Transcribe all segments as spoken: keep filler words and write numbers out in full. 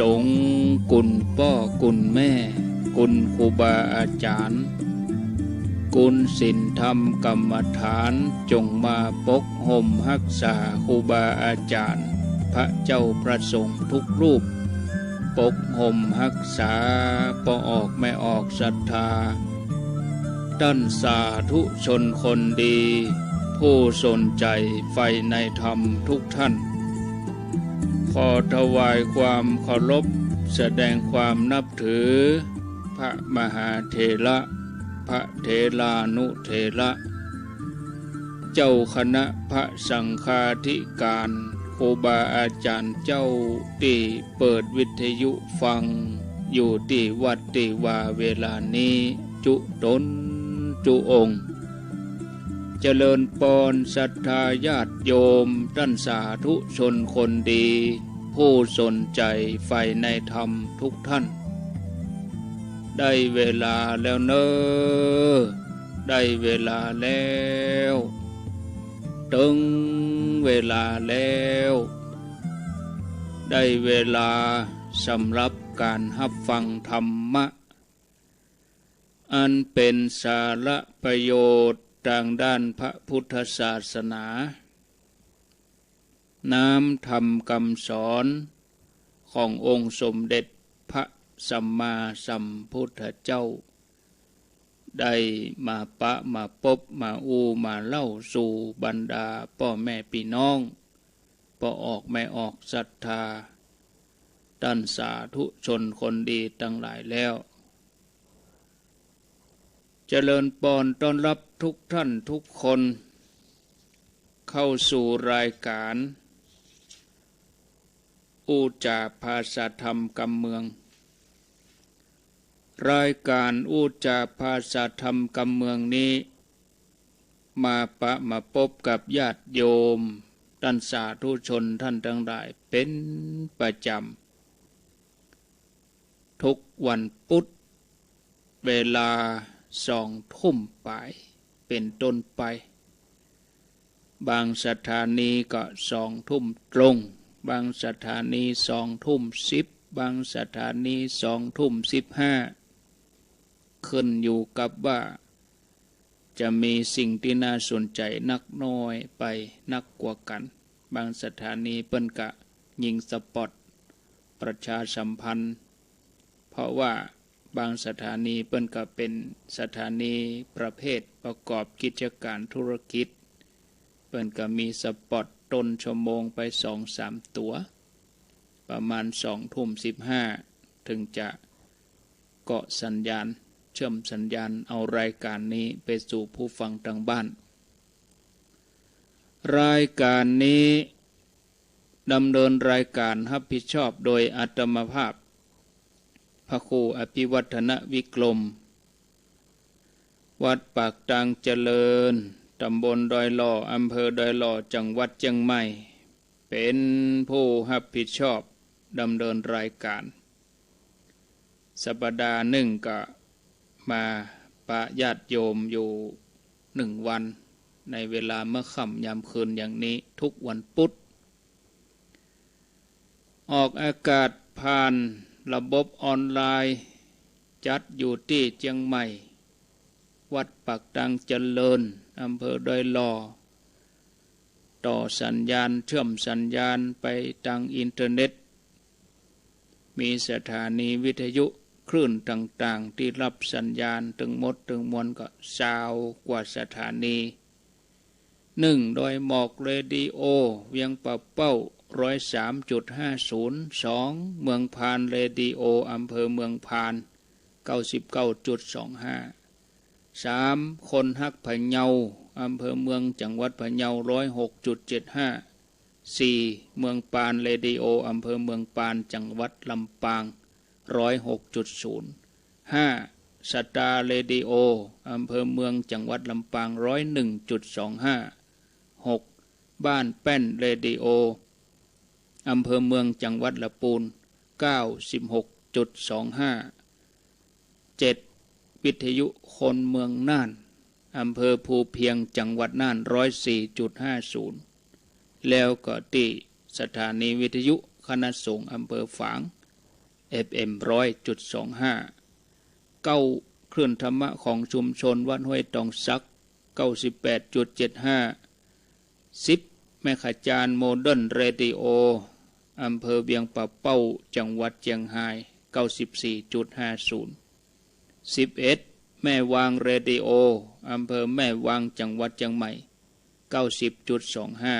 ต๋ง คุณป้อคุณแม่ คุณครูบาอาจ๋ารย์ คุณศีลธรรมกรรมฐาน จงมาปกห่มฮักษาครูบาอาจ๋ารย์ พระเจ้าพระสงฆ์ทุกรูป ปกห่มฮักษาป้อออกแม่ออกศรัทธา ต้านสาธุชนคนดี ผู้สนใจ๋ใฝ่ในธรรมทุกท่าน ขอถวายความเคารพ แสดงความนับถือ พระมหาเถระ พระเถรานุเถระ เจ้าคณะพระสังฆาธิการ ครูบาอาจ๋ารย์เจ้าตี้เปิดวิทยุฟังอยู่ตี้วัดตี้วาเวลานี้ จุ๊ต๋นจุ๊องค์ เจริญปอนศรัทธาญาติโยม ต้านสาธุชนคนดี ผู้สนใจ๋ใฝ่ในธรรมทุกท่าน ได้เวลาแล้วเน่อ ได้เวลาแล้ว เถิงเวลาแล้ว ได้เวลาสำหรับก๋านฮับฟังธรรมะ อันเป๋นสาระประโยชน์ตางด้านพระพุทธศาสนา น้ำธรรมกำสอนขององค์สมเด็จพระสัมมาสัมพุทธเจ้า ได้มาปะมาปบมาอู้มาเล่าสู่บรรดาป้อแม่ปี้น้อง ป้อออกแม่ออกศรัทธา ต้านสาธุชนคนดีตังหลายแล้ว เจริญปอนต้อนฮับทุกท่านทุกคน เข้าสู่รายก๋านอู้จ๋าภาษาธรรมกำเมือง รายก๋านอู้จ๋าภาษาธรรมกำเมืองนี้ มาปะมาปบกับญาติโยม ต้านสาธุชนท่านตังหลายเป๋นประจ๋ำ ทุกวันปุ๊ด เวลาสองทุ่มป๋ายเป๋นต้นไป บางสถานีก็สองทุ่มตรง บางสถานีสองทุ่มสิบ บางสถานีสองทุ่มสิบห้า ขึ้นอยู่กับว่า จะมีสิ่งตี้น่าสนใจ๋นักน้อยไปนักกว่ากั๋น บางสถานีเปิ้นก็ยิงสปอตประชาสัมพันธ์ เพราะว่าบางสถานีเปิ้นก็เป๋นสถานีประเภทประกอบกิจก๋านธุรกิจ เปิ้นก็มีสปอตต้นชั่วโมงไปสองสามตั๋ว ประมาณสองทุ่มสิบห้า เถิงจะ เกาะสัญญาณ เชื่อมสัญญาณเอารายก๋านนี้ไปสู่ผู้ฟังตางบ้าน รายก๋านนี้ดำเนินรายก๋านฮับผิดชอบโดยอาตมาภาพ พระครูอภิวัฒนวิกรม วัดปากตางเจริญ ต๋ำบลดอยหล่อ อำเภอดอยหล่อ จังหวัดเจียงใหม่ เป๋นผู้ฮับผิดชอบดำเนินรายก๋าน สัปดาห์นึ่งก็มาปะญาติโยมอยู่นึ่งวัน ในเวลาเมื่อค่ำยามคืนอย่างนี้ทุกวันปุ๊ด ออกอากาศผ่านระบบออนไลน์ จัดอยู่ตี้เจียงใหม่ วัดปากตางเจริญ อำเภอดอยหล่อ ต่อสัญญาณ เชื่อมสัญญาณไปตางอินเทอร์เน็ต มีสถานีวิทยุคลื่นต่างๆ ตี้ฮับสัญญาณตึงหมดตึงมวลก็ซาวกว่าสถานี นึ่ง ดอยหมอกเรดิโอ เวียงป่าเป้า ร้อยสามจุดห้าศูนย์ สอง เมืองพานเรดิโอ อำเภอเมืองพาน เก้าสิบเก้าจุดสองห้า สาม คนฮักพะเยา อำเภอเมือง จังหวัดพะเยา ร้อยหกจุดเจ็ดห้า สี่ เมืองปานเรดิโอ อำเภอเมืองปาน จังหวัดลำปาง ร้อยหกจุดศูนย์ ห้า สตาร์เรดิโอ อำเภอเมือง จังหวัดลำปาง ร้อยหนึ่งจุดสองห้า หก บ้านแป้นเรดิโอ อำเภอเมือง จังหวัดละปูน เก้าสิบหกจุดสองห้า เจ็ด วิทยุคนเมืองน่าน อำเภอภูเพียง จังหวัดน่าน ร้อยสี่จุดห้าศูนย์ แล้วก็ตี้สถานีวิทยุคณะสงฆ์อำเภอฝาง เอฟเอ็ม ร้อยจุดสองห้า เก้า คลื่นธรรมะของชุมชนวัดห้วยตองสัก เก้าสิบแปดจุดเจ็ดห้า สิบ แม่ขจารย์โมเดิร์นเรดิโอ อำเภอเวียงป่าเป้า จังหวัดเจียงฮาย เก้าสิบสี่จุดห้าศูนย์ สิบเอ็ด แม่วางเรดิโอ อำเภอแม่วาง จังหวัดเจียงใหม่ เก้าสิบจุดสองห้า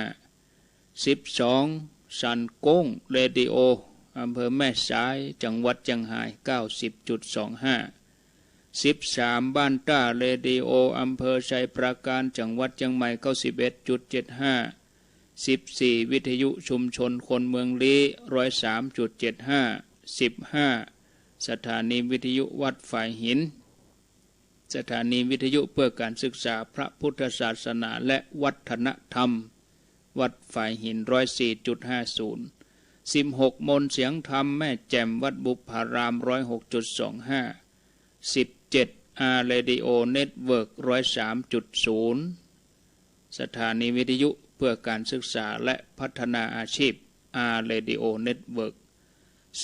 สิบสอง สันโก้งเรดิโอ อำเภอแม่สาย จังหวัดเจียงฮาย เก้าสิบจุดสองห้า สิบสาม บ้านต้าเรดิโอ อำเภอไชยปราการ จังหวัดเจียงใหม่ เก้าสิบเอ็ดจุดเจ็ดห้า สิบสี่ วิทยุชุมชนคนเมืองลี้ ร้อยสามจุดเจ็ดห้า สิบห้า สถานีวิทยุวัดฝายหิน สถานีวิทยุเพื่อการศึกษาพระพุทธศาสนาและวัฒนธรรม วัดฝายหิน ร้อยสี่จุดห้าศูนย์ สิบหก มนต์เสียงธรรมแม่แจ่ม วัดบุพพาราม ร้อยหกจุดสองห้า สิบเจ็ด อาร์ เรดิโอ เน็ตเวิร์ก ร้อยสามจุดศูนย์ สถานีวิทยุเพื่อการศึกษาและพัฒนาอาชีพ อาร์ เรดิโอ เน็ตเวิร์ก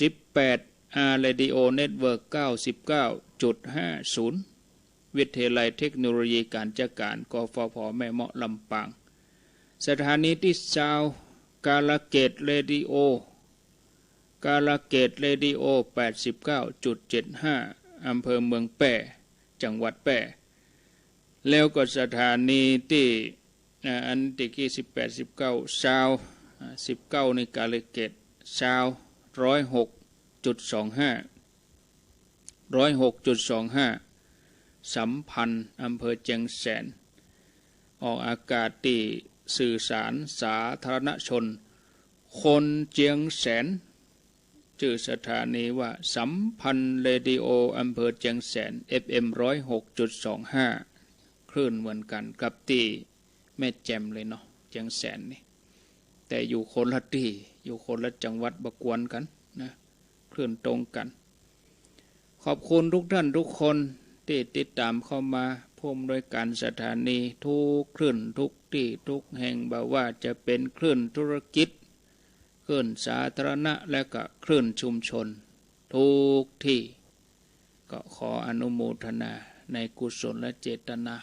สิบแปด อาร์ เรดิโอ เน็ตเวิร์ก เก้าสิบเก้าจุดห้าศูนย์ วิทยาลัยเทคโนโลยีก๋านจัดก๋าน กฟผ แม่เมาะ ลำปาง สถานีตี้ซาว กาลเกตเรดิโอ กาลเกตเรดิโอ แปดสิบเก้าจุดเจ็ดห้า อำเภอเมืองแป้ จังหวัดแป้ แล้วก็สถานีตี้ อ่า อันตี้กี้ สิบแปด สิบเก้า ซาว อ่า สิบเก้า นี่กาลเกต ซาว ร้อยหกจุดสองห้า ร้อยหกจุดสองห้า สัมพันธ์ อำเภอเจียงแสน ออกอากาศตี้สื่อสารสาธารณชน คนเจียงแสน จื้อสถานีว่าสัมพันธ์เรดิโอ อำเภอเจียงแสน เอฟเอ็ม ร้อยหกจุดสองห้า คลื่นเหมือนกั๋นกับตี้แม่แจ่มเลยเนาะ เจียงแสนนี่ แต่อยู่คนละตี้ อยู่คนละจังหวัด บ่กวนกั๋นนะ คลื่นตรงกั๋น ขอบคุณทุกท่านทุกคนตี้ติดต๋ามเข้ามา ผู้อำนวยการสถานีทุกคลื่นทุกตี้ทุกแห่ง บ่ว่าจะเป๋นคลื่นธุรกิจ คลื่นสาธารณะ และก็คลื่นชุมชน ทุกตี้ ก็ขออนุโมทนาในกุศลเจตนา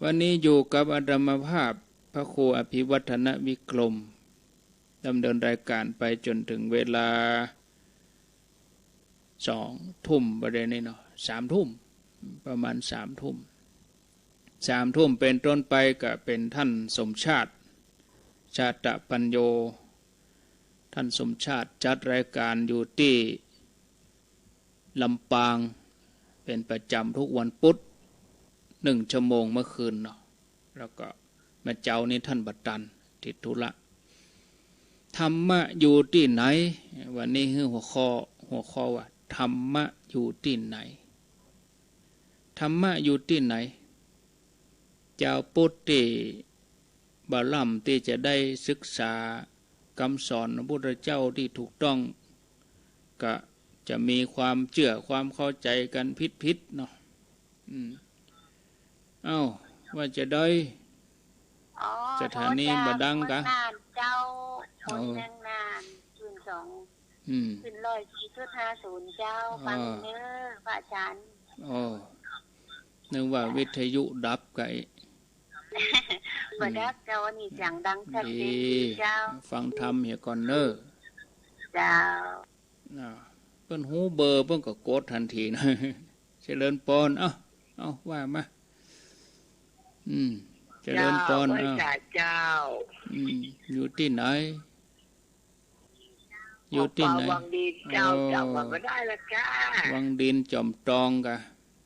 วันนี้อยู่กับอาตมาภาพพระครูอภิวัฒนวิกรม ดำเนินรายการไปจ๋นเถิงเวลา สองทุ่ม บ่าเดี่ยวนี้เนาะ สามทุ่ม ประมาณสามทุ่ม สามทุ่มเป๋นต้นไปก็เป๋นท่านสมชาติ ชาตะปัญโญ ท่านสมชาติจัดรายการอยู่ตี้ลำปาง เป๋นประจ๋ำทุกวันปุ๊ด นึ่งชั่วโมงเมื่อคืนเนาะ แล้วก็เมื่อเจ๊านี้ท่านบ่ตัน ติดธุระ ธรรมะอยู่ตี้ไหน วันนี้หื้อหัวข้อ หัวข้อว่า ธรรมะอยู่ตี้ไหน ธรรมะอยู่ตี้ไหน จาวพุทธตี้บ่ล้ำตี้จะได้ศึกษากำสอนพระพุทธเจ้าตี้ถูกต้อง ก็จะมีความเจื้อความเข้าใจ๋กั๋นผิดๆ เนาะ อืม เอ้า ว่าจาใด อ๋อ สถานีบ่ดังกา เจ้า เออ คนเมืองน่าน คลื่นสอง อืม คลื่นร้อยสี่จุดห้าศูนย์ เจ้า อ๋อ ฟังเน้อ พระอาจ๋ารย์ อ๋อ นึกว่าวิทยุดับกา บ่ดับเจ้า อันนี้เสียงดังชัดเจนดีเจ้า ฟังธรรมเหียก่อนเน้อ เจ้า อ่า เปิ้นฮู้เบอร์เปิ้นก็กดตันทีนะ เจริญปอน เอ้า เอ้า ว่ามา อืม เจริญปอน เจ้า ไหว้สาเจ้า อืม อยู่ตี้ไหน อยู่ตี้ไหน วังดินเจ้า อ๋อ จ๋ำบ่ได้ละก้า วังดินจ๋อมตองกา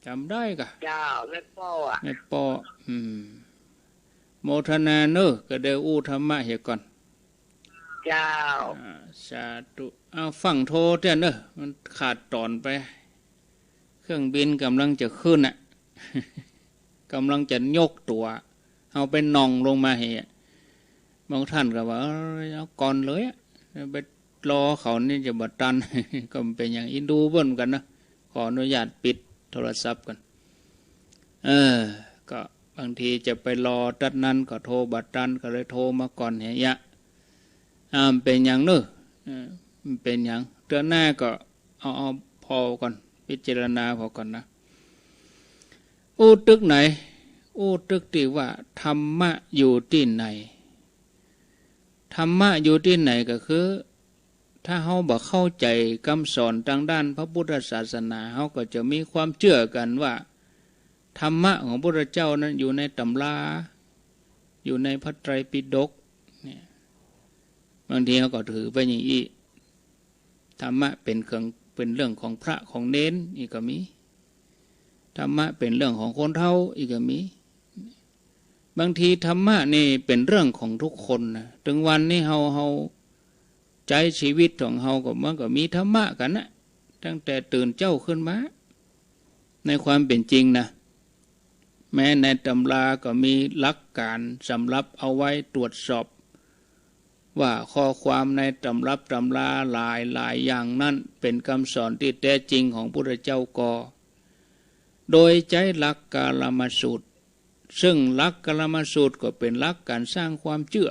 จ๋ำได้กา เจ้า แม่ป้ออะ แม่ป้อ อืม โมทนาเน้อ ก็ได้อู้ธรรมะเหียก่อน เจ้า อ่า สาธุ เอา ฟั่งโทรเตื้อเน้อ มันขาดต๋อนไป เครื่องบินก่ำลังจะขึ้นน่ะ ก่ำลังจะยกตั๋ว เฮาไปน่องลงมาเหีย บางท่านก็ว่า เอ้ย เอาก่อนเลยอะ ไปรอเขานี่จะบ่ตัน ก็บ่เป๋นหยัง อินดูเปิ้นกั๋นนะ ขออนุญาตปิดโทรศัพท์ก่อน เออ ก็บางทีจะไปรอตั๊ดนั้นก็โทรบ่ตัน ก็เลยโทรมาก่อนเหีย อ่า เป๋นหยังเน้อ เออ มันเป๋นหยัง เตื้อหน้าก็เอา เอาผ่อก่อน พิจารณาผ่อก่อนนะ อู้ตึกไหน อู้ตึกตี้ว่าธรรมะอยู่ตี้ไหน ธรรมะอยู่ตี้ไหนก็คือ ถ้าเฮาบ่เข้าใจ๋กำสอนตางด้านพระพุทธศาสนา เฮาก็จะมีความเจื้อกั๋นว่า ธรรมะของพระพุทธเจ้านั้นอยู่ในต๋ำรา อยู่ในพระไตรปิฎก เนี่ย บางทีเฮาก็ถือไปอย่างอี้ ธรรมะเป๋นเครื่อง เป๋นเรื่องของพระของเณร อี้ก็มี ธรรมะเป๋นเรื่องของคนเฒ่า อี้ก็มี บางทีธรรมะนี่เป๋นเรื่องของทุกคนนะ เถิงวันนี้เฮา เฮาใจ๊ชีวิตของเฮาก็ มันก็มีธรรมะกั๋นนะ ตั้งแต่ตื่นเจ๊าขึ้นมา ในความเป๋นจริงนะ แม้ในต๋ำราก็มีหลักก๋านสำหรับเอาไว้ตรวจสอบ ว่าข้อความในต๋ำรับต๋ำราหลายๆ อย่างนั้นเป๋นกำสอนตี้แต๊จริงของพุทธเจ้าก่อ โดยใจ๊หลักกาลมสูตร ซึ่งหลักกาลมสูตรก็เป๋นหลักก๋านสร้างความเจื้อ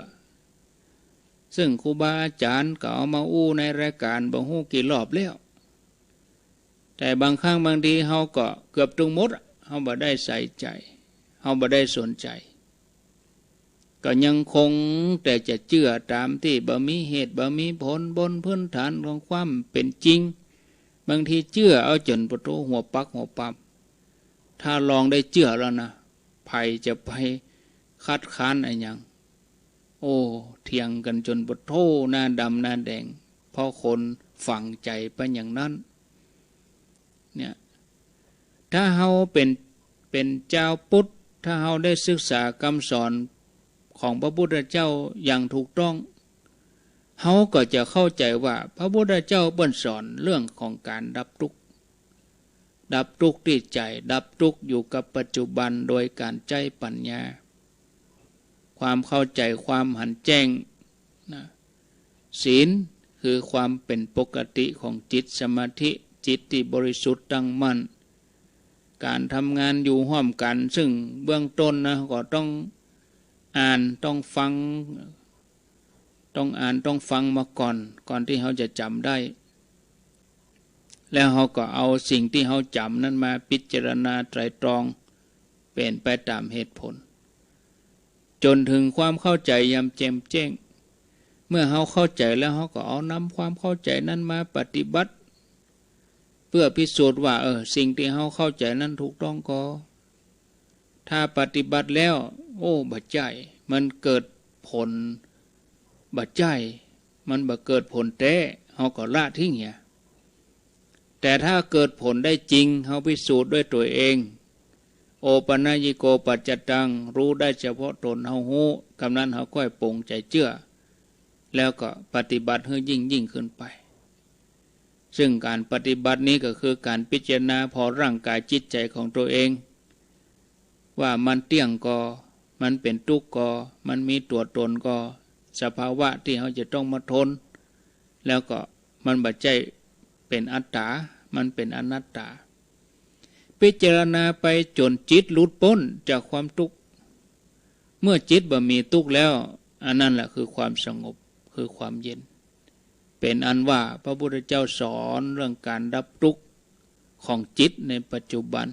ซึ่งครูบาอาจ๋ารย์ก็เอามาอู้ในรายก๋านบ่ฮู้กี่รอบแล้ว แต่บางครั้งบางทีเฮาก็เกือบตึงหมดอะ เฮาบ่ได้ใส่ใจ๋ เฮาบ่ได้สนใจ๋ ก็ยังคงแต่จะเจื้อต๋ามตี้บ่มีเหตุบ่มีผล บนพื้นฐานของความเป๋นจริง บางทีเจื้อเอาจ๋นปะโถหัวปักหัวปำ ถ้าลองได้เจื้อแล้วนะ ใผจะไปคัดค้านอะหยัง โอ้ เถียงกั๋นจ๋นปะโถหน้าดำหน้าแดง เพราะคนฝังใจ๋ไปอย่างนั้น เนี่ย ถ้าเฮาเป๋น เป๋นจาวพุทธ ถ้าเฮาได้ศึกษากำสอนของพระพุทธเจ้าอย่างถูกต้อง เฮาก็จะเข้าใจ๋ว่าพระพุทธเจ้าเปิ้นสอนเรื่องของก๋านดับตุ๊กข์ ดับตุ๊กข์ตี้ใจ๋ ดับตุ๊กข์อยู่กับปัจจุบันโดยก๋านใจ๊ปัญญา ความเข้าใจ๋ ความหันแจ้งนะ ศีลคือความเป๋นปกติของจิต สมาธิ จิตตี้บริสุทธิ์ตั้งมั่น ก๋านทำงานอยู่ฮ่วมกั๋น ซึ่งเบื้องต้นนะ ก็ต้องอ่าน ต้องฟัง ต้องอ่าน ต้องฟังมาก่อน ก่อนตี้เฮาจะจ๋ำได้ แล้วเฮาก็เอาสิ่งตี้เฮาจ๋ำนั้นมาพิจารณาไตร่ตรอง เป๋นไปต๋ามเหตุผล จ๋นเถิงความเข้าใจ๋อย่างแจ่มแจ้ง เมื่อเฮาเข้าใจ๋แล้ว เฮาก็เอานำความเข้าใจ๋นั้นมาปฏิบัติ เปื้อพิสูจน์ว่า เออ สิ่งตี้เฮาเข้าใจ๋นั้นถูกต้องก่อ ถ้าปฏิบัติแล้ว โอ้ บ่ใจ้ มันเกิดผล บ่ใจ้ มันบ่เกิดผลแต๊ เฮาก็ละทิ้งเหีย แต่ถ้าเกิดผลได้จริง เฮาพิสูจน์ด้วยตั๋วเอง โอปัญญิโก ปัจจตัง ฮู้ได้เฉพาะต๋น เฮาฮู้ กำนั้นเฮาก้อยปลงใจ๋เจื้อ แล้วก็ปฏิบัติหื้อยิ่งยิ่งขึ้นไป ซึ่งก๋านปฏิบัตินี้ก็คือก๋านพิจารณาผ่อร่างก๋ายจิตใจ๋ของตั๋วเอง ว่ามันเตี้ยงก่อ มันเป๋นตุ๊กข์ก่อ มันมีตั๋วต๋นก่อ สภาวะตี้เฮาจะต้องมาทน แล้วก็มันบ่ใจ้เป๋นอัตต๋า มันเป๋นอนัตต๋า พิจารณาไปจ๋นจิตหลุดป๊นจากความตุ๊กข์ เมื่อจิตบ่มีตุ๊กข์แล้ว อันนั้นแหละคือความสงบ คือความเย็น เป๋นอันว่าพระพุทธเจ้าสอนเรื่องก๋านดับตุ๊กข์ของจิตในปัจจุบัน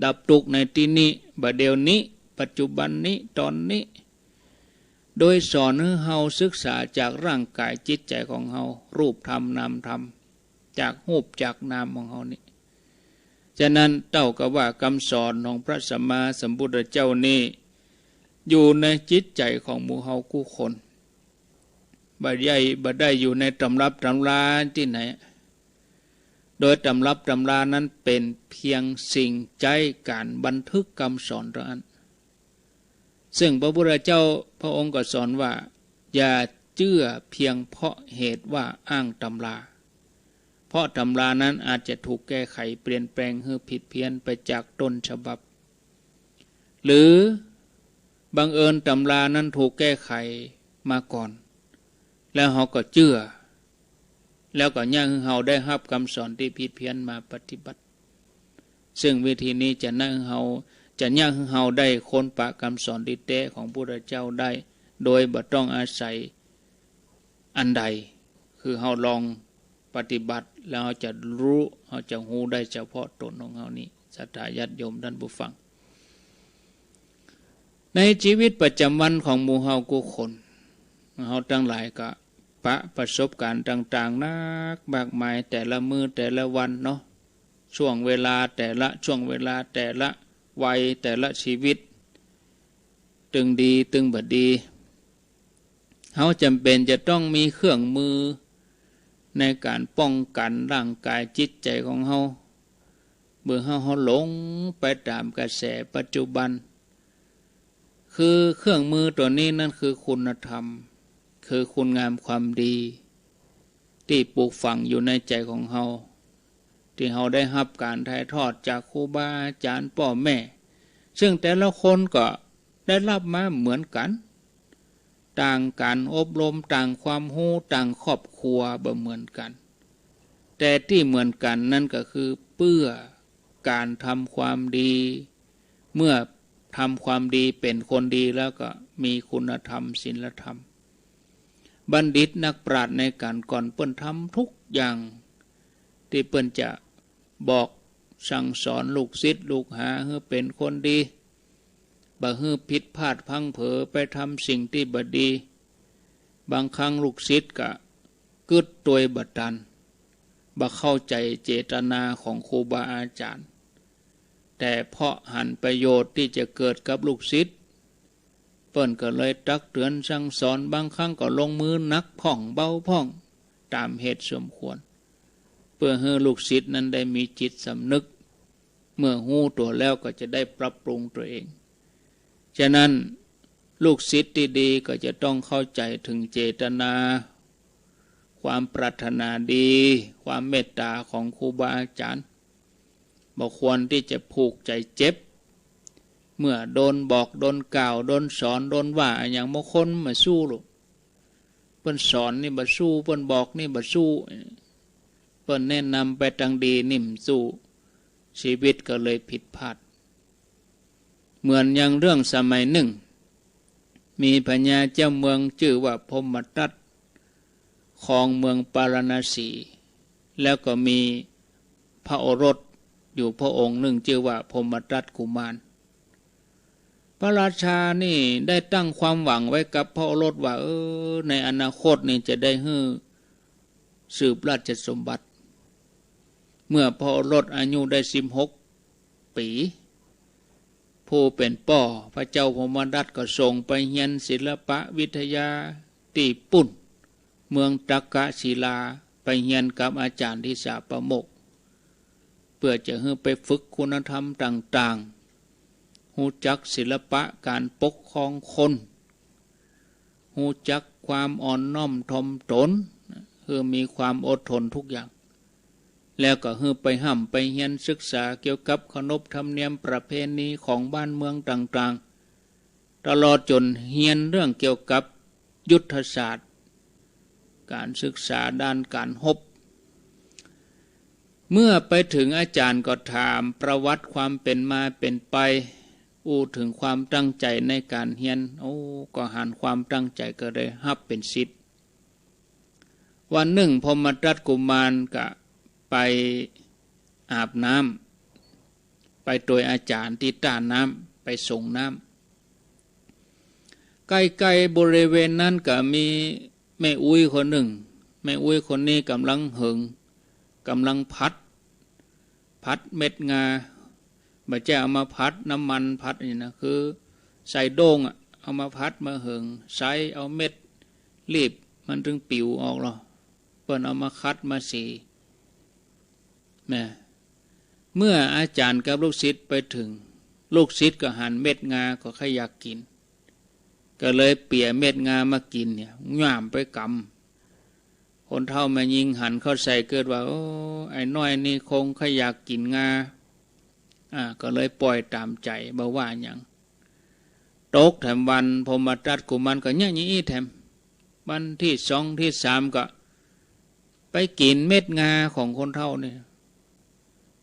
ดับตุ๊กข์ในตี้นี้ บ่าเดี่ยวนี้ ปัจจุบันนี้ ต๋อนนี้ โดยสอนหื้อเฮาศึกษาจากร่างก๋ายจิตใจ๋ของเฮา รูปธรรมนามธรรม จากฮูปจากนามของเฮานี้ ฉะนั้นเต้ากะว่ากำสอนของพระสัมมาสัมพุทธเจ้านี้ อยู่ในจิตใจ๋ของหมู่เฮากู้คน บ่ได้ บ่ได้อยู่ในต๋ำรับต๋ำราตี้ไหน โดยต๋ำรับต๋ำรานั้นเป๋นเพียงสิ่งใจ๊ก๋านบันทึกกำสอนเต้าอั้น ซึ่งพระพุทธเจ้าพระองค์ก็สอนว่า อย่าเจื้อเพียงเพราะเหตุว่าอ้างต๋ำรา เพราะต๋ำรานั้นอาจจะถูกแก้ไขเปลี่ยนแปลงหื้อผิดเพี้ยนไปจากต้นฉบับ หรือบังเอิญต๋ำรานั้นถูกแก้ไขมาก่อน แล้วเฮาก็เจื้อ แล้วก็เยียะหื้อเฮาได้ฮับกำสอนตี้ผิดเพี้ยนมาปฏิบัติ ซึ่งวิธีนี้จะเยียะหื้อเฮา จะเยียะหื้อเฮาได้ค้นปะกำสอนตี้แต๊ของพุทธเจ้าได้ โดยบ่ต้องอาศัยอันใด คือเฮาลองปฏิบัติแล้วเฮาจะฮู้ เฮาจะฮู้ได้เฉพาะตนของเฮานี่ ศรัทธาญาติโยมท่านผู้ฟัง ในชีวิตประจำวันของหมู่เฮากู้คน เฮาตังหลายก็ปะประสบการณ์ต่างๆ นักมากมาย แต่ละมื้อแต่ละวันเนาะ ช่วงเวลาแต่ละช่วงเวลา แต่ละวัย แต่ละชีวิต ตึงดีตึงบ่ดี เฮาจ๋ำเป๋นจะต้องมีเครื่องมือในก๋านป้องกั๋นร่างก๋ายจิตใจ๋ของเฮา บ่หื้อเฮาหลงไปต๋ามกระแสปัจจุบัน คือเครื่องมือตั๋วนี้นั้นคือคุณธรรม คือคุณงามความดี ตี้ปลูกฝังอยู่ในใจ๋ของเฮา ตี้เฮาได้ฮับก๋านถ่ายทอดจากครูบาอาจ๋ารย์ป้อแม่ ซึ่งแต่ละคนก็ได้ฮับมาเหมือนกั๋น ต่างก๋านอบรม ต่างความฮู้ ต่างครอบครัวบ่เหมือนกั๋น แต่ตี้เหมือนกั๋นนั้นก็คือเปื้อก๋านทำความดี เมื่อทำความดีเป๋นคนดีแล้วก็มีคุณธรรมศีลธรรม บัณฑิตนักปราชญ์ในก๋านก่อนเปิ้นทำทุกอย่างตี้เปิ้นจะบอกสั่งสอนลูกศิษย์ลูกหาหื้อเป๋นคนดี บ่หื้อผิดพลาดพลั้งเผลอไปทำสิ่งตี้บ่ดี บางครั้งลูกศิษย์ก็กึ๊ดตวยบ่ตัน บ่เข้าใจ๋เจตนาของครูบาอาจ๋ารย์ แต่เพราะหันประโยชน์ตี้จะเกิดกับลูกศิษย์ เปิ้นก็เลยตักเตือนสั่งสอน บางครั้งก็ลงมือหนักพ่องเบาพ่อง ต๋ามเหตุสมควร เปื้อหื้อลูกศิษย์นั้นได้มีจิตสำนึก เมื่อฮู้ตั๋วแล้วก็จะได้ปรับปรุงตั๋วเอง ฉะนั้นลูกศิษย์ตี้ดีก็จะต้องเข้าใจ๋เถิงเจตนา ความปรารถนาดี ความเมตต๋าของครูบาอาจ๋ารย์ บ่ควรตี้จะผูกใจ๋เจ็บ เมื่อโดนบอก โดนกล่าว โดนสอน โดนว่าอะหยัง บางคนบ่สู้ลูก เปิ้นสอนนี่บ่สู้ เปิ้นบอกนี่บ่สู้ เปิ้นแนะนำไปตางดีนี่บ่สู้ ชีวิตก็เลยผิดพลาด เหมือนอย่างเรื่องสมัยนึ่ง มีพญาเจ้าเมืองจื้อว่าพรหมทัต ครองเมืองปาราณสี แล้วก็มีพระโอรสอยู่พระองค์นึ่งจื้อว่าพรหมทัตกุมาร พระราชานี่ได้ตั้งความหวังไว้กับพระโอรสว่า เออ ในอนาคตนี่จะได้หื้อสืบราชสมบัติ เมื่อพระโอรสอายุได้สิบหกปี๋ ผู้เป๋นป้อพระเจ้าพรหมทัตก็ส่งไปเฮียนศิลปะวิทยาตี้ปุ้น เมืองตักกศิลา ไปเฮียนกับอาจ๋ารย์ทิสาปโมกข์ เปื้อจะหื้อไปฝึกคุณธรรมต่างๆ ฮู้จักศิลปะก๋านปกครองคน ฮู้จักความอ่อนน้อมถ่อมตน หื้อมีความอดทนทุกอย่าง แล้วก็หื้อไปฮ่ำไปเฮียนศึกษาเกี่ยวกับขนบธรรมเนียมประเพณีของบ้านเมืองต่างๆ ตลอดจ๋นเฮียนเรื่องเกี่ยวกับยุทธศาสตร์ ก๋านศึกษาด้านก๋านฮบ เมื่อไปเถิงอาจ๋ารย์ก็ถามประวัติความเป๋นมาเป๋นไป อู้เถิงความตั้งใจ๋ในก๋านเฮียน โอ้ ก็หันความตั้งใจ๋ก็ได้ฮับเป๋นศิษย์ วันนึ่งพรหมทัตกุมารก็ไปอาบน้ำ ไปตวยอาจ๋ารย์ตี้ต้าน้ำ ไปสรงน้ำ ใก้ๆ บริเวณนั้นก็มีแม่อุ๊ยคนนึ่ง แม่อุ๊ยคนนี้ก่ำลังเหิง ก่ำลังผัด ผัดเม็ดงา บ่ใจ้เอามาผัดน้ำมันผัดนี่นะ คือใส่โด่งอะ เอามาผัดมาเหิง ใส่เอาเม็ดรีบมันตึงปิ๋วออกลอ เปิ้นเอามาขัดมาสี แม่ เมื่ออาจ๋ารย์กับลูกศิษย์ไปเถิง ลูกศิษย์ก็หันเม็ดงาก็ใค่อยากกิ๋น ก็เลยเปียเม็ดงามากิ๋นเนี่ย หย่ามไปกำ คนเฒ่าแม่ญิงหันเข้าใส่เกิดว่า โอ้ ไอ้น้อยนี่คงใค่อยากกิ๋นงา อ่า ก็เลยป่อยต๋ามใจ๋ บ่ว่าหยัง ตกแถมวันพรหมทัตกุมารก็เยียะอย่างอี้แถม วันตี้สองตี้สามก็ไปกิ๋นเม็ดงาของคนเฒ่านี่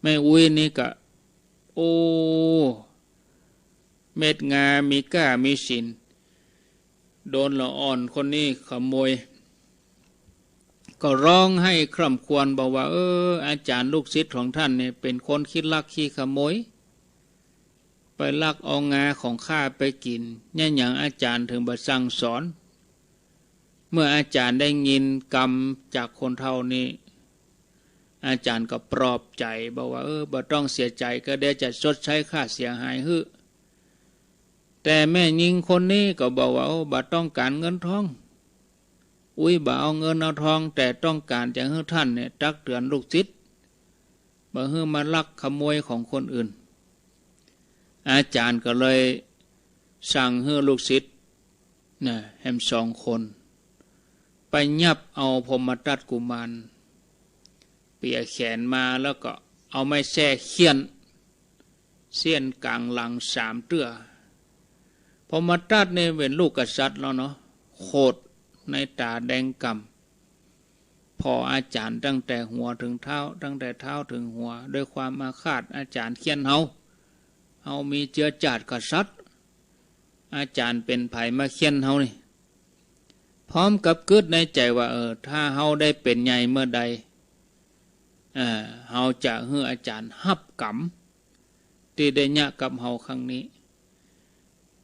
แม่อุ๊ยนี่ก็ โอ้ เม็ดงามีก้ามีสิน โดนละอ่อนคนนี้ขโมย ก็ฮ้องไห้คร่ำครวญบอกว่า เออ อาจ๋ารย์ลูกศิษย์ของต้านนี่เป๋นคนขี้ลักขี้ขโมย ไปลักเอางาของข้าไปกิ๋น เยียะหยังอาจ๋ารย์เถิงบ่สั่งสอน เมื่ออาจ๋ารย์ได้ยินกำจากคนเฒ่านี้ อาจ๋ารย์ก็ปลอบใจ๋บอกว่า เออ บ่ต้องเสียใจ๋ ก็เดี๋ยวจะชดใช้ค่าเสียหายหื้อ แต่แม่ญิงคนนี้ก็บอกว่า โอ้ บ่ต้องก๋านเงินทอง อุ๊ย บ่เอาเงินเอาทอง แต่ต้องก๋านจะหื้อต้านเนี่ยตักเตือนลูกศิษย์ บ่หื้อมาลักขโมยของคนอื่น อาจ๋ารย์ก็เลยสั่งหื้อลูกศิษย์นะ แหมสองคน ไปยับเอาพรหมทัตกุมาร เปียแขนมาแล้วก็เอาไม้แส้เฆี่ยน เสี้ยนก๋างหลังสามเตื้อ พรหมทัตนี่เป๋นลูกกษัตริย์แล้วเนาะ โขดในต๋าแดงก่ำ ผ่ออาจ๋ารย์ตั้งแต่หัวเถิงเท้า ตั้งแต่เท้าเถิงหัว ด้วยความอาฆาต อาจ๋ารย์เฆี่ยนเฮา เฮามีเจื๊อจาติกษัตริย์ อาจ๋ารย์เป๋นใผมาเฆี่ยนเฮานี่ พร้อมกับกึ๊ดในใจ๋ว่า เออ ถ้าเฮาได้เป๋นใหญ่เมื่อใด เออ เฮาจะหื้ออาจ๋ารย์ฮับก๋รรมตี้ได้เยียะกับเฮาครั้งนี้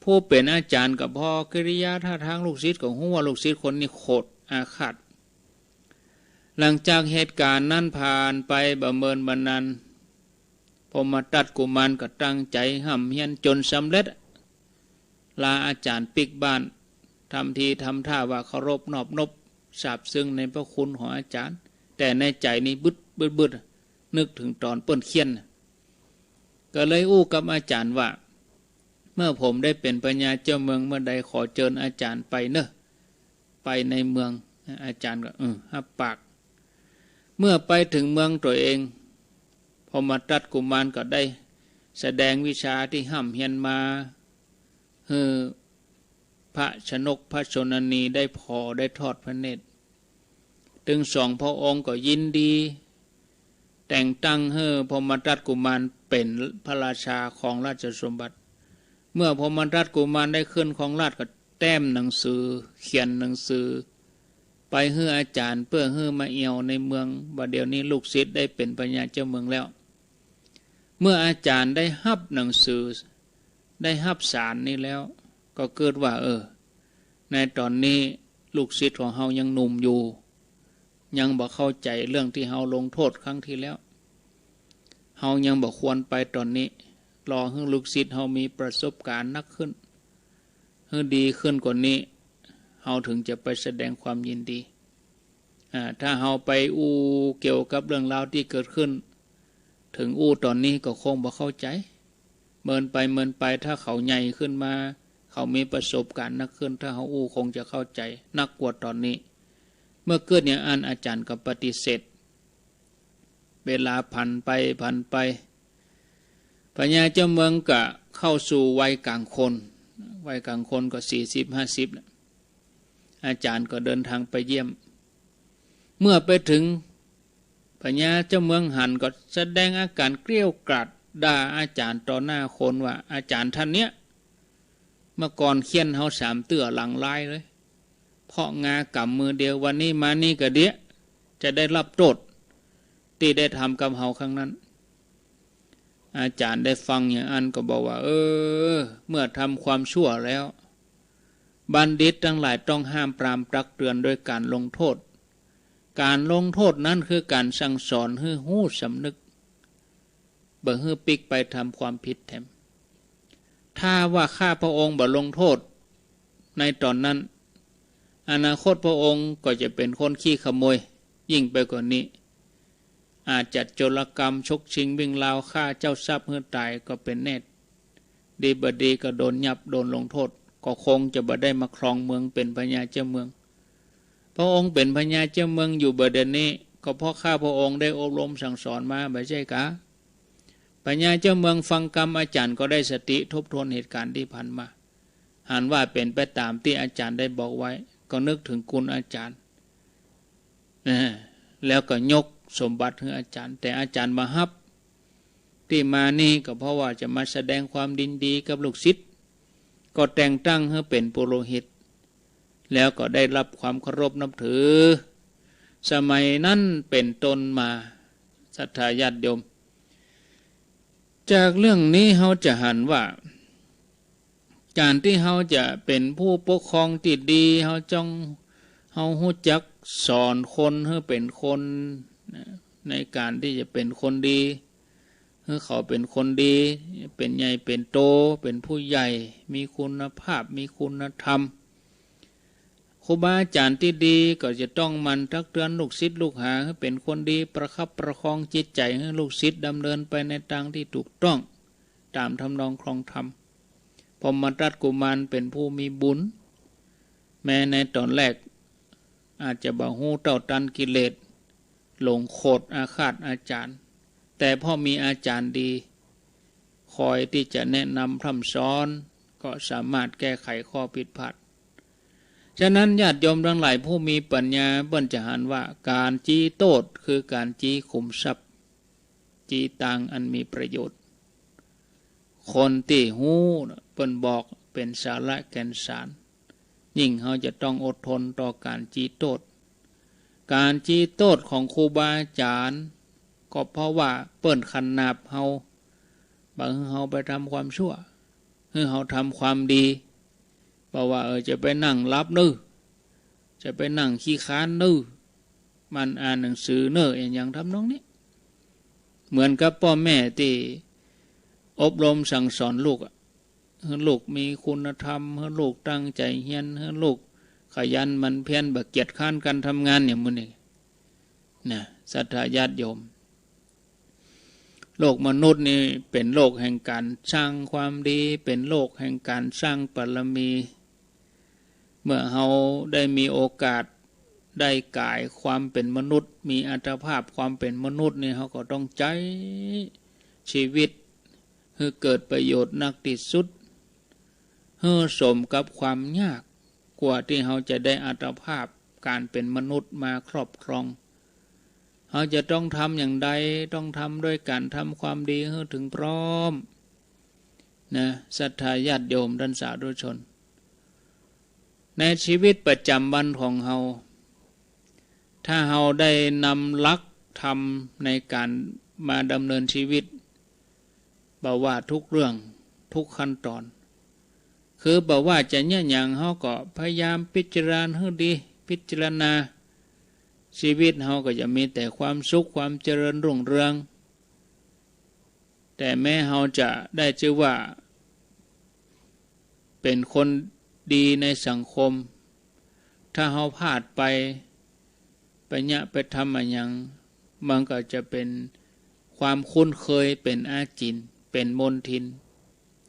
ผู้เป๋นอาจ๋ารย์ก็ผ่อกิริยาท่าตางลูกศิษย์ก็ฮู้ว่าลูกศิษย์คนนี้โขดอาฆาต หลังจากเหตุก๋ารณ์นั้นผ่านไปบ่เมินบ่นาน พรหมทัตกุมารก็ตั้งใจ๋ฮ่ำเฮียนจ๋นสำเร็จ ลาอาจ๋ารย์ปิ๊กบ้าน ทำทีทำท่าว่าเคารพนอบนบ ซาบซึ้งในพระคุณของอาจ๋ารย์ แต่ในใจ๋นี่บึดบึดบึด นึกเถิงต๋อนเปิ้นเฆี่ยน ก็เลยอู้กับอาจ๋ารย์ว่า เมื่อผมได้เป๋นพญาเจ้าเมืองเมื่อใด ขอเจิญอาจ๋ารย์ไปเน่อ ไปในเมือง อาจ๋ารย์ก็ เออ ฮับปาก เมื่อไปเถิงเมืองตั๋วเอง พรหมทัตกุมารก็ได้แสดงวิชาตี้ฮ่ำเฮียนมา หื้อพระชนกพระชนนีได้ผ่อได้ทอดพระเนตร ตึงสองพระองค์ก็ยินดี แต่งตั้งหื้อพรหมทัตกุมารเป๋นพระราชาครองราชสมบัติ เมื่อพรหมทัตกุมารได้ขึ้นครองราชย์ก็แต้มหนังสือ เขียนหนังสือ ไปหื้ออาจ๋ารย์เปื้อหื้อมาเอี่ยวในเมือง ว่าเดี๋ยวนี้ลูกศิษย์ได้เป๋นพญาเจ้าเมืองแล้ว เมื่ออาจ๋ารย์ได้ฮับหนังสือ ได้ฮับสารนี้แล้ว ก็กึ๊ดว่า เออ ในต๋อนนี้ลูกศิษย์ของเฮายังหนุ่มอยู่ ยังบ่เข้าใจ๋เรื่องตี้เฮาลงโต้ษครั้งตี้แล้ว เฮายังบ่ควรไปต๋อนนี้ รอหื้อลูกศิษย์เฮามีประสบก๋ารณ์นักขึ้น หื้อดีขึ้นกว่านี้ เฮาเถิงจะไปแสดงความยินดี อ่า ถ้าเฮาไปอู้เกี่ยวกับเรื่องราวตี้เกิดขึ้น เถิงอู้ต๋อนนี้ก็คงบ่เข้าใจ๋ เมินไปเมินไป ถ้าเขาใหญ่ขึ้นมา เขามีประสบก๋ารณ์นักขึ้น ถ้าเฮาอู้คงจะเข้าใจ๋นักกว่าต๋อนนี้ เมื่อกึ๊ดอย่างอั้นอาจ๋ารย์ก็ปฏิเสธ เวลาผ่านไปผ่านไป พญาเจ้าเมืองก็เข้าสู่วัยก๋างคน วัยก๋างคนก็สี่สิบห้าสิบแล้ว อาจ๋ารย์ก็เดินทางไปเยี่ยม เมื่อไปเถิง พญาเจ้าเมืองหันก็แสดงอาก๋ารเกรี้ยวกราดด่าอาจ๋ารย์ต่อหน้าคนว่า อาจ๋ารย์ต้านเนี้ย เมื่อก่อนเฆี่ยนเฮาสามเตื้อหลังลายเลย เพราะงากำมือเดียว วันนี้มานี่ก็เดียะ จะได้ฮับโต้ษตี้ได้ทำกับเฮาครั้งนั้น อาจ๋ารย์ได้ฟังอย่างอั้นก็บอกว่า เออ เมื่อทำความชั่วแล้ว บัณฑิตตังหลายต้องห้ามปรามตักเตือนโดยก๋านลงโต้ษ ก๋านลงโต้ษนั้นคือก๋านสั่งสอนหื้อฮู้สำนึก บ่หื้อปิ๊กไปทำความผิดแถม ถ้าว่าข้าพระองค์บ่ลงโต้ษในต๋อนนั้น อนาคตพระองค์ก็จะเป๋นคนขี้ขโมยยิ่งไปกว่านี้ อาจจะโจรกรรม ฉกชิงวิ่งราว ฆ่าเจ้าทรัพย์หื้อต๋ายก็เป๋นแน่ ดีบ่ดีก็โดนยับโดนลงโต้ษ ก็คงจะบ่ได้มาครองเมืองเป๋นพญาเจ้าเมือง พระองค์เป๋นพญาเจ้าเมืองอยู่บ่าเดี่ยวนี้ ก็เพราะข้าพระองค์ได้อบรมสั่งสอนมา บ่ใจ้กา พญาเจ้าเมืองฟังกำอาจ๋ารย์ก็ได้สติทบทวนเหตุก๋ารณ์ตี้ผ่านมา หันว่าเป๋นไปต๋ามตี้อาจ๋ารย์ได้บอกไว้ ก็นึกเถิงคุณอาจ๋ารย์ นะ แล้วก็ยกสมบัติหื้ออาจ๋ารย์ แต่อาจ๋ารย์บ่ฮับ ตี้มานี่ก็เพราะว่าจะมาแสดงความยินดีกับลูกศิษย์ ก็แต่งตั้งหื้อเป๋นปุโรหิต แล้วก็ได้ฮับความเคารพนับถือ สมัยนั้นเป๋นต้นมา ศรัทธาญาติโยม จากเรื่องนี้เฮาจะหันว่า ก๋านตี้เฮาจะเป๋นผู้ปกครองตี้ดี เฮาจ้อง เฮาฮู้จักสอนคนหื้อเป๋นคนนะ ในก๋านตี้จะเป๋นคนดี หื้อเขาเป๋นคนดี เป๋นใหญ่เป๋นโต เป๋นผู้ใหญ่ มีคุณภาพ มีคุณธรรม ครูบาอาจ๋ารย์ตี้ดีก็จะต้องหมั่นตักเตือนลูกศิษย์ลูกหาหื้อเป๋นคนดี ประคับประคองจิตใจ๋หื้อลูกศิษย์ดำเนินไปในตางตี้ถูกต้อง ต๋ามทำนองคลองธรรม พรหมทัตกุมารเป๋นผู้มีบุญ แม้ในต๋อนแรกอาจจะบ่ฮู้เต้าตันกิเลส หลงโขดอาฆาตอาจ๋ารย์ แต่เพราะมีอาจ๋ารย์ดี คอยตี้จะแนะนำพร่ำสอน ก็สามารถแก้ไขข้อผิดพลาด ฉะนั้นญาติโยมตังหลายผู้มีปัญญา เปิ้นจะหันว่าก๋านจี้โต้ษคือก๋านจี้ขุมทรัพย์ จี้ตางอันมีประโยชน์ คนตี้ฮู้น่ะเปิ้นบอกเป๋นสาระแก่นสาร ยิ่งเฮาจะต้องอดทนต่อก๋านจี้โต้ษ ก๋านจี้โต้ษของครูบาอาจ๋ารย์ ก็เพราะว่าเปิ้นขนาบเฮา บ่หื้อเฮาไปทำความชั่ว หื้อเฮาทำความดี บ่ว่า เออ จะไปนั่งหลับเน่อ จะไปนั่งขี้คร้านเน่อ หมั่นอ่านหนังสือเน่อ อะหยังทำนองนี้ เหมือนกับป้อแม่ตี้อบรมสั่งสอนลูกอะ หื้อลูกมีคุณธรรม หื้อลูกตั้งใจ๋เฮียน หื้อลูกขยันหมั่นเพียร บ่เกียจคร้านก๋านทำงาน อย่างหมู่นี้นะ ศรัทธาญาติโยม โลกมนุษย์นี่เป๋นโลกแห่งก๋านสร้างความดี เป๋นโลกแห่งก๋านสร้างบารมี เมื่อเฮาได้มีโอกาสได้ก๋ายความเป๋นมนุษย์ มีอัตภาพความเป๋นมนุษย์นี่ เฮาก็ต้องใจ๊ชีวิตหื้อเกิดประโยชน์นักตี้สุด หื้อสมกับความยาก กว่าตี้เฮาจะได้อัตภาพก๋านเป๋นมนุษย์มาครอบครอง เฮาจะต้องทำอย่างใด ต้องทำด้วยก๋านทำความดีหื้อเถิงพร้อมนะ ศรัทธาญาติโยมต้านสาธุชน ในชีวิตประจ๋ำวันของเฮา ถ้าเฮาได้นำหลักธรรมในก๋านมาดำเนินชีวิต บ่ว่าทุกเรื่อง ทุกขั้นตอน คือบ่ว่าจะเยียะหยัง เฮาก็พยายามพิจารณาหื้อดี พิจารณา ชีวิตเฮาก็จะมีแต่ความสุข ความเจริญรุ่งเรือง แต่แม้เฮาจะได้จื้อว่าเป๋นคนดีในสังคม ถ้าเฮาพลาดไป ไปเยียะไปทำอะหยัง มันก็จะเป๋นความคุ้นเคย เป๋นอาจิณ เป๋นมลทิน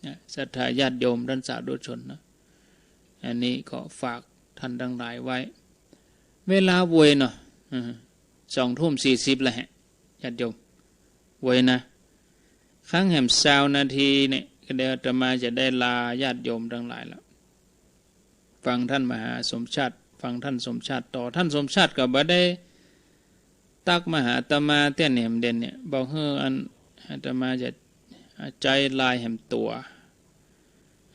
นะ ศรัทธาญาติโยมต้านสาธุชนนะ อันนี้ก็ฝากต้านตังหลายไว้ เวลาโวยเนาะ อืม สองทุ่มสี่สิบแล้วแหะ ญาติโยม โวยนะ คังแหมซาวนาทีเนี่ย ก็เดี๋ยวอาตมาจะได้ลาญาติโยมตังหลายแล้ว ฟังต้านมหาสมชาติ ฟังต้านสมชาติต่อ ต้านสมชาติก็บ่ได้ตั๊กมาหาอาตมาเตื้อแหมเด่นเนี่ย บอกหื้ออันอาตมาจะใจ๊ไลน์แหมตั๋ว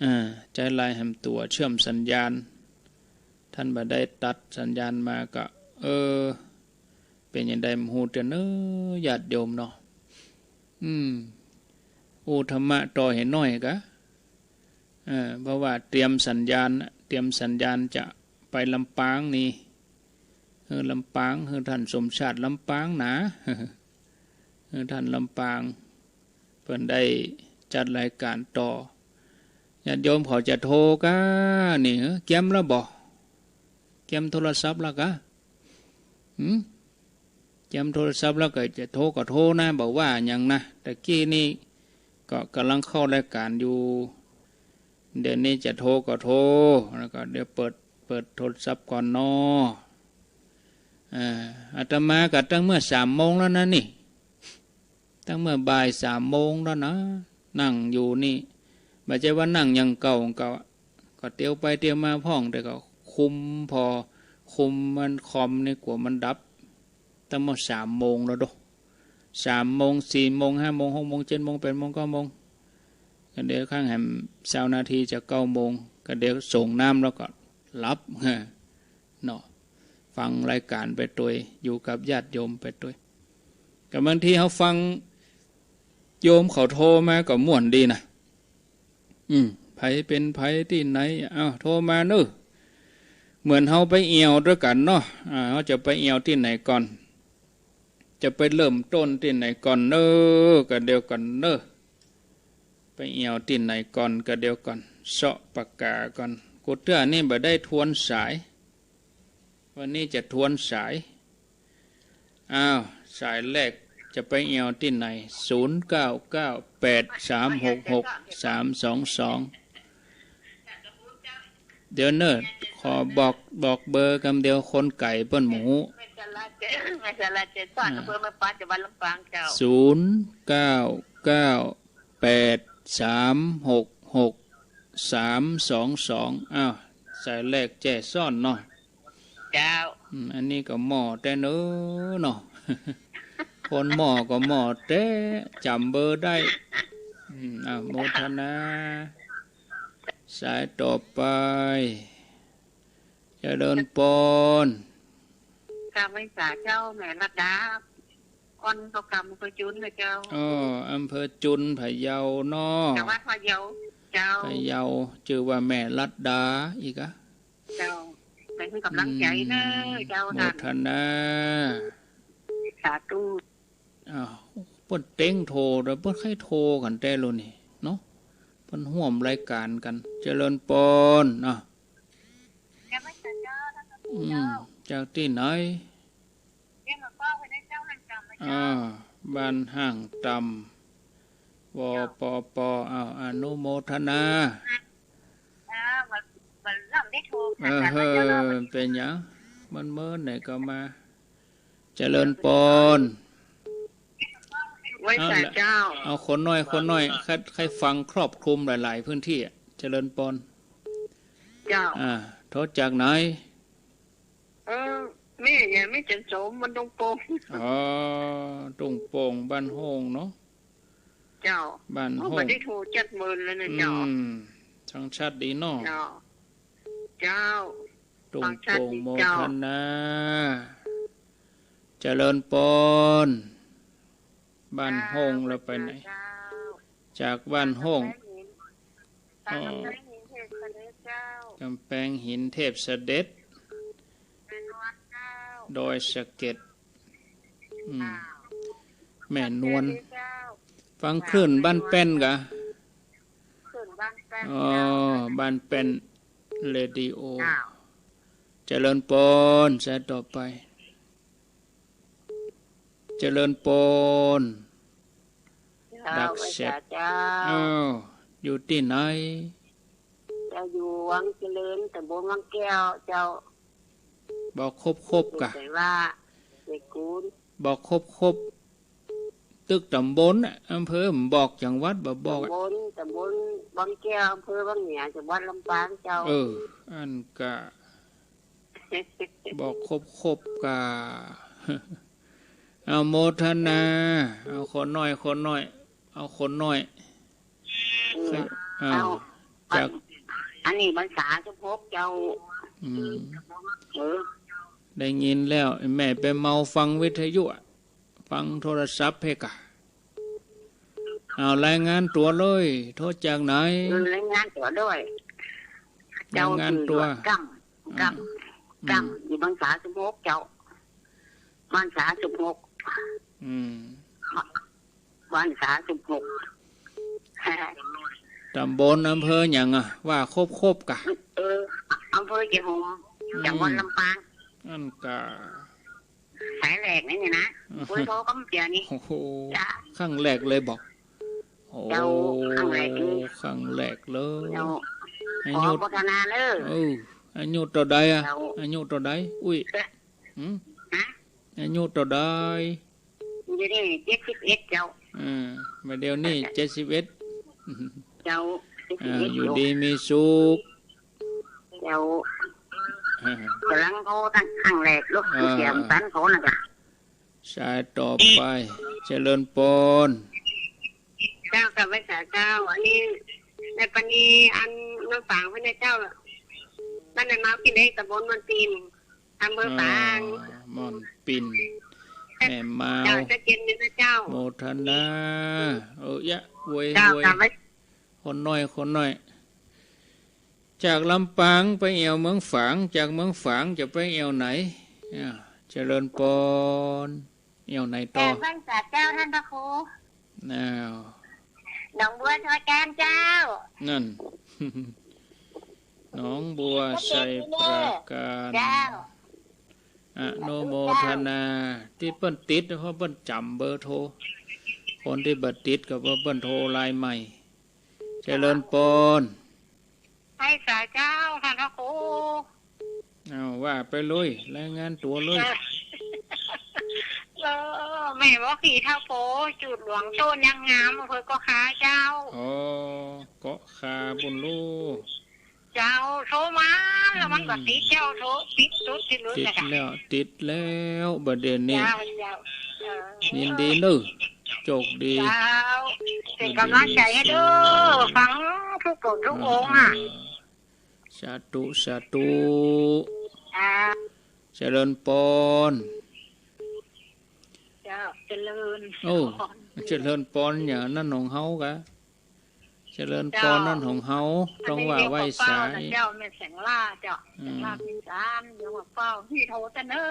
อ่า ใจ๊ไลน์แหมตั๋วเชื่อมสัญญาณ ต้านบ่ได้ตัดสัญญาณมาก็ เออ เป๋นอย่างใดบ่ฮู้เตื้อเน่อ ญาติโยมเนาะ อืม อู้ธรรมะต่อหื้อหน้อยกะ เออ เพราะว่าเตรียมสัญญาณ เตรียมสัญญาณจะไปลำปางนี่ เออ ลำปาง หื้อต้านสมชาติลำปางนา เออ ต้านลำปาง เปิ้นได้จัดรายก๋านต่อ ญาติโยมเขาจะโทรกะนี่ เออ เกียมแล้วบ่ เกียมโทรศัพท์แล้วกะ หืม เกียมโทรศัพท์แล้วก็จะโทรก็โทรนะ บ่ว่าหยังนะ ตะกี้นี่ก็ก่ำลังเข้ารายก๋านอยู่ เดี๋ยวนี้จะโทรก็โทร แล้วก็เดี๋ยวเปิด เปิดโทรศัพท์ก่อนเนาะ อ่า อาตมาก็ตั้งเมื่อสามโมงแล้วนะนี่ ตั้งเมื่อบ่ายสามโมงแล้วนะ นั่งอยู่นี่ บ่ใจ้ว่านั่งอย่างเก่า ก็ ก็เตียวไปเตียวมาพ่อง แต่ก็คุม ผ่อคุมมันคอมนี่กั๋วมันดับ ตั้งเมื่อสามโมงแล้วโด สามโมง สี่โมง ห้าโมง หกโมง เจ็ดโมง แปดโมง เก้าโมง ก็เดี๋ยวคังแหมซาวนาทีจะเก้าโมง ก็เดี๋ยวส่งน้ำแล้วก็หลับ เนาะ ฟังรายก๋านไปตวย อยู่กับญาติโยมไปตวย ก็บางทีเฮาฟังโยมเขาโทรมาก็ม่วนดีนะ อืม ใผเป๋นใผตี้ไหน อ้าว โทรมาเน้อ เหมือนเฮาไปแอ่วตวยกั๋นเนาะ อ่า เฮาจะไปแอ่วตี้ไหนก่อน จะไปเริ่มต้นตี้ไหนก่อนเน้อ ก็เดี๋ยวก่อนเน้อ ไปแอ่วตี้ไหนก่อน ก็เดี๋ยวก่อน เซาะปากก๋าก่อน กูเตื้อนี่บ่ได้ทวนสาย วันนี้จะทวนสาย อ้าว สายแรกจะไปแอ่วตี้ไหน ศูนย์เก้าเก้าแปดสามหกหกสามสองสอง เดี๋ยวเน้อ ขอบอก บอกเบอร์กำเดียว คนไก๋เปิ้นบ่ฮู้ แม่สาราเจ แม่สาราเจสอน อ่า อำเภอแม่ปาน จังหวัดลำปางเจ้า ศูนย์เก้าเก้าแปดสามหกหกสามสองสอง อ้าว สายแรกแจ้ซ้อนเนาะ เจ้า อืม อันนี้ก็หม้อแต๊เน้อเนาะ คนหม้อก็หม้อแต๊ จ๋ำเบอร์ได้ อืม อ่ะ โมทนา สายต่อไป เจริญปอน กราบไหว้สาเจ้า แม่รัตดา อ่อนเกาะกำ อำเภอจุนนะเจ้า อ้อ อำเภอจุน พะเยาเนาะ จังหวัดพะเยา เจ้า พะเยา จื้อว่าแม่รัตดา อีกอะ เจ้า ไปหื้อกำลังใจ๋เน้อ อืม เจ้า โมทนา สาธุ อ้าว เปิ้นเต็งโทร แต่เปิ้นใค่โทรกั๋นแต๊โลนี่เนาะ เปิ้นฮ่วมรายก๋านกั๋น เจริญปอน อ่ะ อืม จากตี้ไหน อ่า บ้านห้างต่ำ ว ป ป อ้าว อนุโมทนา เออ เป๋นหยัง มันเมินไหนก็มา เจริญปอน ไหว้สาเจ้า เอาคนน้อย คนน้อย ใค่ ใค่ฟังครอบคลุมหลายๆ พื้นที่อะ เจริญปอน เจ้า อ่า โทรจากไหน เออ แม่เนี่ย แม่จันโสม บ้านดงโป่ง อ๋อ ดงโป่ง บ้านโฮ่งเนาะ เจ้า บ้านโฮ่ง โอ้ บ่ได้โทรจักเมินแล้วนะเจ้า อืม ฟังชัดดีเนาะ เจ้า เจ้า ดงโป่ง ฟังชัดดีเจ้า โมทนา เจริญปอน บ้านโฮ่ง เจ้า แล้วไปไหน เจ้า จากบ้านโฮ่ง อ๋อ กำแพงหินเทพเสด็จเจ้า กำแพงหินเทพเสด็จ แม่นวลเจ้า ดอยสะเก็ด อืม เจ้า แม่นวล เจ้า ฟังคลื่นบ้านแป้นกะ คลื่นบ้านแป้น อ๋อ เจ้า บ้านแป้นเรดิโอ เจ้า เจริญปอน สายต่อไป เจริญปอน เจ้า ดักแซ็บ ไหว้สาเจ้า อ้าว อยู่ตี้ไหน เจ้า อยู่วังเจริญ ตำบลวังแก้ว เจ้า บอกครบๆ กะ แต่ว่า เด็กกูล บอกครบๆ ตึกตำบลน่ะ อำเภอบ่บอก จังหวัดบ่บอกอะ ตำบล ตำบลวังแก้ว อำเภอวังเหนือ จังหวัดลำปางเจ้า เออ อั้นกะ บอกครบๆ กะ เอาโมทนา เอาคนน้อย คนน้อย เอาคนน้อย อืม อ้าว เอา จาก อัน อันนี้พรรษาสิบหกเจ้า อืม เออ ได้ยินแล้ว แม่ไปเมาฟังวิทยุอะ ฟังโทรศัพท์เพกะ เอารายงานตั๋วเลย โทรจากไหน เออ รายงานตั๋วด้วย รายงานตั๋ว เจ้า ชื่อหลวงกำ กำ อ่า กำ อืม อยู่พรรษาสิบหกเจ้า พรรษาสิบหก อืม พรรษาสิบหก ตำบลอำเภอหยังอะ ว่าครบๆ กะ เออ อำเภอเจียงโฮม อืม จังหวัดลำปาง อั้นกะ สายแรกนี่นะ อืม เบอร์โทรก็เจียนี่ โอ้โห จ้ะ ครั้งแรกเลยบอก โอ้ เจ้า ครั้งแรกเลย ครั้งแรกเลย เจ้า อายุ ขอโมทนาเน้อ เออ อายุเต้าใดอะ เจ้า อายุเต้าใด อุ้ย เอ๊ะ หืม ฮะ อายุเต้าใด เดี๋ยวนี้เจ็ดสิบเอ็ดเจ้า อ่า มาเดี๋ยวนี้เจ็ดสิบเอ็ด เจ้า อ่า เจ็ดสิบเอ็ด อยู่ดีมีสุข เจ้า อ่า กำลังโทรตั้งครั้งแรกลูก อ่า เสียงสันโทรนะจ๊ะ สายต่อไป เจริญปอน เจ้า กราบไหว้สาเจ้า อันนี้ แม่ปานี อันน้องฝางไว้นะเจ้า บ้านนาเมากินได้ ตำบลม่อนตีน อำเภอฝาง อ่า ม่อนปิ่น แม่มาว เจ้า เจ้าเจนนะเจ้า โมทนา เออ ยะ เวย เจ้า เวย เจ้า คนน้อย คนน้อย จากลำปางไปแอ่วเมืองฝาง จากเมืองฝางจะไปแอ่วไหน อ่า เจริญปอน แอ่วไหนต่อ แอ่วบ้านสาเจ้าท่านพระครู อ้าว หนองบัวทอการเจ้า นั่น หนองบัวไชยปราการ เจ้า อนุโมทนา ตี้เปิ้นติด เพราะเปิ้นจ๋ำเบอร์โทร คนตี้บ่ติดก็เพราะเปิ้นโทรลายใหม่ เจริญปอน ไหว้สาเจ้า ท่านพระครู เอาว่าไปเลย รายงานตั๋วเลย เออ แม่หมอขี่ท้าวโพ จุดหลวงโต้นยางงาม อำเภอเกาะคาเจ้า อ๋อ เกาะคาปู้นลูก เจ้า โทรมา แล้วมันก็ติดเจ้า โทรติดสุดติดลุ้น ติด เลยค่ะ แล้ว ติดแล้ว บัดเดี๋ยวนี้ เจ้า เจ้า เออ ยินดีเนอะ โชคดี เจ้า เป๋นก๋ำลังใจ๋หื้อเด้อ ฟังกู้ผู้กู้องค์อะ เออ สาธุ สาธุ อ่า เจริญปอน เจ้า เจริญ โอ้ เจริญปอน อย่างนั้นของเฮากะ เจริญปอน เจ้า นั่นของเฮา ต้องว่าไหว้สา อันนี้เวียงปากเป้านะเจ้า แม่แสงล่าเจ้า อืม แสงล่าพิมสาร เวียงปากเป้า นี่โทรเสนอ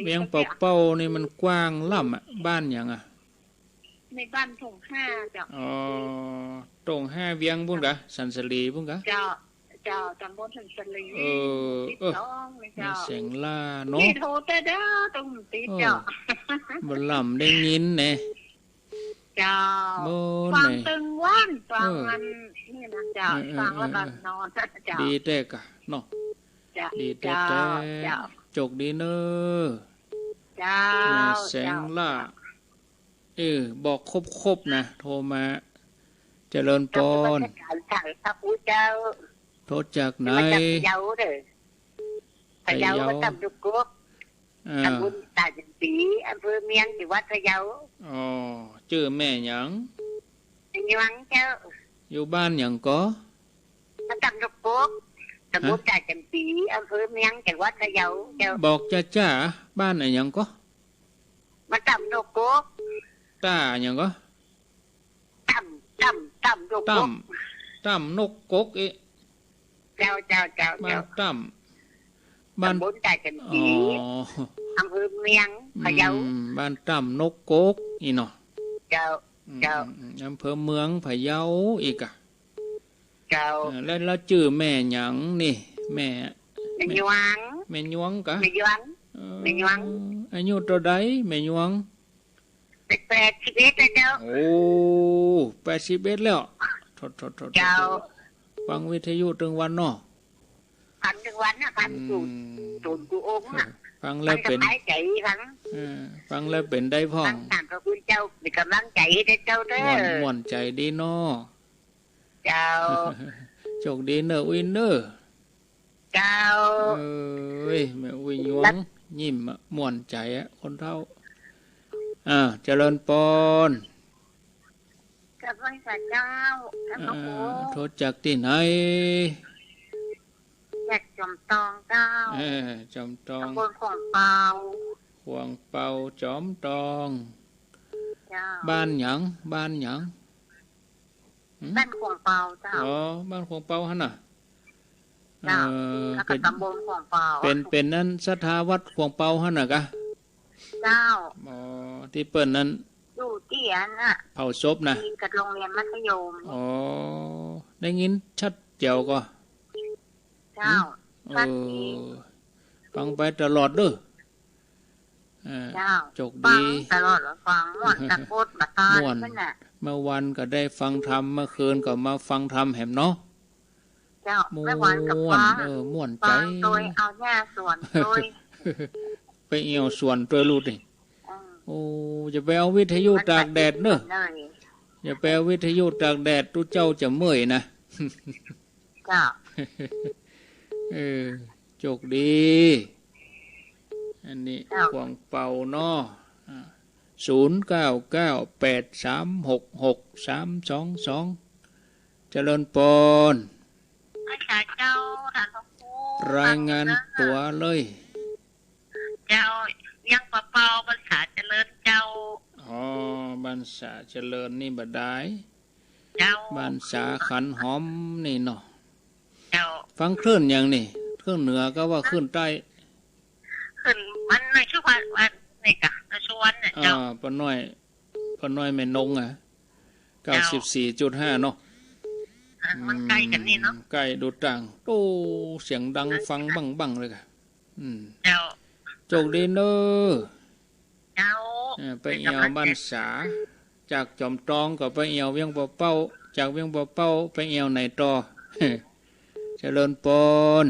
เวียงปากเป้านี่มันกว้างล้ำอะ บ้านหยังอะ ในบ้านโถ่งห้าเจ้า อ๋อ โถ่งห้าเวียงปู้นกะ สันสลีปู้นกะ เจ้า เจ้า ตำบลสันสลี เออ หมู่สิบสอง เออ นี่เจ้า แม่แสงล่าเนาะ นี่โทรแต่เด้อ ตรงติดเจ้า เออ บ่ล้ำได้ยินแน่ เจ้า โบ้น ฟัง ไหน ตึงวัน ฟัง เออ มัน นี่นะเจ้า เออ เออ ฟังแล้วก็ เออ เออ นอน เจ้า ดีแต๊กะเนาะ เจ้า ดีแต๊ เจ้า แต๊ เจ้า โชคดีเนอะ เจ้า แม่แสงล่า เจ้า เออ บอกครบๆ นะ โทรมา เจริญปอน นมัสก๋ารพระครูเจ้า โทรจากไหน มาจากพะเยาเด้อ พะเยา พะเยา บ้านต่ำดงกก อ่า ตำบลตาดจำปี อำเภอเมียง จังหวัดพะเยา อ๋อ จื้อแม่หยัง แม่ยวงเจ้า อยู่บ้านหยังก่อ บ้านต่ำดงกก ตำบล ฮะ ตาดจำปี อำเภอเมียง จังหวัดพะเยาเจ้า บอกจ้าๆ บ้านอะหยังก่อ บ้านต่ำดงกก ต้าอะหยังก่อ ต่ำ ต่ำ ต่ำดงกก ต่ำ ต่ำดงกกเอ๊ะ เจ้า เจ้า เจ้า บ้าน เจ้า ต่ำ บ้าน ตำบลตาดจำปี อ๋อ อำเภอเมียง พะเยา อืม บ้านต่ำดงกกอี้เนาะ เจ้า อืม เจ้า อืม อืม อำเภอเมือง พะเยาอี้กะ เจ้า เออ แล้ว แล้วจื้อแม่หยังนี่ แม่ แม่ยวง แม่ยวงกะ แม่ยวง เออ แม่ยวง อายุเต้าใดแม่ยวง แปดสิบเอ็ดแล้วเจ้า โอ้ แปดสิบเอ็ดแล้ว โถ โถ โถ โถ เจ้า ฟังวิทยุตึงวันเนาะ ฟังตึงวันนะ ฟัง อืม กู้ กู้องค์นะ ฟังแล้วเป๋น มันสบายใจ๋ฟัง เออ ฟังแล้วเป๋นใดพ่อง ฟังต๋ามพระคุณเจ้า เป๋นก๋ำลังใจ๋หื้อเจ้าเด้อ ม่วน ม่วนใจ๋ดีเนาะ เจ้า โชคดีเน่ออุ๊ยเน่อ เจ้า เอ้ย แม่อุ๊ยยวง ยิ้มอะ ม่วนใจ๋อะ คนเฒ่า อ่า เจริญปอน กราบไหว้สาเจ้า ท่านพระครู อ่า โทรจากตี้ไหน จากจอมตองเจ้า เออ จอมตอง ตำบลข่วงเปา ข่วงเปา จอมตอง เจ้า บ้านหยัง บ้านหยัง หืม บ้านข่วงเปาเจ้า อ๋อ บ้านข่วงเปาหั้นน่ะ เจ้า เอ่อ แล้วก็ เป๋น ตำบลข่วงเปา เป๋น เป๋นอันศรัทธาวัดข่วงเปาหั้นน่ะกะ เจ้า อ๋อ ตี้เปิ้นนั้น อยู่ตี้อันน่ะ เผาศพน่ะ ติดกับโรงเรียนมัธยม อ๋อ ได้ยินชัดแจ๋วก่อ เจ้า หืม ชัดเจน เออ ฟังไปตลอดเด้อ อ่า เจ้า โชคดี ฟังตลอด ฟังม่วน ตะโกนบ่ตาย ม่วน นั่นน่ะ เมื่อวันก็ได้ฟังธรรม เมื่อคืนก็มาฟังธรรมแหมเนาะ เจ้า ม่วน เมื่อวันก็ฟัง เออ ม่วนใจ๋ ฟังโตยเอาหญ้าสวนโตย ไปแอ่วสวนโตยลูกนี่ อืม โอ้ อย่าไปเอาวิทยุตากแดดเนอะ มันก็ดีเลย อย่าไปเอาวิทยุตากแดด ตุ๊เจ้าจะเมื่อยนะ เจ้า เออ โชคดี อันนี้ เจ้า ข่วงเปาเนาะ อ่า ศูนย์เก้าเก้า แปดสามหกหก สามสองสอง เจริญปอน อาจารย์เจ้า ท่านพระครู รายงานตั๋วเลย เจ้า เวียงป่าเป้า บ้านสาเจริญเจ้า อ๋อ บ้านสาเจริญนี่บ่ดาย เจ้า บ้านสาขันหอมนี่เนาะ เจ้า ฟังคลื่นหยังนี่ คลื่นเหนือก็ว่าคลื่นใต้ คลื่นมันในชื่อว่า ว่าในกะนครสวรรค์น่ะเจ้า อ่า ป้าน้อย ป้าน้อยแม่นงอะ เก้าสิบสี่จุดห้าเนาะ อ่ะ มันใก้กั๋นนี่เนาะ อืม ใก้ดูต่าง โอ้ เสียงดังฟังบั้งๆ เลยกะ อืม เจ้า โจคดีเน่อ เจ้า เออ ไปแอ่วบ้านสา จากจอมตองก็ไปแอ่วเวียงป่าเป้า จากเวียงป่าเป้าไปแอ่วไหนต่อ เจริญปอน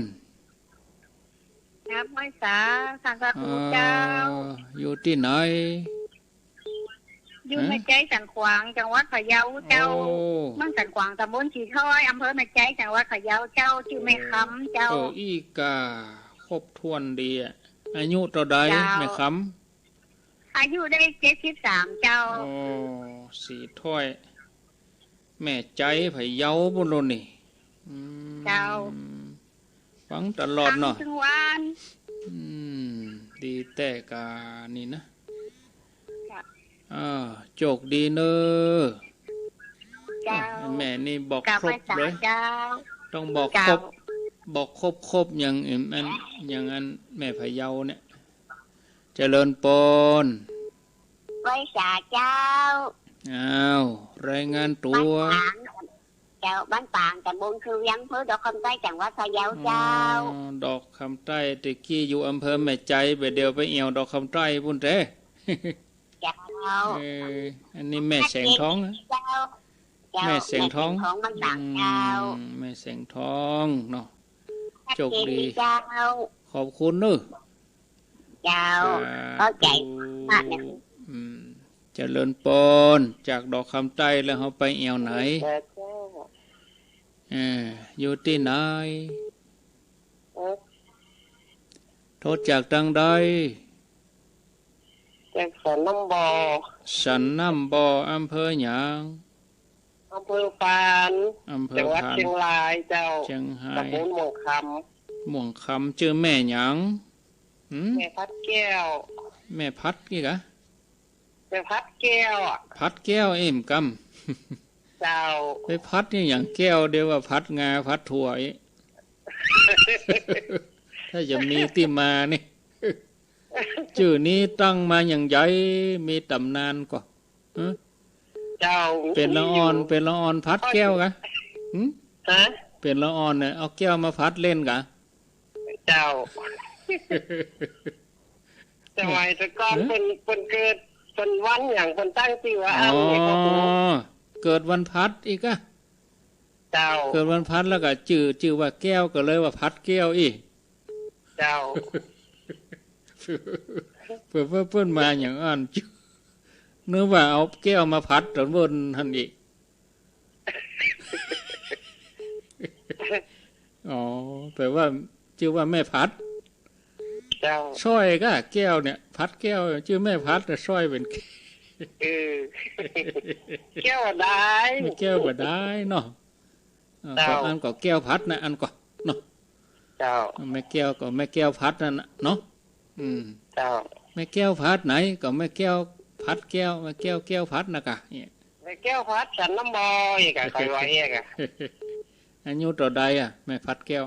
ครับ ไหว้สา ท่านพระครูเจ้า อ๋อ อยู่ตี้ไหน อยู่ ฮะ แม่ไจ๊สันขวาง จังหวัดพะเยาเจ้า โอ้ เมืองสันขวาง ตำบลชีถ้อย อำเภอแม่ไจ๊ จังหวัดพะเยาเจ้า จื้อแม่คำเจ้า เออ อี้ก่า ครบถ้วนดีอะ อายุเต้าใด เจ้า แม่คำ อายุได้เจ็ดสิบสามเจ้า โอ้ ชีถ้อย แม่ไจ๊พะเยาปู้นโลนี่ อืม เจ้า ฟังตลอดเนาะ ฟังตึงวัน อืม ดีแต๊ก่านี่นะ เจ้า อ่า โจคดีเน่อ เจ้า อ่ะ แม่นี่บอกครบเลย กราบไหว้สาเจ้า ต้องบอกครบ เจ้า บอกครบๆ อย่างอัน อย่างอันแม่พะเยาเนี่ย เจริญปอน ไหว้สาเจ้า อ้าว รายงานตั๋ว บ้านปาง เจ้า บ้านปาง ตำบลคือเวียง อำเภอดอกคำใต้ จังหวัดพะเยาเจ้า อ๋อ ดอกคำใต้ ตะกี้อยู่อำเภอแม่ไจ๊ บ่าเดี่ยวไปแอ่วดอกคำใต้ปู้นแต๊ เจ้า เออ อันนี้แม่แสงทองนะ เจ้า เจ้า แม่แสงทอง แม่แสงทอง บ้านปางเจ้า อืม แม่แสงทองเนาะ โจคดี เจ้า ขอบคุณเน่อ เจ้า สาธุ เข้าใจ๋มากนะ อืม เจริญปอน จากดอกคำใต้แล้วเฮาไปแอ่วไหน เจ้า เออ อยู่ตี้ไหน เออ โทรจากตางใด จากสันน้ำบ่อ สันน้ำบ่อ อำเภอหยัง อำเภอฝาง อำเภอฝาง จังหวัดเชียงรายเจ้า เชียงราย ตำบลม่วงคำ ม่วงคำ จื้อแม่หยัง หืม แม่พัดแก้ว แม่พัดนี่กะ แม่พัดแก้วอะ พัดแก้วเอ็มกำ เจ้า ไปพัดนี่อย่างแก้ว เดี๋ยวว่าพัดงาพัดถั่วอีก ถ้าจะมีตี้มานี่ จื้อนี้ตั้งมาอย่างใด มีต๋ำนานก่อ ฮะ เจ้า เป๋นละอ่อน เป๋นละอ่อนพัดแก้วกะ หึ ฮะ เป๋นละอ่อนเนี่ย เอาแก้วมาพัดเล่นกะ เจ้า สมัยแต่ก่อน ฮะ เปิ้น เปิ้นเกิด เปิ้นวันหยัง เปิ้นตั้งจื้อว่าอั้น อ๋อ เนี่ยครับผม เกิดวันพัดอีกอะ เจ้า เกิดวันพัดแล้วก็จื้อ จื้อว่าแก้ว ก็เลยว่าพัดแก้วอี้ เจ้า เปิ้น เปิ้น เปิ้นมาอย่างอั้น นึกว่าเอาแก้วมาพัดต๋อนเปิ้นหั้นอี้ อ๋อ แป๋ว่าจื้อว่าแม่พัด เจ้า สร้อยกะแก้วเนี่ย พัดแก้ว จื้อแม่พัด แต่สร้อยเป๋น เออ แก้วบ่ดาย แม่แก้วบ่ดายเนาะ เออ เจ้า ก็อันก็แก้วพัดนะ อันก็เนาะ เจ้า แม่แก้วก็แม่แก้วพัดนั่นน่ะเนาะ อืม เจ้า แม่แก้วพัดไหน ก็แม่แก้วพัดแก้ว แม่แก้วแก้วพัดนะกะ เนี่ย แม่แก้วพัดสันน้ำบ่ออีกอะ ใครว่าเอกอะ อายุเต้าใดอะ แม่พัดแก้ว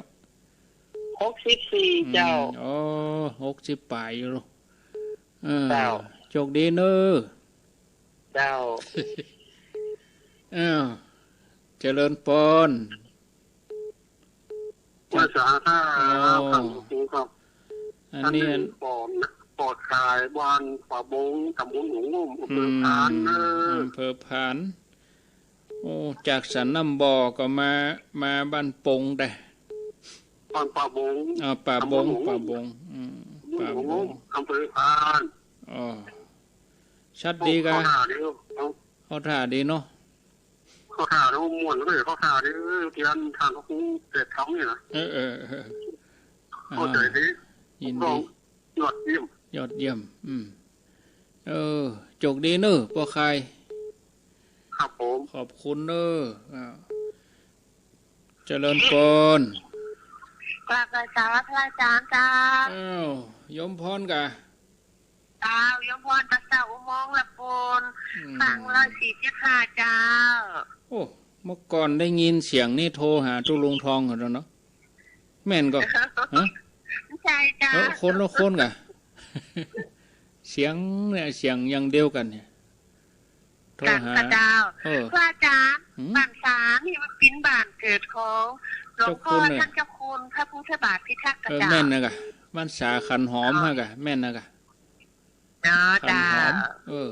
หกสิบสี่ อืม เจ้า โอ้ หกสิบปลายอยู่ลูก เออ เจ้า โจคดีเน่อ เจ้า อ้าว เจริญปอน ไหว้สา อ๋อ ครับ ครับ อันนี้ อันนี้ อัน ปอด ปอดขาย บ้านป่าบง ตำบลหนองงม อำเภอ อืม ฝางเน่อ อำเภอฝาง โอ้ จากสันน้ำบ่อก็มา มาบ้านปงแต๊ บ้านป่าบง อ๋อ ป่าบง ตำบลหนองงม ป่าบง อืม ตำบลหนองงม ป่าบง อำเภอฝาง อ๋อ ชัดดีกะ เข้าท่าดี เข้าท่าดีเนาะ เข้าท่าเนาะ ม่วนเลย เข้าท่าดี เออ เตียนทางเขาคงเสร็จทำนี่นะ เออ เออ เออ เข้าใจ๋ดี อ่า ยินดี ยอดเยี่ยม ยอดเยี่ยม อืม เออ โจคดีเน่อ ป้อข่าย ครับผม ขอบคุณเน่อ อ่า เจริญปอน เจ กราบไหว้สาพระอาจารย์เจ้า อ้าว โยมพรกะ เจ้า โยมพรจากเจ้าอุโมงค์ละปูน อืม ฟังร้อยสี่สิบห้าเจ้า โอ้ เมื่อก่อนได้ยินเสียงนี่โทรหาตุ๊ลุงทองเขาแล้วเนาะ แม่นก่อ ฮะ ใช่เจ้า เออ คนละคนก่อ เสียงเนี่ย เสียงอย่างเดียวกั๋นเนี่ย โทรหา ค่ะเจ้า เออ พระอาจารย์ หืม บ้านสานี่มันเป๋นบ้านเกิดของหลวงพ่อ เจ้าคุณเนี่ย ท่านเจ้าคุณพระพุทธบาทพิทักษ์ เออ เจ้า แม่นนะก่อ บ้านสาขันหอม เจ้า ฮะก่อ แม่นนะก่อ เนาะ ขันหอม เจ้า เออ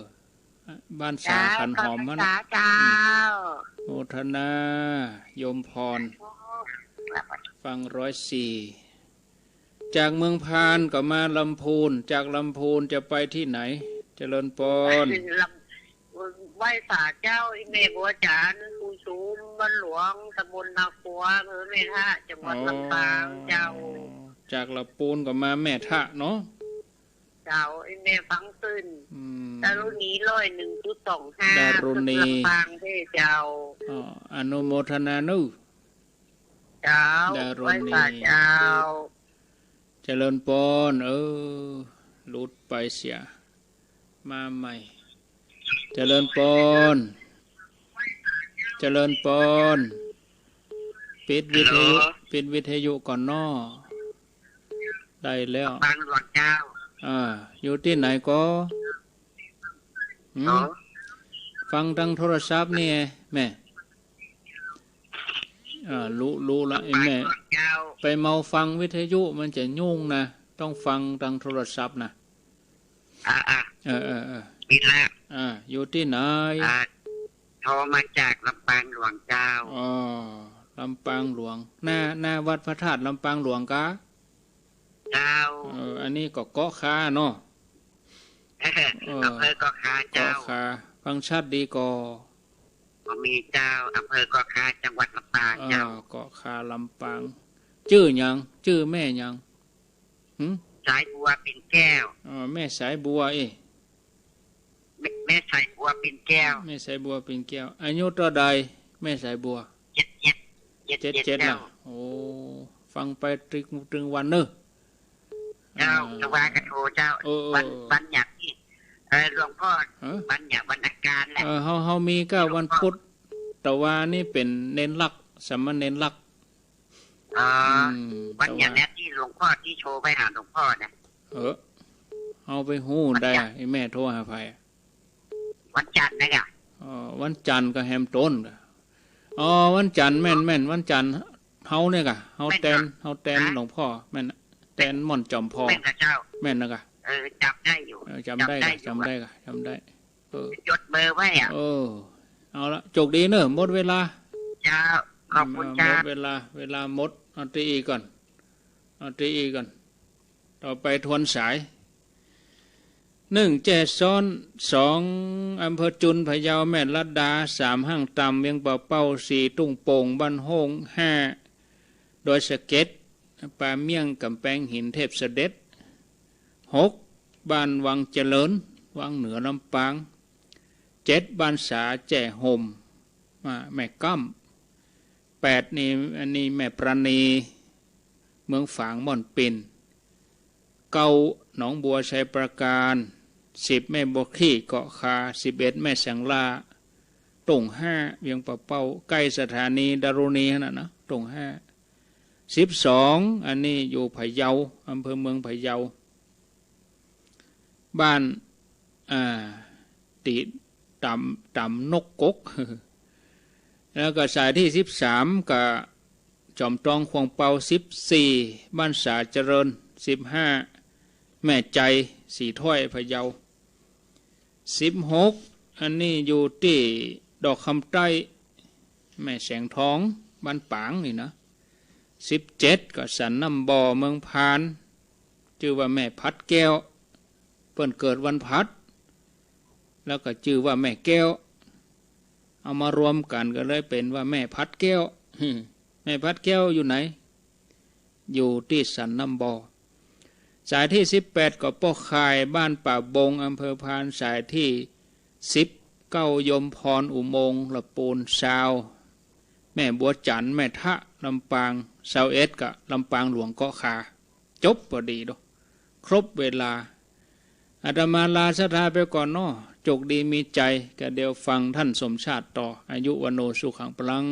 บ้านสา เจ้า ขันหอม เข้าพรรษา ฮะนะ เจ้า อืม โมทนา โยมพร ฟังร้อยสี่ จากเมืองพานก็มาลำพูน จากลำพูนจะไปที่ไหน เจริญพร ลำ ไหว้สาเจ้า อีแม่บัวจันทร์ ภูสูง บ้านหลวง ตำบลนากัว อำเภอแม่ทะ จังหวัดลำปาง อ๋อ เจ้า จากลำปูนก็มาแม่ทะเนาะ เจ้า อีแม่ฟังขึ้น อืม ดารุณีร้อยหนึ่งจุดสองห้า ดารุณี ลำปางเด้อเจ้า อ๋อ อนุโมทนาเนาะ เจ้า ดารุณี ไหว้สาเจ้า เจริญพร เออ หลุดไปเสีย มาใหม่ เจริญพร เจริญพร ปิดวิทยุ ฮัลโหล ปิดวิทยุก่อนเนาะ ได้แล้ว ลำปางหลวงเจ้า อ่า อยู่ตี้ไหนก่อ หืม ฮัลโหล ฟังตางโทรศัพท์นี่แม่ อ่า รู้ รู้ละ ไอ้แม่ ลำปางหลวงเจ้า ไปเมาฟังวิทยุมันจะยุ่งนะ ต้องฟังตางโทรศัพท์นะ อ่า อ่า เออ เออ เออ ปิดละ อ่า อยู่ตี้ไหน อ่า โทรมาจากลำปางหลวงเจ้า อ๋อ ลำปางหลวง หน้า หน้าวัดพระธาตุลำปางหลวงกา เจ้า เออ อันนี้ก็เกาะคาเนาะ เออ อำเภอเกาะคาเจ้า เกาะคา ฟังชัดดีก่อ บ่มีเจ้า อำเภอเกาะคา จังหวัดลำปางเจ้า เออ เกาะคาลำปาง จื้อหยัง จื้อแม่หยัง หืม สายบัวปิ่นแก้ว อ๋อ แม่สายบัวเอ้ย แม่ แม่สายบัวปิ่นแก้ว แม่สายบัวปิ่นแก้ว อายุเต้าใด แม่สายบัว เจ็ดเจ็ด เจ็ดเจ็ด เจ็ดเจ็ด เจ้า น่ะ โอ้ ฟังไปตึง ตึงวันเนอะ เจ้า อ่า จะว่ากันโทเจ้า เออ เออ วัน วันหยังนี่ เออ หลวงพ่อ ฮะ วันหยัง วันอังคารแหละ เออ เฮา เฮามีก็ หลวงพ่อ วันพุธ แต่ว่านี่เป๋นเณรลักษณ์ สามเณรลักษณ์ อ๋อ อืม วันหยัง แต่ว่า เนี่ย ตี้หลวงพ่อ ตี้โทรไปหาหลวงพ่อเนี่ย เออ เฮาไปฮู้ได้ วันจันทร์ ไอ้แม่โทรหาใผอะ วันจันทร์นะก่ะ อ๋อ วันจันทร์ก็แฮมต้นก่ะ อ๋อ วันจันทร์ แม่น แม่น วันจันทร์ เฮาเนี่ยก่ะ เฮาแตน แม่นก่ะ เฮาแตน ฮะ หลวงพ่อ แม่น แตนม่อนจอมพอ แม่นก่ะเจ้า แม่นนะก่ะ เออ จ๋ำได้อยู่ เออ จ๋ำได้ก่ะ จ๋ำได้อยู่อะ จ๋ำได้ก่ะ จ๋ำได้ เออ จดเบอร์ไว้อะ เออ เอาละ โชคดีเนอะ หมดเวลา เจ้า ขอบคุณ อืม เจ้า หมดเวลา เวลาหมด เอาตี้อี้ก่อน เอาตี้อี้ก่อน ต่อไปทวนสาย หนึ่ง แจ้ซ้อน สอง อำเภอจุน พะเยา แม่ลัดดา สาม ห้างต่ำ เวียงป่าเป้า สี่ ตุ้งโป่ง บ้านโฮ่ง ห้า ดอยสะเก็ด ป่าเมี่ยง ก๋ำแปงหิน เทพเสด็จ หก บ้านวังเจริญ วังเหนือ ลำปาง เจ็ด บ้านสา แจ้ห่ม อ่า แม่ก๊ำ แปด นี่ อันนี้แม่ปราณี เมืองฝาง ม่อนปิ่น เก้า หนองบัว ชัยปราการ สิบ แม่บัวขี้ เกาะคา สิบเอ็ด แม่แสงล่า ตุ้งห้า เวียงป่าเป้า ใก้สถานีดารุณีหั้นน่ะนะ ตุ้งห้า สิบสอง อันนี้อยู่พะเยา อำเภอเมืองพะเยา บ้าน อ่า ตี้ต๋ำ ต๋ำนกกก แล้วก็สายตี้สิบสาม ก็จอมตอง ขวางเปา สิบสี่ บ้านสาเจริญ สิบห้า แม่ใจ สีถ้อย พะเยา สิบหก อันนี้อยู่ตี้ดอกคำใต้ แม่แสงทอง บ้านปางนี่นะ สิบเจ็ด ก็สันน้ำบ่อ เมืองพาน จื้อว่าแม่พัดแก้ว เปิ้นเกิดวันพัด แล้วก็จื้อว่าแม่แก้ว เอามารวมกั๋นก็เลยเป๋นว่าแม่พัดแก้ว แม่พัดแก้วอยู่ไหน อยู่ตี้สันน้ำบ่อ สายตี้สิบแปด ก็ป้อข่าย บ้านป่าบง อำเภอพาน สายตี้สิบเก้า โยมพร อุโมงค์ ละปูน ซาว ม่บัวจั๋น แม่ทะ ลำปาง ซาวเอ็ด กับลำปางหลวงเกาะคา จบปอดีเนาะ ครบเวลา อาตมาลาศรัทธาไปก่อนเนาะ โจคดีมีชัย ก็เดี๋ยวฟังท่านสมชาติต่อ อายุวัณโณสุขังพลัง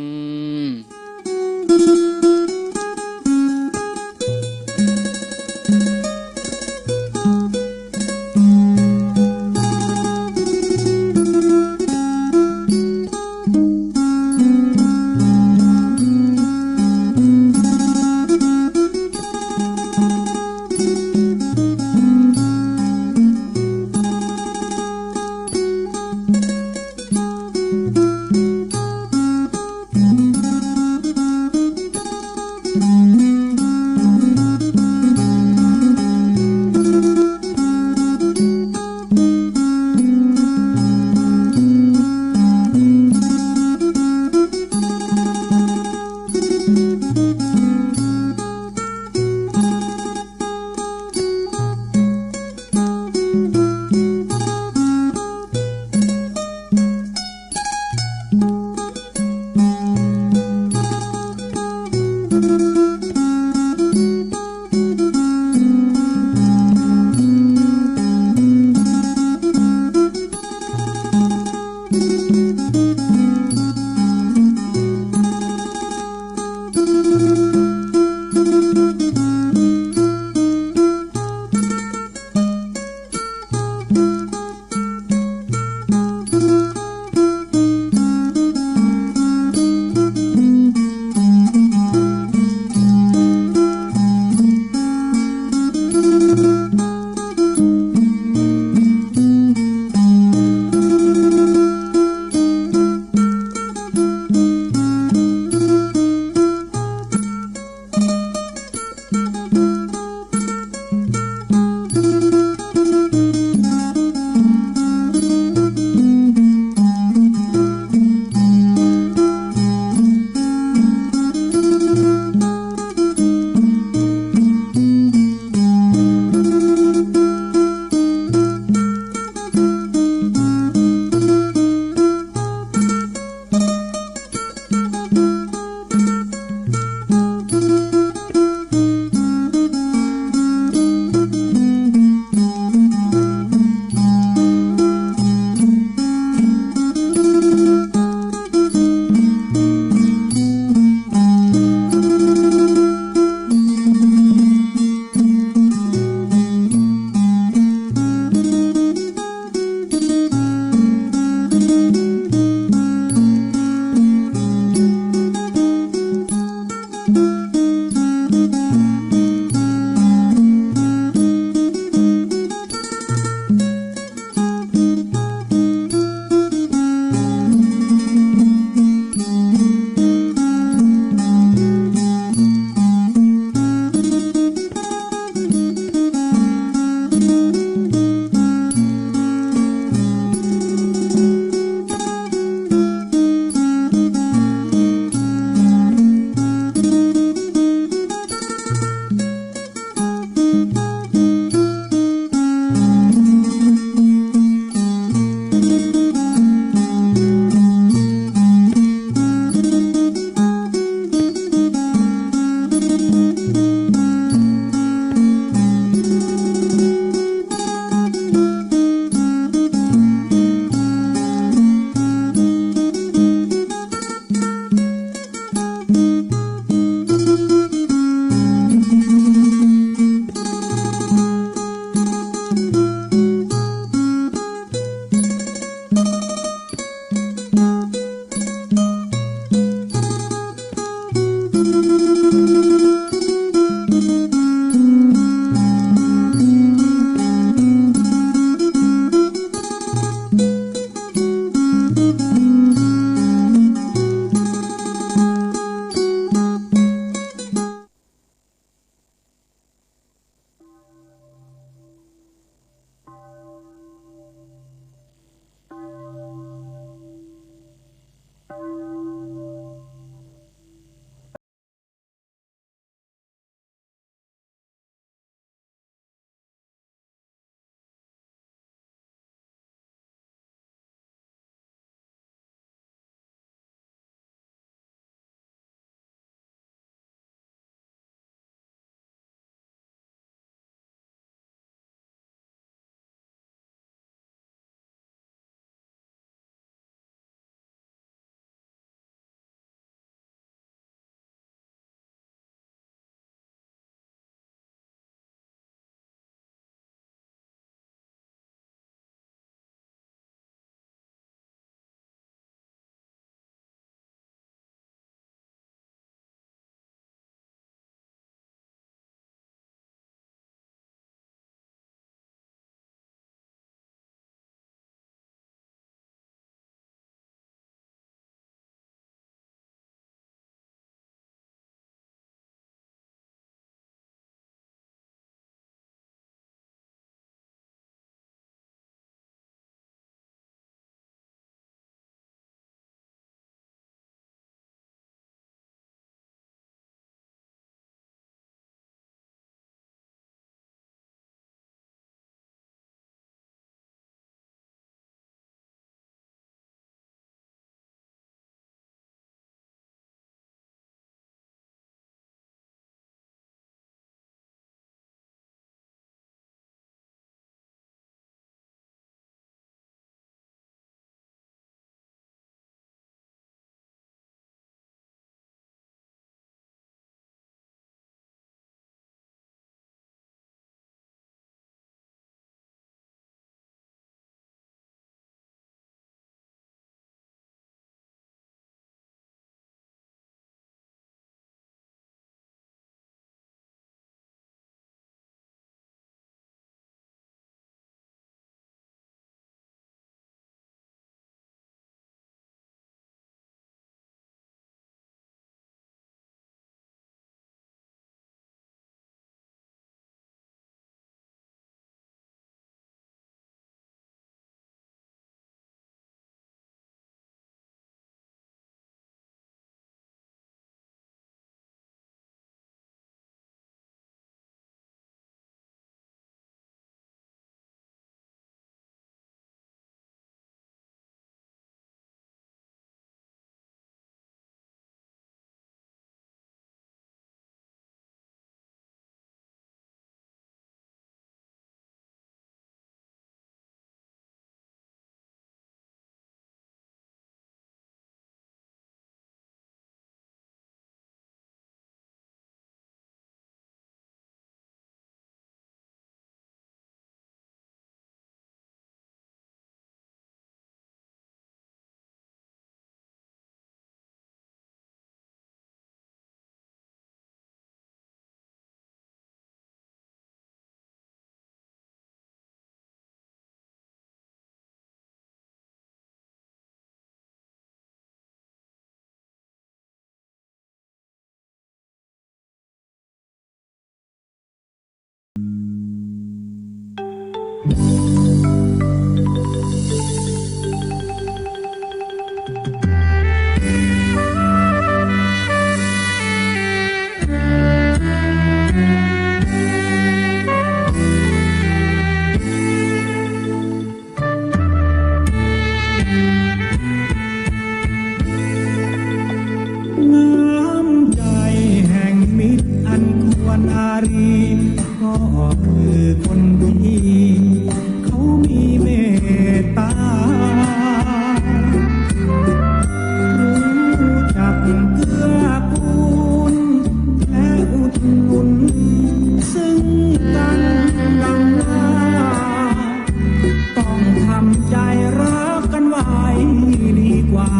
ดีกว่า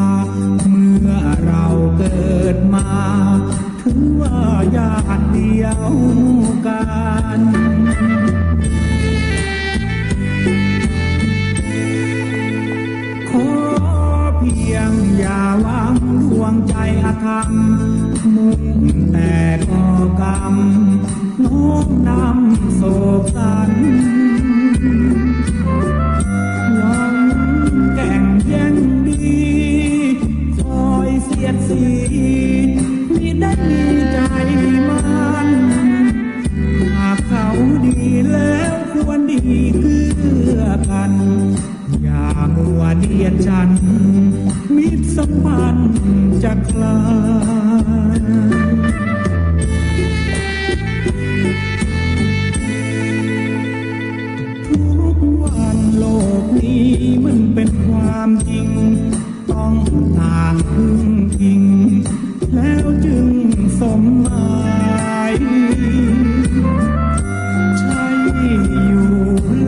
เมื่อเราเกิดมา ถือว่าญาติเดียวกัน ขอเพียงอย่าวางดวงใจอธรรม มุ่งแต่ก่อกรรม น้อมนำโศกสัน หวังแก่งแย่งดี คอยเสียดสี มิได้มีใจมั่น หากเขาดีแล้วควรดีเกื้อกัน อย่ามัวเดียดฉัน มิตรสัมพันธ์จะคลาย ทุกวันโลกนี้มันเป็นความจริง ต้องต่างพึ่งพิง แล้วจึงสมหมาย ใช้อยู่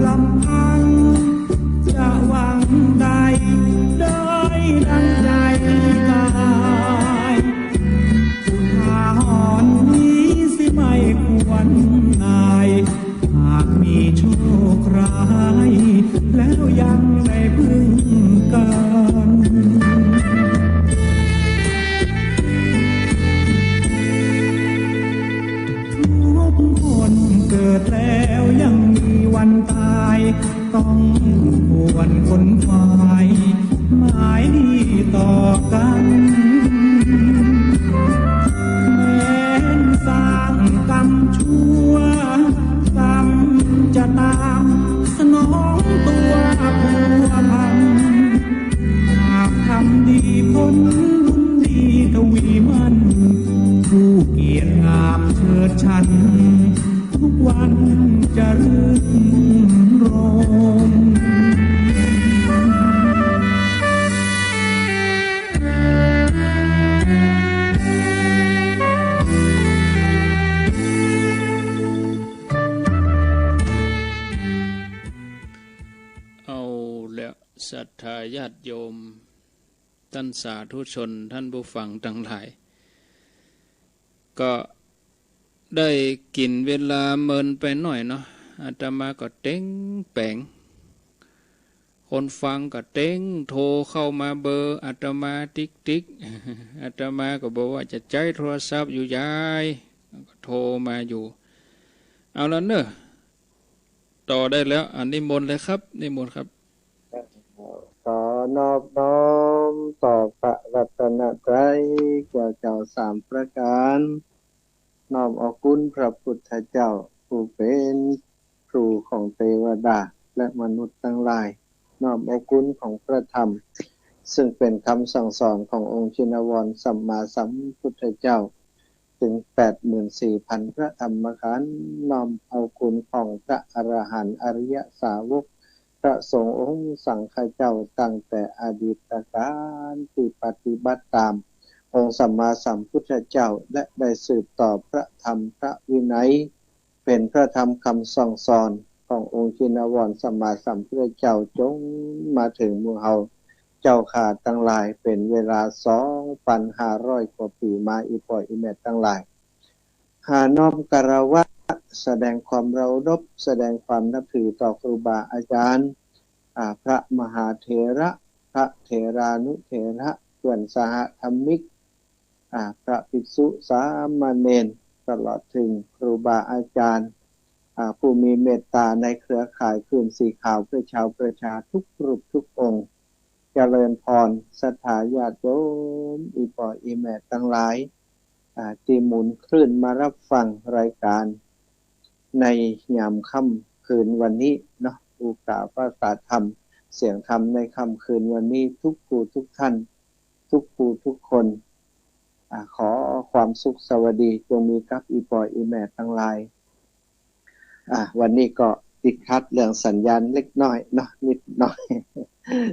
ลำพัง จะหวังได้ ได้ดังใจกาย อุทาหรณ์นี้สิไม่ควรอาย หากมีโชคร้าย แล้วยังได้พึ่งกัน ทุกคนเกิดแล้วยังมีวันตาย ต้องควรขนขวาย หมายดีต่อกัน แม้นสร้างกรรมชั่ว กรรมจะตาม สนองตัวผัวพัน หากทำดีผลบุญดีทวีมั่น ผู้เกียรติงามเชิดชัน ทุกวันจะรื่นรมย์ เอาละ ศรัทธาญาติโยม ต้านสาธุชน ต้านผู้ฟังตังหลาย ก็ได้กิ๋นเวลาเมินไปหน้อยเนาะ อาตมาก็เต๊งแป๋ง คนฟังก็เต๊ง โทรเข้ามาเบอร์อาตมาติ๊กติ๊ก อาตมาก็บ่ว่าจะใจ๊โทรศัพท์อยู่ยาย ก็โทรมาอยู่ เอาละเน่อ ต่อได้แล้ว อ่ะ นิมนต์เลยครับ นิมนต์ครับ ขอนอบน้อมต่อพระรัตนตรัย แก้วเจ้าสามประก๋าน น้อมเอาคุณพระพุทธเจ้า ผู้เป๋นครูของเตวดาและมนุษย์ตังหลาย น้อมเอาคุณของพระธรรม ซึ่งเป๋นกำสั่งสอนขององค์ชินวรสัมมาสัมพุทธเจ้า เถิงแปดหมื่นสี่พันพระธรรมขันธ์ น้อมเอาคุณของพระอรหันต์อริยสาวก พระสงฆ์องค์สังฆเจ้า ตั้งแต่อดีตกาลตี้ปฏิบัติต๋ามองค์สัมมาสัมพุทธเจ้า และได้สืบต่อพระธรรมพระวินัย เป๋นพระธรรมกำสั่งสอนขององค์ชินวรสัมมาสัมพุทธเจ้า จ๋นมาเถิงหมู่เฮาเจ้าข้าตังหลาย เป๋นเวลาสองปันห้าร้อยกว่าปี๋มา อี่ป้ออี่แม่ตังหลาย หาน้อมคารวะ แสดงความเคารพ แสดงความนับถือต่อครูบาอาจ๋ารย์ อ่า พระมหาเถระ พระเถรานุเถระ เปื้อนสหธรรมิก อ่า พระภิกษุสามเณร ตลอดเถิงครูบาอาจ๋ารย์ อ่า ผู้มีเมตต๋าในเครือข่ายคลื่นสีขาวเพื่อชาวประชาทุกรูปทุกองค์ เจริญพร ศรัทธาญาติโยม อี่ป้ออี่แม่ตังหลาย อ่า ตี้หมุนคลื่นมาฮับฟังรายก๋านในยามค่ำคืนวันนี้เนาะ อุกาปาสาธรรม เสียงธรรมในค่ำคืนวันนี้ ทุกผู้ทุกท่าน ทุกผู้ทุกคน อ่า ขอความสุขสวัสดีจงมีกับอี่ป้ออี่แม่ตังหลาย อ่า วันนี้ก็ติดขัดเรื่องสัญญาณเล็กน้อยเนาะ นิดหน่อย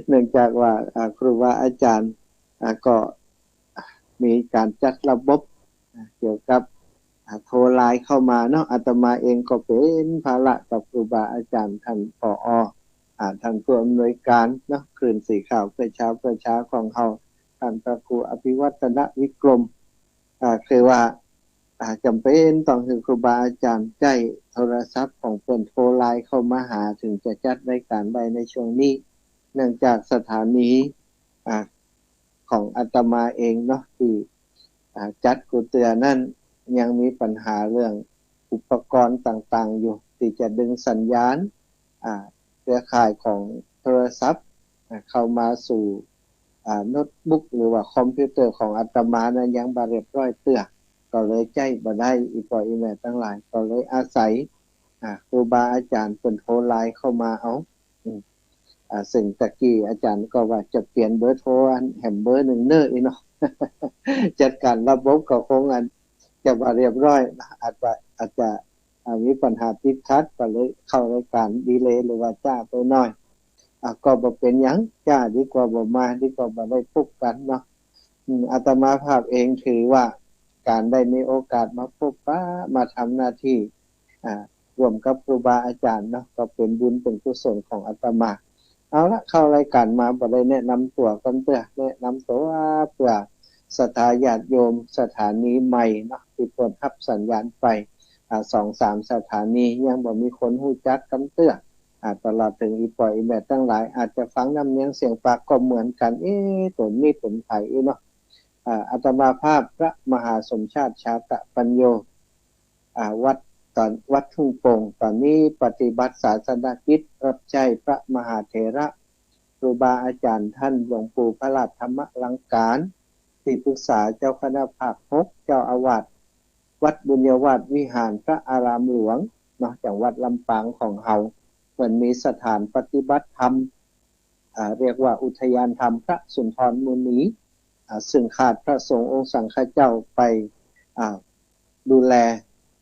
เนื่องจากว่า อ่า ครูบาอาจ๋ารย์ อ่า ก็มีก๋านจัดระบบ อ่า เกี่ยวกับ อ่า โทรไลน์เข้ามาเนาะ อาตมาเองก็เป๋นภาระกับครูบาอาจ๋ารย์ต้าน ผอ. อ่า ท่านผู้อำนวยการเนาะ คลื่นสีข่าวเพื่อชาวประชาของเฮา ท่านพระครูอภิวัฒนวิกรม อ่า คือว่า อ่า จ๋ำเป๋นต้องหื้อครูบาอาจ๋ารย์ใจ๊โทรศัพท์ของเปิ้นโทรไลน์เข้ามาหา เถิงจะจัดรายก๋านได้ในช่วงนี้ เนื่องจากสถานี อ่า ของอาตมาเองเนาะ ตี้ อ่า จัดกู้เตื้อนั้น ยังมีปัญหาเรื่องอุปกรณ์ต่างๆ อยู่ ตี้จะดึงสัญญาณ อ่า เครือข่ายของโทรศัพท์ อ่า เข้ามาสู่ อ่า โน้ตบุ๊ก หรือว่าคอมพิวเตอร์ของอาตมานั้นยังบ่เรียบร้อยเตื้อ ก็เลยใจ๊บ่ได้ อี่ป้ออี่แม่ตังหลาย ก็เลยอาศัย อ่า ครูบาอาจ๋ารย์เปิ้นโทรไลน์เข้ามาเอา อืม อ่า ซึ่งตะกี้อาจ๋ารย์ก็ว่าจะเปลี่ยนเบอร์โทรอันแหมเบอร์นึ่งเน้อ อี่เนาะ จัดก๋านระบบก็คงอันจะบ่เรียบร้อยนะ อาจจะ อาจจะ อ่า มีปัญหาติดขัด ก็เลยเข้ารายก๋านดีเลย์ หรือว่าจ๊าไปหน้อย อ่า ก็บ่เป๋นหยัง จ๊าดีกว่าบ่มา ดีกว่าบ่ได้พบกั๋นเนาะ อืม อาตมาภาพเองถือว่าก๋านได้มีโอกาสมาพบปะ มาทำหน้าตี้ อ่า ร่วมกับครูบาอาจ๋ารย์เนาะ ก็เป๋นบุญเป๋นกุศลของอาตมา เอาละ เข้ารายก๋านมาบ่ได้แนะนำตั๋วก่อนเตื้อ แนะนำตั๋วเปื้อศรัทธาญาติโยมสถานีใหม่เนาะ ตี้เปิ้นฮับสัญญาณไป อ่า สองสามสถานี ยังบ่มีคนฮู้จักกั๋นเตื้อ อ่า ตลอดเถิงอี่ป้ออี่แม่ตังหลาย อาจจะฟังน้ำเนียงเสียงปากก็เหมือนกั๋น เอ๊ะ ตั๋วนี้เป๋นใผเนาะ อ่า อาตมาภาพพระมหาสมชาติ ชาตะปัญโญ อ่า วัด ต๋อน วัดทุ่งโป่ง ต๋อนนี้ปฏิบัติศาสนกิจรับใจ๊พระมหาเถระ ครูบาอาจ๋ารย์ต้านหลวงปู่พระราชธรรมลังกา ตี้ปรึกษาเจ้าคณะภาคหก เจ้าอาวาสวัดบุญญาวาสวิหารพระอารามหลวงเนาะ จังหวัดลำปางของเฮา เปิ้นมีสถานปฏิบัติธรรม อ่า เรียกว่าอุทยานธรรมพระสุนทรมุนี อ่า ซึ่งขาดพระสงฆ์องค์สังฆเจ้าไป อ่า ดูแล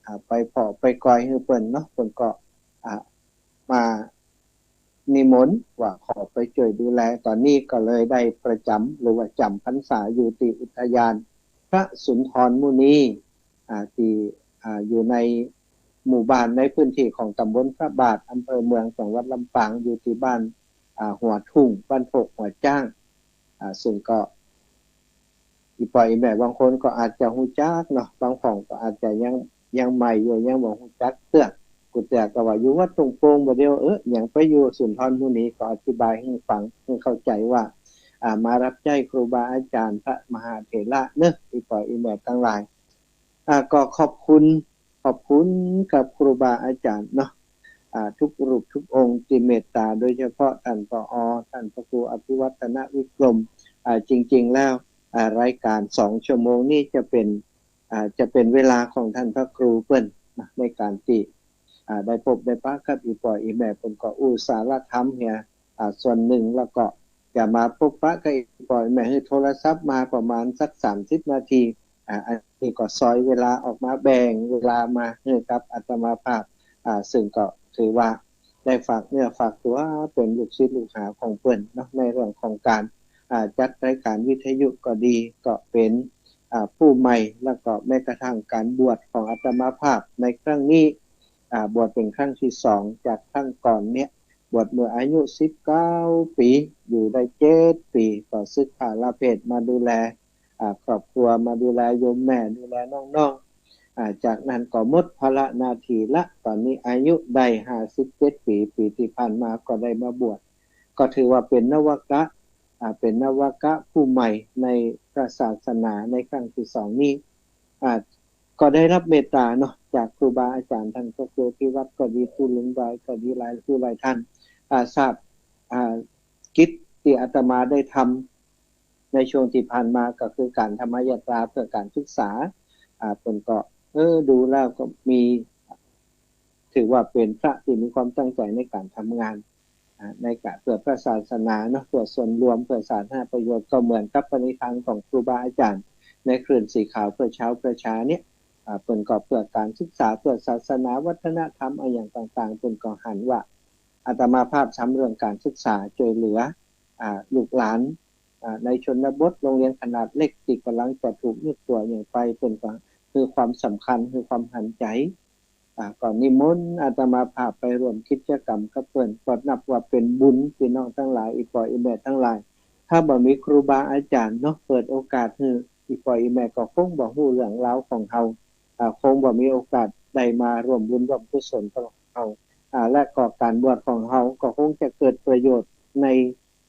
อ่า ไปผ่อไปกอยหื้อเปิ้นเนาะ เปิ้นก็ อ่า มานิมนต์ว่าขอไปจ้วยดูแล ต๋อนนี้ก็เลยได้ประจ๋ำ หรือว่าจ๋ำพรรษาอยู่ตี้อุทยานพระสุนทรมุนี อ่า ตี้ อ่า อยู่ในหมู่บ้านในพื้นตี้ของตำบลพระบาท อำเภอเมือง จังหวัดลำปาง อยู่ตี้บ้าน อ่า หัวทุ่ง บ้านโพกหัวจ๊าง อ่า ซึ่งก็ อี่ป้ออี่แม่บางคนก็อาจจะฮู้จักเนาะ บางพ่องก็อาจจะยัง ยังใหม่อยู่ ยังบ่ฮู้จักเตื้อ กู้เตื้อก็ว่าอยู่วัดทุ่งโป่ง บ่าเดี่ยว เออ หยังไปอยู่สุนทรมุนี ก็อธิบายหื้อฟัง หื้อเข้าใจ๋ว่า อ่า มารับใจ๊ครูบาอาจ๋ารย์พระมหาเถระเนาะ อี่ป้ออี่แม่ตังหลาย อ่า ก็ขอบคุณ ขอบคุณกับครูบาอาจ๋ารย์เนาะ อ่า ทุกรูปทุกองค์ตี้เมตตา โดยเฉพาะต้าน ผอ ต้านพระครูอภิวัฒนวิกรม อ่า จริงๆ แล้ว อ่า รายก๋านสองชั่วโมงนี้จะเป๋น อ่า จะเป๋นเวลาของต้านพระครูเปิ้นนะ ในก๋านตี้ อ่า ได้พบได้ปะกับอี่ป้ออี่แม่ เปิ้นก็อู้สาระธรรมเหีย อ่า ส่วนนึ่ง แล้วก็จะมาพบปะกับอี่ป้ออี่แม่ หื้อโทรศัพท์มาประมาณสักสามสิบนาที อ่า อันนี้ก็ซอยเวลาออกมา แบ่งเวลามาหื้อกับอาตมาภาพ อ่า ซึ่งก็ถือว่าได้ฝากเนื้อฝากตั๋วเป๋นลูกศิษย์ลูกหาของเปิ้นเนาะ ในเรื่องของก๋าน อ่า จัดรายก๋านวิทยุก็ดี ก็เป๋น อ่า ผู้ใหม่ แล้วก็แม้กระทั่งก๋านบวชของอาตมาภาพในครั้งนี้ อ่า บวชเป๋นครั้งตี้สอง จากครั้งก่อนเนี่ย บวชเมื่ออายุสิบเก้าปี๋ อยู่ได้เจ็ดปี๋ ก็สึกผละเพศมาดูแล อ่า ครอบครัว มาดูแลโยมแม่ ดูแลน้องๆ อ่า จากนั้นก็หมดภาระหน้าตี้ละ ต๋อนนี้อายุได้ห้าสิบเจ็ดปี๋ ปี๋ตี้ผ่านมาก็ได้มาบวช ก็ถือว่าเป๋นนวกะ อ่า เป๋นนวกะผู้ใหม่ในพระศาสนาในครั้งตี้สองนี้ อ่า ก็ได้รับเมตตาเนาะ จากครูบาอาจ๋ารย์ต้านพระครูอภิวัฒน์ก็ดี ครูหลวงดอยก็ดี หลาย ครูหลายต้าน อ่า ทราบ อ่า กิจตี้อาตมาได้ทำในช่วงตี้ผ่านมาก็คือก๋านธรรมยาตราเพื่อก๋านศึกษา อ่า เปิ้นก็ เออ ดูแล้วก็มี ถือว่าเป๋นพระตี้มีความตั้งใจ๋ในก๋านทำงาน อ่า ในก๋านเพื่อพระศาสนาเนาะ เพื่อส่วนรวม เพื่อสาธารณประโยชน์ ก็เหมือนกับปณิธานของครูบาอาจ๋ารย์ในคลื่นสีข่าวเพื่อชาวประชาเนี่ย อ่า เปิ้นก็เพื่อก๋านศึกษา เพื่อศาสนาวัฒนธรรม อะหยังต่างๆ เปิ้นก็หันว่าอาตมาภาพทำเรื่องก๋านศึกษาจ้วยเหลือ อ่า ลูกหลาน อ่า ในชนบท โรงเรียนขนาดเล็กตี้ก่ำลังจะถูกยุบตั๋วหยังไป เปิ้นก็หื้อความสำคัญ หื้อความหันใจ๋ อ่า ก็นิมนต์อาตมาภาพไปร่วมกิจกรรมกับเปิ้น ก็นับว่าเป๋นบุญ ปี้น้องตังหลาย อี่ป้ออี่แม่ตังหลาย ถ้าบ่มีครูบาอาจ๋ารย์เนาะ เปิดโอกาสหื้อ อี่ป้ออี่แม่ก็คงบ่ฮู้เรื่องราวของเฮา อ่า คงบ่มีโอกาสได้มาร่วมบุญร่วมกุศลของเฮา อ่า และก็ก๋านบวชของเฮาก็คงจะเกิดประโยชน์ใน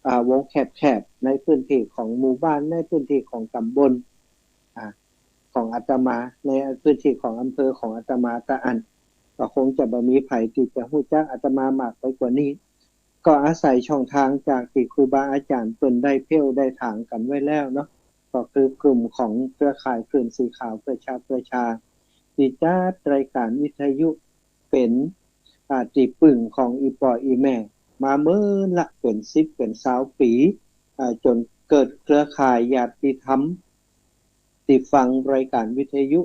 อ่า วงแคบๆ ในพื้นที่ของหมู่บ้าน ในพื้นที่ของต๋ำบล อ่า ของอาตมา ในพื้นที่ของอำเภอของอาตมาตะอั้น ก็คงจะบ่มีใผตี้จะฮู้จักอาตมามากไปกว่านี้ ก็อาศัยช่องทางจากตี้ครูบาอาจ๋ารย์เปิ้นได้เผ้าได้ถางกั๋นไว้แล้วเนาะ ก็คือกลุ่มของเครือข่ายคลื่นสีขาวเพื่อชาติเพื่อชา ตี้จัดรายการวิทยุเป๋น อ่า ตี้ปึ้งของอี่ป้ออี่แม่มาเมินละเป๋นสิบเป๋นซาวปี๋ อ่า จ๋นเกิดเครือข่ายญาติธรรม ตี้ฟังรายการวิทยุ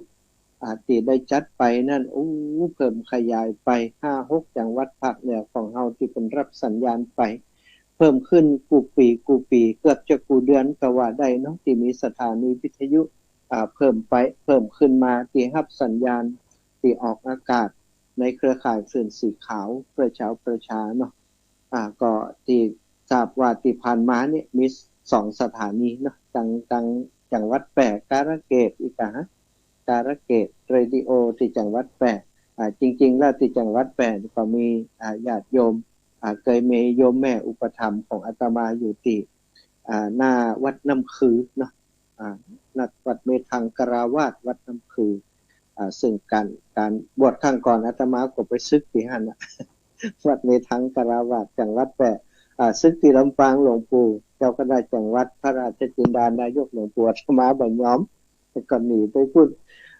อ่า ตี้ได้จัดไปนั้น โอ้ เพิ่มขยายไปห้าหกจังหวัดภาคเหนือของเฮาตี้เปิ้นฮับสัญญาณไป เพิ่มขึ้นกู้ปี๋กู้ปี๋ เกือบจะกู้เดือนก็ว่าได้เนาะ ตี้มีสถานีวิทยุ อ่า เพิ่มไป เพิ่มขึ้นมา ตี้ฮับสัญญาณ ตี้ออกอากาศในเครือข่ายคลื่นสีขาวเพื่อชาวประชาเนาะ อ่า ก็ตี้ทราบว่าตี้ผ่านมาเนี่ยมีสองสถานีเนาะ ตัง ตังจังหวัดแป้ กาฬเกตอีกอะฮะ กาฬเกตเรดิโอตี้จังหวัดแป้ อ่า จริงๆ แล้วตี้จังหวัดแป้ก็มี อ่า ญาติโยม อ่า เกยมีโยมแม่อุปถัมภ์ของอาตมาอยู่ตี้ อ่า หน้าวัดน้ำคือเนาะ อ่า นัดวัดเมธังคาราวาส วัดน้ำคือ อ่า ซึ่งก๋าน ก๋านบวชครั้งก่อนอาตมาก็ไปสึกตี้หั้นน่ะ วัดเมธังคาราวาส จังหวัดแป้ อ่า สึกตี้ลำปาง หลวงปู่เจ้าคณะจังหวัด พระราชจินดานายกหลวงปู่ อาตมาบ่ยอม ก็หนีไปปู๊น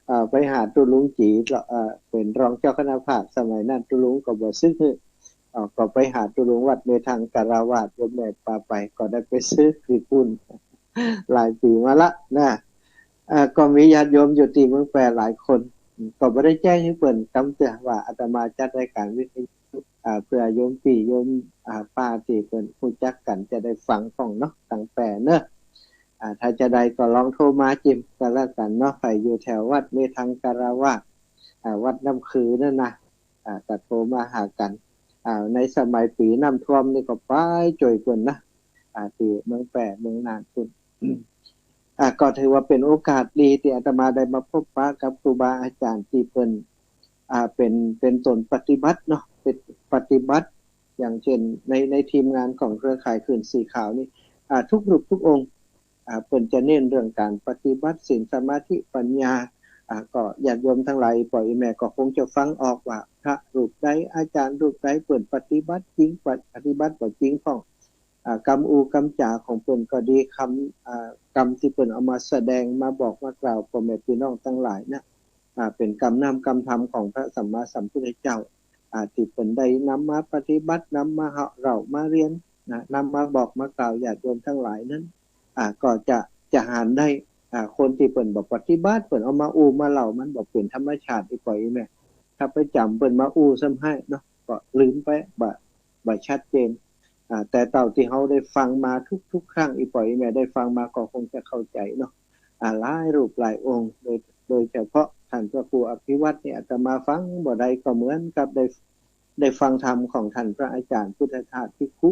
อ่า ไปหาตุ๊ลุงจี๋ เอ่อ เป๋นรองเจ้าคณะภาคสมัยนั้น ตุ๊ลุงก็บ่สึกหื้อ อ่า ก็ไปหาตุ๊ลุงวัดเมธังคาราวาส โยมแม่ปาไป ก็ได้ไปสึกตี้ปู๊น หลายปี๋มาละนะ อ่า ก็มีญาติโยมอยู่ตี้เมืองแป้หลายคน ก็บ่ได้แจ้งหื้อเปิ้นกำเตื้อว่าอาตมาจัดรายการวิทยุ อ่า เปื้อโยมปี้โยม อ่า ป้าตี้เปิ้นฮู้จักกั๋นจะได้ฟังพ่องเนาะ ตังแป้เนาะ อ่า ถ้าจาใดก็ลองโทรมาจิมก็แล้วกั๋นเนาะ ใผอยู่แถววัดเมธังคาราวาส อ่า วัดน้ำคือนั่นนะ อ่า ก็โทรมาหากั๋น อ่า ในสมัยปี๋น้ำท่วมนี่ก็ไปจ้วยเปิ้นนะ อ่า ตี้เมืองแป้เมืองน่านปู๊น อ่า ก็ถือว่าเป๋นโอกาสดีตี้อาตมาได้มาพบปะกับครูบาอาจ๋ารย์ตี้เปิ้น อ่า เป๋น เป๋นต๋นปฏิบัติเนาะ เป๋นปฏิบัติ อย่างเช่นใน ในทีมงานของเครือข่ายคลื่นสีขาวนี่ อ่า ทุกรูปทุกองค์ อ่า เปิ้นจะเน้นเรื่องก๋านปฏิบัติศีลสมาธิปัญญา อ่า ก็ญาติโยมตังหลาย ป้ออี่แม่ก็คงจะฟังออกว่าพระรูปใด อาจ๋ารย์รูปใด เปิ้นปฏิบัติจริง ปะ- ปฏิบัติบ่จริงพ่อง อ่า กำอู้กำจ๋าของเปิ้นก็ดี กำ อ่า กำตี้เปิ้นเอามาแสดงมาบอกมากล่าวป้อแม่ปี้น้องตังหลายนะ อ่า เป๋นกำน้ำกำธรรมของพระสัมมาสัมพุทธเจ้า อ่า ตี้เปิ้นได้นำมาปฏิบัติ นำมาเฮา เล่ามาเฮียนนะ นำมาบอกมากล่าวญาติโยมตังหลายนั้น อ่า ก็จะ จะหาญได้ อ่า คนตี้เปิ้นบ่ปฏิบัติ เปิ้นเอามาอู้มาเล่า มันบ่เป๋นธรรมชาติ อี่ป้ออี่แม่ ถ้าไปจ๋ำเปิ้นมาอู้ซ้ำไห้เนาะ ก็ลืมไป บ่ บ่ชัดเจน อ่า แต่เต้าตี้เฮาได้ฟังมาทุกๆ ครั้ง อี่ป้ออี่แม่ได้ฟังมาก็คงจะเข้าใจ๋เนาะ อ่า หลายรูปหลายองค์ โดย โดยเฉพาะท่านพระครูอภิวัฒน์นี่ อาตมาฟังบ่ใดก็เหมือนกับได้ ได้ฟังธรรมของท่านพระอาจ๋ารย์พุทธทาสภิกขุ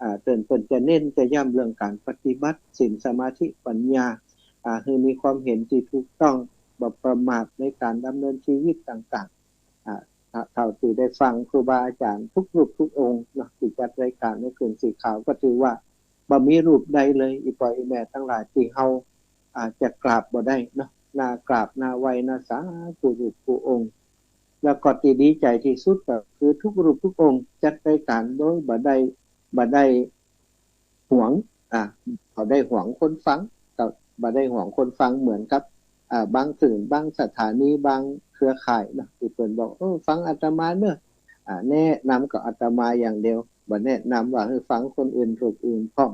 อ่า เปิ้น เปิ้นจะเน้นจะย้ำเรื่องก๋านปฏิบัติศีลสมาธิปัญญา อ่า หื้อมีความเห็นตี้ถูกต้อง บ่ประมาทในก๋านดำเนินชีวิตต่างๆ อ่า เท่า เท่าตี้ได้ฟังครูบาอาจ๋ารย์ทุกรูปทุกองค์เนาะ ตี้จัดรายการในคลื่นสีขาว ก็ถือว่าบ่มีรูปใดเลย อี่ป้ออี่แม่ตังหลาย ตี้เฮา อ่า จะกราบบ่ได้เนาะ น่ากราบน่าไหว้น่าสากู้รูปกู้องค์ แล้วก็ตี้ดีใจ๋ตี้สุดก็คือทุกรูปทุกองค์จัดรายการโดยบ่ได้ บ่ได้หวง อ่า บ่ได้หวงคนฟัง ก็บ่ได้หวงคนฟังเหมือนกับ อ่า บางคลื่น บางสถานี บางเครือข่ายเนาะ ตี้เปิ้นบอก เออ ฟังอาตมาเนาะ อ่า แนะนำก็อาตมาอย่างเดียว บ่แนะนำว่าหื้อฟังคนอื่นรูปอื่นพ่อง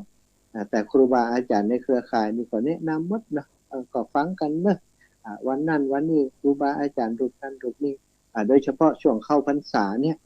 อ่า แต่ครูบาอาจ๋ารย์ในเครือข่ายนี่ก็แนะนำหมดเนาะ เออ ก็ฟังกั๋นเนาะ อ่า วันนั้นวันนี้ครูบาอาจ๋ารย์รูปนั้นรูปนี้ อ่า โดยเฉพาะช่วงเข้าพรรษาเนี่ย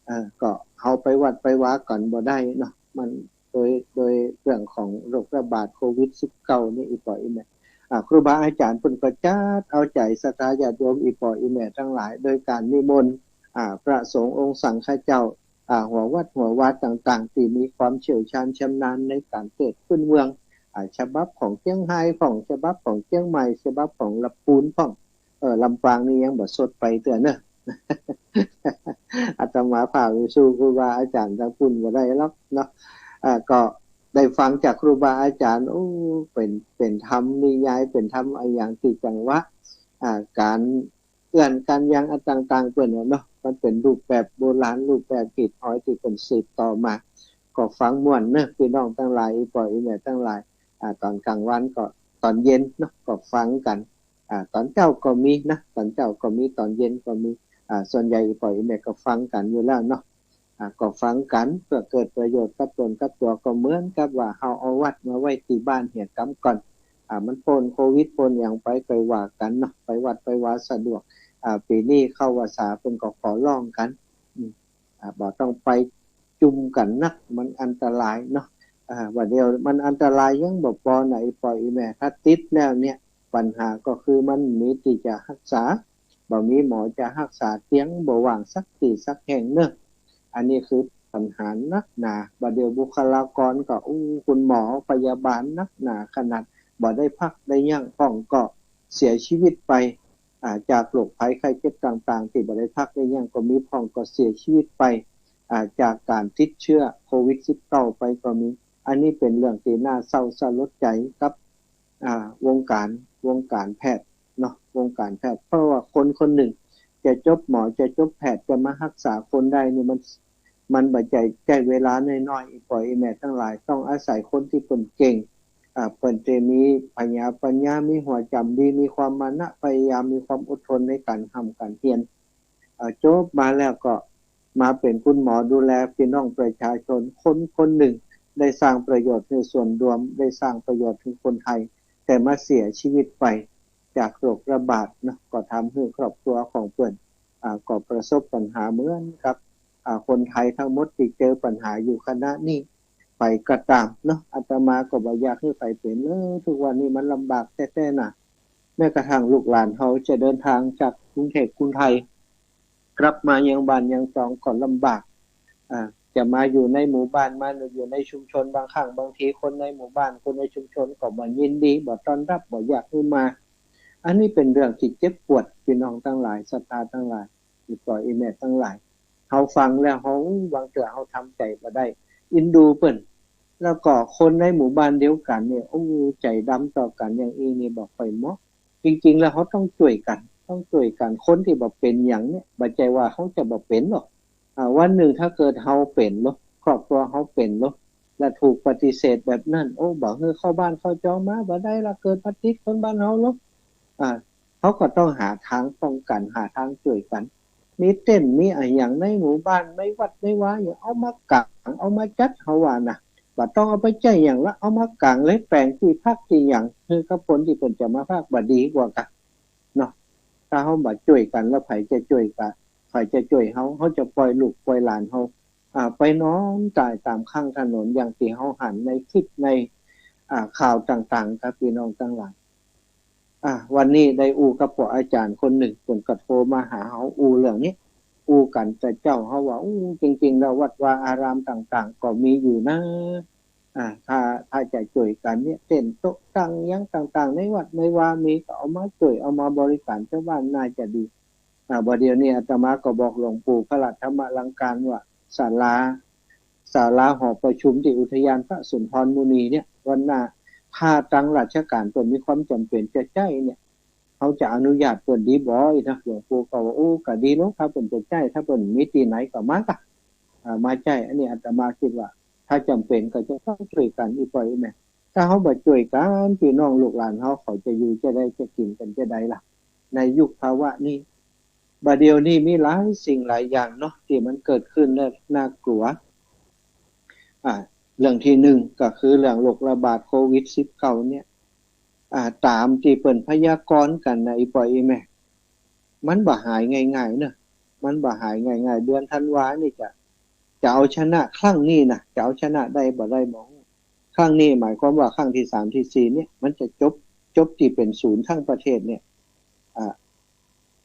เอ่อ ก็เฮาไปวัดไปวากั๋นบ่ได้เนาะ มันโดย โดยเรื่องของโรคระบาดโควิดสิบเก้านี่ อี่ป้ออี่แม่ อ่า ครูบาอาจ๋ารย์เปิ้นก็จัดเอาใจ๋ศรัทธาญาติโยมอี่ป้ออี่แม่ตังหลาย โดยก๋านนิมนต์ อ่า พระสงฆ์องค์สังฆเจ้า อ่า หัววัดหัววาต่างๆ ตี้มีความเชี่ยวชาญชำนาญในก๋านเตศน์พื้นเมือง อ่า ฉบับของเจียงฮายพ่อง ฉบับของเจียงใหม่ ฉบับของลำปูนพ่อง เออ ลำปางนี่ยังบ่สดไปเตื้อเนาะ อาตมาภาพสู้ครูบาอาจ๋ารย์ตางปู้นบ่ได้หรอกเนาะ อ่า ก็ได้ฟังจากครูบาอาจ๋ารย์ โอ้ เป๋น เป๋นธรรมนิยาย เป๋นธรรมอะหยังตี้จังวะ อ่า ก๋านเอื้อนก๋านยังอะต่างๆ เปิ้นน่ะเนาะ มันเป๋นรูปแบบโบราณ รูปแบบฮีตฮอยตี้เปิ้นสืบต่อมา ก็ฟังม่วนเนาะ ปี้น้องตังหลาย อี่ป้ออี่แม่ตังหลาย อ่า ต๋อนก๋างวันก็ ต๋อนเย็นเนาะ ก็ฟังกั๋น อ่า ต๋อนเจ๊าก็มีนะ ต๋อนเจ๊าก็มี ต๋อนเย็นก็มี อ่า ส่วนใหญ่อี่ป้ออี่แม่ก็ฟังกั๋นอยู่แล้วเนาะ อ่า ก็ฟังกั๋นเปื้อเกิดประโยชน์กับตนกับตั๋ว ก็เหมือนกับว่าเฮาเอาวัดมาไว้ตี้บ้านเหียกำก่อน อ่า มันป๊นโควิดป๊นหยังไป ไปว่ากั๋นเนาะ ไปวัดไปวาสะดวก อ่า ปี๋นี้เข้าพรรษาเปิ้นก็ขอร้องกั๋น อืม อ่า บ่ต้องไปจุมกั๋นนัก มันอันตรายเนาะ อ่า บ่าเดี่ยวมันอันตรายยังบ่ปอนะ อี่ป้ออี่แม่ ถ้าติดแล้วเนี่ย ปัญหาก็คือมันบ่มีตี้จะฮักษา บ่มีหมอจะฮักษา เตียงบ่ว่างสักตี้สักแห่งเนาะ อันนี้คือปัญหานักหนา บ่าเดี่ยวบุคลากรก็ อู้ คุณหมอพยาบาลนักหนาขนาด บ่ได้พักได้ยั้งพ่องก็เสียชีวิตไป อ่า จากโรคภัยไข้เจ็บต่างๆ ตี้บ่ได้พักได้ยั้งก็มีพ่องก็เสียชีวิตไป อ่า จากก๋านติดเจื้อโควิดสิบเก้าไปก็มี อันนี้เป๋นเรื่องตี้น่าเศร้าสลดใจ๋กับ อ่า วงก๋าน วงก๋านแพทย์เนาะ วงก๋านแพทย์ เพราะว่าคนคนนึ่งจะจบหมอ จะจบแพทย์ จะมาฮักษาคนได้นี่มัน มันบ่ใจ้ ใจ้เวลาน้อยๆ อี่ป้ออี่แม่ตังหลาย ต้องอาศัยคนตี้เปิ้นเก่ง อ่า เปิ้นจะมีผญาปัญญา มีหัวจ๋ำดี มีความมานะพยายาม มีความอดทนในก๋านฮ่ำก๋านเฮียน อ่า จบมาแล้วก็มาเป๋นคุณหมอดูแลปี้น้องประชาชน คนคนนึ่งได้สร้างประโยชน์หื้อส่วนรวม ได้สร้างประโยชน์หื้อคนไทย แต่มาเสียชีวิตไปจากโรคระบาดเนาะ ก็ทำหื้อครอบครัวของเปิ้น อ่า ก็ประสบปัญหาเหมือนกับ อ่า คนไทยตังหมดตี้เจอปัญหาอยู่ขณะนี้ไปก็ต๋ามเนาะ อาตมาก็บ่อยากหื้อใผเป๋นเลย ทุกวันนี้มันลำบากแต๊ๆ นะ แม้กระทั่งลูกหลานเฮาจะเดินทางจากกรุงเทพฯ กรุงไทย กลับมายังบ้านยังซองก็ลำบาก อ่า จะมาอยู่ในหมู่บ้าน มาอยู่ในชุมชน บางครั้งบางทีคนในหมู่บ้าน คนในชุมชนก็บ่ยินดี บ่ต้อนรับ บ่อยากหื้อมา อันนี้เป๋นเรื่องตี้เจ็บปวด ปี้น้องตังหลาย ศรัทธาตังหลาย อี่ป้ออี่แม่ตังหลาย เฮาฟังแล้วเฮา อู้ บางเตื้อเฮาทำใจ๋บ่ได้ เอ็นดูเปิ้น แล้วก็คนในหมู่บ้านเดียวกั๋นเนี่ย อู้ ใจ๋ดำต่อกั๋นอย่างอี้นี่บ่ค่อยเหมาะ จริงๆ แล้วเฮาต้องจ้วยกั๋น ต้องจ้วยกั๋น คนตี้บ่เป๋นหยังเนี่ย บ่ใจ้ว่าเฮาจะบ่เป๋นหรอก อ่า วันนึ่งถ้าเกิดเฮาเป๋นเนาะ ครอบครัวเฮาเป๋นเนาะ และถูกปฏิเสธแบบนั้น โอ้ บ่หื้อเข้าบ้านเข้าจองมา บ่ได้ละ เกิดมาติดคนบ้านเฮาเนาะ อ่า เฮาก็ต้องหาตางป้องกั๋น หาตางจ้วยกั๋น มีเต็นท์ มีอะหยังในหมู่บ้าน ในวัดในวาหยัง เอามากาง เอามาจัด เฮาว่านะ บ่ต้องเอาไปใจ๊หยังละ เอามากางเลย แป๋งตี้พักตี้หยัง หื้อกับคนตี้เปิ้นจะมาพัก บ่ดีกว่ากั๋นเนาะ ถ้าเฮาบ่จ้วยกั๋นแล้ว ใผจะจ้วยกั๋น ใผจะจ้วยเฮา เฮาจะป่อยลูกป่อยหลานเฮา อ่า ไปนอนต๋ายต๋ามข้างถนน อย่างตี้เฮาหันในคลิปใน อ่า ข่าวต่างๆ ครับ ปี้น้องตังหลาย อ่า วันนี้ได้อู้กับป้ออาจ๋ารย์คนนึ่ง เปิ้นก็โทรมาหาเฮาอู้เรื่องนี้ อู้กั๋นแต่เจ๊า เฮาว่า อู้ จริงๆ แล้ววัดวาอารามต่างๆ ก็มีอยู่นะ อ่า ถ้า ถ้าจะจ้วยกั๋นเนี่ย เต็นท์โต๊ะตั้งหยังต่างๆ ในวัดในวามี ก็เอามาจ้วย เอามาบริก๋ารชาวบ้านน่าจะดี อ่า บ่าเดี่ยวนี้อาตมาก็บอกหลวงปู่พระธรรมลังกาว่า ศาลา ศาลาหอประชุมตี้อุทยานพระสุนทรมุนีเนี่ย วันหน้า ถ้าตางราชก๋านเปิ้นมีความจ๋ำเป๋นจะใจ๊เนี่ย เฮาจะอนุญาตเปิ้นดีบ่ อี้นะ หลวงปู่ก็ว่า โอ้ ก็ดีลอ ถ้าเปิ้นจะใจ๊ ถ้าเปิ้นมีตี้ไหนก็มาก่ะ อ่า มาใจ๊ อันนี้อาตมากึ๊ดว่า ถ้าจ๋ำเป๋นก็จะต้องจ้วยกั๋น อี่ป้ออี่แม่ ถ้าเฮาบ่จ้วยกั๋น ปี้น้องลูกหลานเฮาเขาจะอยู่จะใด จะกิ๋นกั๋นจะใดล่ะ ในยุคภาวะนี้ บ่าเดี่ยวนี้มีหลายสิ่งหลายอย่างเนาะ ตี้มันเกิดขึ้นแล้วน่ากลัว อ่า เรื่องตี้นึ่งก็คือเรื่องโรคระบาดโควิดสิบเก้าเนี่ย อ่า ต๋ามตี้เปิ้นพยากรณ์กั๋นนะ อี่ป้ออี่แม่ มันบ่หายง่ายๆ เนาะ มันบ่หายง่ายๆ เดือนธันวานี่จะ จะเอาชนะครั้งนี้นะ จะเอาชนะได้บ่ได้บ่ฮู้ ครั้งนี้หมายความว่าครั้งตี้สามตี้สี่เนี่ย มันจะจบ จบตี้เป๋นศูนย์ตึงประเทศเนี่ย อ่า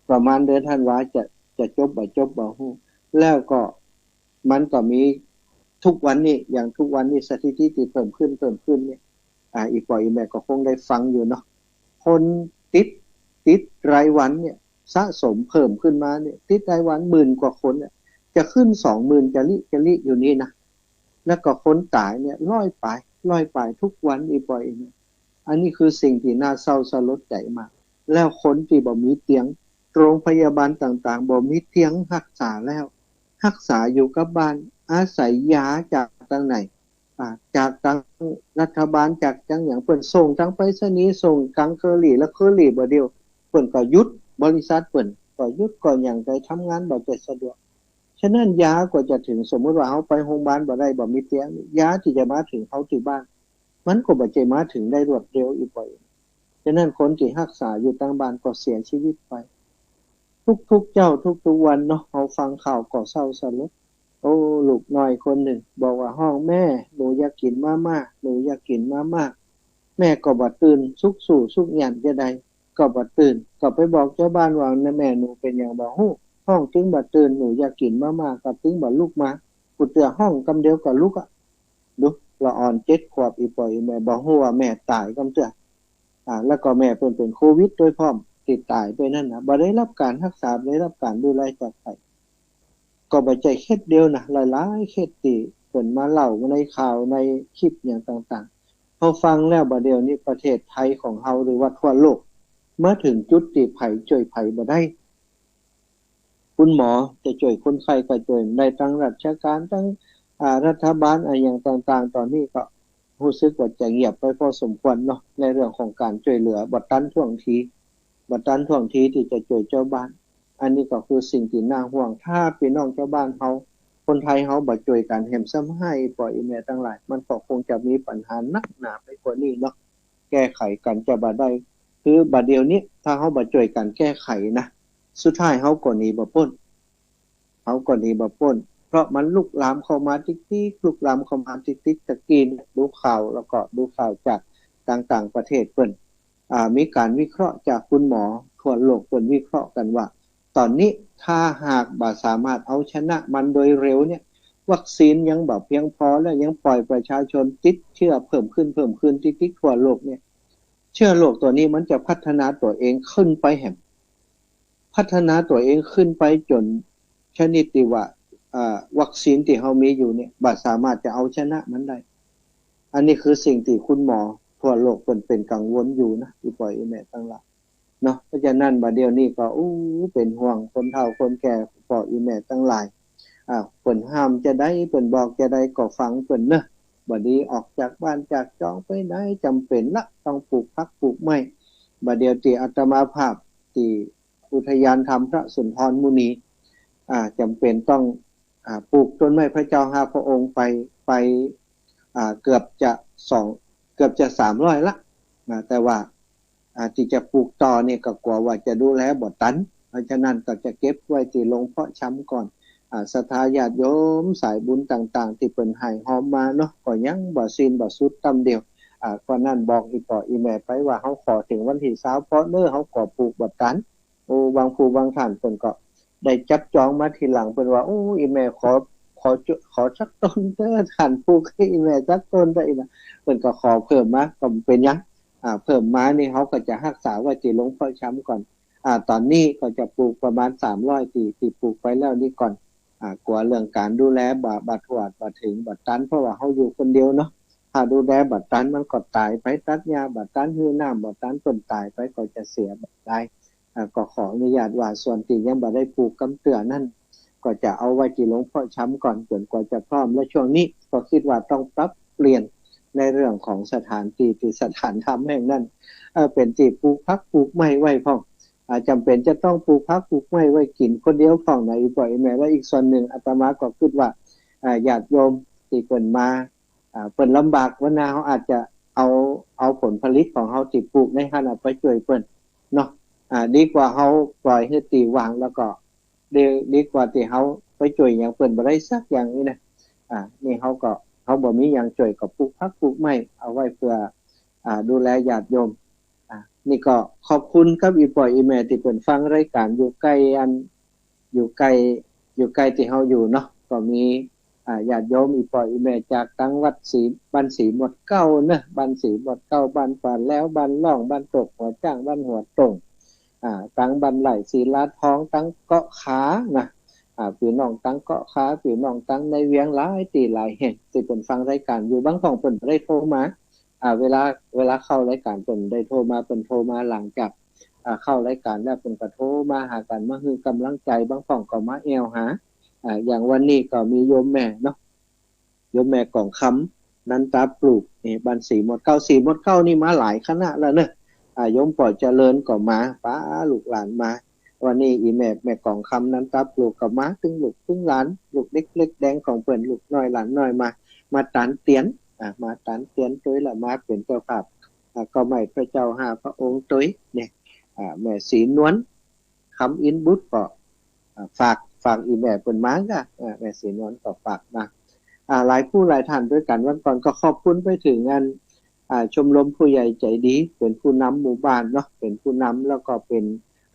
ประมาณเดือนธันวาจะ จะจบบ่จบบ่ฮู้ แล้วก็มันก็มี ทุกวันนี้ อย่างทุกวันนี้สถิติตี้เพิ่มขึ้น เพิ่มขึ้นเนี่ย อ่า อี่ป้ออี่แม่ก็คงได้ฟังอยู่เนาะ คนติด ติดรายวันเนี่ย สะสมเพิ่มขึ้นมาเนี่ย ติดรายวันหมื่นกว่าคนเนี่ย จะขึ้นสองหมื่นจะลิ จะลิอยู่นี่นะ แล้วก็คนต๋ายเนี่ยร้อยป๋าย ร้อยป๋ายทุกวัน อี่ป้ออี่แม่ อันนี้คือสิ่งตี้น่าเศร้าสลดใจ๋มาก แล้วคนตี้บ่มีเตียง โรงพยาบาลต่างๆ บ่มีเตียงฮักษาแล้ว ฮักษาอยู่กับบ้าน อาศัยยาจากตังไหน อ่า จากตังรัฐบาล จากตังหยัง เปิ้นส่งตังไปรษณีย์ ส่งตังเคอรี่ แล้วเคอรี่บ่าเดี่ยว เปิ้นก็หยุด บริษัทเปิ้นก็หยุด ก็หยัง ไปทำงานบ่ได้สะดวก ฉะนั้นยากว่าจะเถิง สมมุติว่าเฮาไปโฮงพยาบาลบ่ได้ บ่มีเตียง ยาตี้จะมาเถิงเฮาตี้บ้าน มันก็บ่ใจ้มาเถิงได้รวดเร็ว อี่ป้ออี่แม่ ฉะนั้นคนตี้ฮักษาอยู่ตังบ้านก็เสียชีวิตไป ทุกๆ เจ๊า ทุกๆ วันเนาะ เฮาฟังข่าวก็เศร้าสลด โอ้ ลูกน้อยคนนึ่งบอกว่าฮ้อง "แม่ หนูอยากกิ๋นมาม่า หนูอยากกิ๋นมาม่า" แม่ก็บ่ตื่น สุกสู้สุกหยันจะใด ก็บ่ตื่น ก็ไปบอกเจ้าบ้านว่า "แม่หนูเป๋นหยังบ่ฮู้ ฮ้องตึงบ่ตื่น หนูอยากกิ๋นมาม่า ก็ตึงบ่ลุกมา กูเตื้อฮ้องกำเดียวก็ลุกอะ" ดู ละอ่อนเจ็ดขวบ อี่ป้ออี่แม่ บ่ฮู้ว่าแม่ต๋ายกำเตื้อ อ่า แล้วก็แม่เปิ้นเป๋นโควิดด้วยพร้อม ตี้ต๋ายไปนั้นนะ บ่ได้รับก๋านฮักษา บ่ได้รับก๋านดูแลจากใผ ก็บ่ใจ้เคสเดียวนะ หลายๆ เคสตี้เปิ้นมาเล่าในข่าว ในคลิปหยังต่างๆ เฮาฟังแล้วบ่าเดี่ยวนี้ประเทศไทยของเฮา หรือว่าทั่วโลก มาเถิงจุดตี้ใผจ้วยใผบ่ได้ คุณหมอจะจ้วยคนไข้ก็จ้วยบ่ได้ ตังราชก๋าน ตัง อ่า รัฐบาลอะหยังต่างๆ ต๋อนนี้ก็ฮู้สึกว่าจะเงียบไปพอสมควรเนาะ ในเรื่องของก๋านจ้วยเหลือ บ่ตันท่วงที บ่ตันท่วงทีตี้จะจ้วยเจ้าบ้าน อันนี้ก็คือสิ่งตี้น่าห่วง ถ้าปี้น้องเจ้าบ้านเฮา คนไทยเฮาบ่จ้วยกั๋นแหมซ้ำฮ้าย ป้ออี่แม่ตังหลาย มันก็คงจะมีปัญหานักหนาไปกว่านี้เนาะ แก้ไขกั๋นจะบ่ได้ คือบ่าเดี่ยวนี้ ถ้าเฮาบ่จ้วยกั๋นแก้ไขนะ สุดท้ายเฮาก็หนีบ่ป๊น เฮาก็หนีบ่ป๊น เพราะมันลุกลามเข้ามาติ๊กๆ ลุกลามเข้ามาติ๊กๆ ตะกี้เนี่ยดูข่าว แล้วก็ดูข่าวจากต่างๆ ประเทศเปิ้น อ่า มีก๋านวิเคราะห์จากคุณหมอทั่วโลกเปิ้นวิเคราะห์กั๋นว่า ต๋อนนี้ถ้าหากบ่สามารถเอาชนะมันโดยเร็วเนี่ย วัคซีนยังบ่เพียงพอ แล้วยังปล่อยประชาชนติดเชื้อเพิ่มขึ้น เพิ่มขึ้น ติ๊กๆ ทั่วโลกเนี่ย เชื้อโรคตั๋วนี้มันจะพัฒนาตั๋วเองขึ้นไปแหม พัฒนาตั๋วเองขึ้นไปจ๋นชนิดตี้ว่า อ่า วัคซีนตี้เฮามีอยู่เนี่ย บ่สามารถจะเอาชนะมันได้ อันนี้คือสิ่งตี้คุณหมอทั่วโลกเปิ้นเป๋นกังวลอยู่นะ อี่ป้ออี่แม่ตังหลายเนาะ เพราะฉะนั้นบ่าเดี่ยวนี้ก็ อู้ เป๋นห่วงคนเฒ่าคนแก่ ป้ออี่แม่ตังหลาย อ่า เปิ้นห้ามจะใด เปิ้นบอกจะใดก็ฟังเปิ้นเนาะ บ่ดีออกจากบ้านจากจองไปไหน จ๋ำเป๋นละ ต้องปลูกผักปลูกไม้ บ่าเดี่ยวตี้อาตมาภาพตี้อุทยานธรรมพระสุนทรมุนี อ่า จ๋ำเป๋นต้อง อ่า ปลูกต้นไม้พระเจ้าห้าพระองค์ไป ไป อ่า เกือบจะสอง เกือบจะสามร้อยละ อ่า แต่ว่า อ่า ตี้จะปลูกต่อเนี่ยก็กั๋วว่าจะดูแลบ่ตัน เพราะฉะนั้นก็จะเก็บไว้ตี้โฮงเพาะชำก่อน อ่า ศรัทธาญาติโยมสายบุญต่างๆ ตี้เปิ้นหายฮอมมาเนาะ ก็ยังบ่สิ้นบ่สุดต้ำเดียว อ่า ก็นั้นบอกอี่ป้ออี่แม่ไปว่า เฮาขอเถิงวันตี้ซาวเปาะเน่อ เฮาก็ปลูกบ่ตัน โอ้ บางผู้บางท่านเปิ้นก็ได้จับจองมาทีหลัง เปิ้นว่า โอ้ อี่แม่ขอ ขอจุ ขอสักต้นเต๊อะ ท่านปลูกหื้ออี่แม่สักต้นเต๊อะ อี้นะ เปิ้นก็ขอเพิ่มมา ก็บ่เป๋นหยัง อ่า เพิ่มมานี่เฮาก็จะฮักษาไว้ตี้โฮงเพาะชำก่อน อ่า ต๋อนนี้ก็จะปลูกประมาณสามร้อยตี้ ตี้ปลูกไปแล้วนี่ก่อน อ่า กั๋วเรื่องก๋านดูแลบ่ บ่ถวด บ่เถิง บ่ตัน เพราะว่าเฮาอยู่คนเดียวเนาะ ถ้าดูแลบ่ตันมันก็ต๋ายไป ตัดหญ้าบ่ตัน หื้อน้ำบ่ตัน เปิ้นต๋ายไปก็จะเสียบ่ได้ อ่า ก็ขออนุญาตว่าส่วนตี้ยังบ่ได้ปลูกกำเตื้อนั้น ก็จะเอาไว้ตี้โฮงเพาะชำก่อน จ๋นกว่าจะพร้อม และช่วงนี้ก็กึ๊ดว่าต้องปรับเปลี่ยนในเรื่องของสถานตี้ ตี้สถานธรรมแห่งนั้น เอ่อ เป๋นตี้ปลูกผักปลูกไม้ไว้พ่อง อ่า จ๋ำเป๋นจะต้องปลูกผักปลูกไม้ไว้กิ๋นคนเดียวพ่องนะ อี่ป้ออี่แม่ และอีกส่วนนึ่งอาตมาก็กึ๊ดว่า อ่า ญาติโยมตี้เปิ้นมา อ่า เปิ้นลำบาก วันหน้าเฮาอาจจะเอา เอาผลผลิตของเฮาตี้ปลูกในหั้นน่ะไปจ้วยเปิ้นเนาะ อ่า ดีกว่าเฮาปล่อยหื้อตี้ว่าง แล้วก็ ดี ดีกว่าตี้เฮาไปจ้วยหยังเปิ้นบ่ได้สักอย่างอี้นะ อ่า นี่เฮาก็ เฮาบ่มีหยังจ้วยก็ปลูกผักปลูกไม้เอาไว้เปื้อ อ่า ดูแลญาติโยม อ่า นี่ก็ขอบคุณกับอี่ป้ออี่แม่ตี้เปิ้นฟังรายก๋านอยู่ใก้อัน อยู่ใก้ อยู่ใก้ตี้เฮาอยู่เนาะ ก็มี อ่า ญาติโยมอี่ป้ออี่แม่จากตังวัดสี บ้านสีหมวดเก๊าเนาะ บ้านสีหมวดเก๊า บ้านป่าแล้ว บ้านล่อง บ้านตกหัวจ๊าง บ้านหัวต่ง อ่า ตังบ้านไร่ศิลาทอง ตังเกาะขานะ อ่า ปี้น้องตังเกาะขา ปี้น้องตังในเวียงหลายตี้หลายแห่งตี้เปิ้นฟังรายก๋านอยู่ บางพ่องเปิ้นบ่ได้โทรมา อ่า เวลา เวลาเข้ารายก๋านเปิ้นได้โทรมา เปิ้นโทรมาหลังจาก อ่า เข้ารายก๋านแล้วเปิ้นก็โทรมาหากั๋น มาหื้อก๋ำลังใจ๋ บางพ่องก็มาแอ่วหา อ่า อย่างวันนี้ก็มีโยมแม่เนาะ โยมแม่กองคำ นันตาปลูก นี่บ้านสีหมวดเก๊า สีหมวดเก๊านี่มาหลายคณะแล้วเนาะ อ่า โยมป้อเจริญก็มา ปาลูกหลานมา วันนี้อี่แม่ แม่กองคำ นันตาปลูกก็มา ตึงลูกตึงหลาน ลูกเล็กเล็กแดงของเปิ้น ลูกน้อยหลานน้อยมา มาตานเตียน อ่า มาตานเตียนตวย แล้วมาเป๋นเจ้าภาพ อ่า เก๊าไหม้พระเจ้าห้าพระองค์ตวย เนี่ย อ่า แม่ศรีนวล คำอินบุตรก็ อ่า ฝาก ฝากอี่แม่เปิ้นมาจ้ะ อ่า แม่ศรีนวลก็ฝากมา อ่า หลายผู้หลายท่านตวยกั๋น วันก่อนก็ขอบคุณไปเถิงอัน อ่า ชมรมผู้ใหญ่ใจ๋ดี เป๋นผู้นำหมู่บ้านเนาะ เป๋นผู้นำแล้วก็เป๋น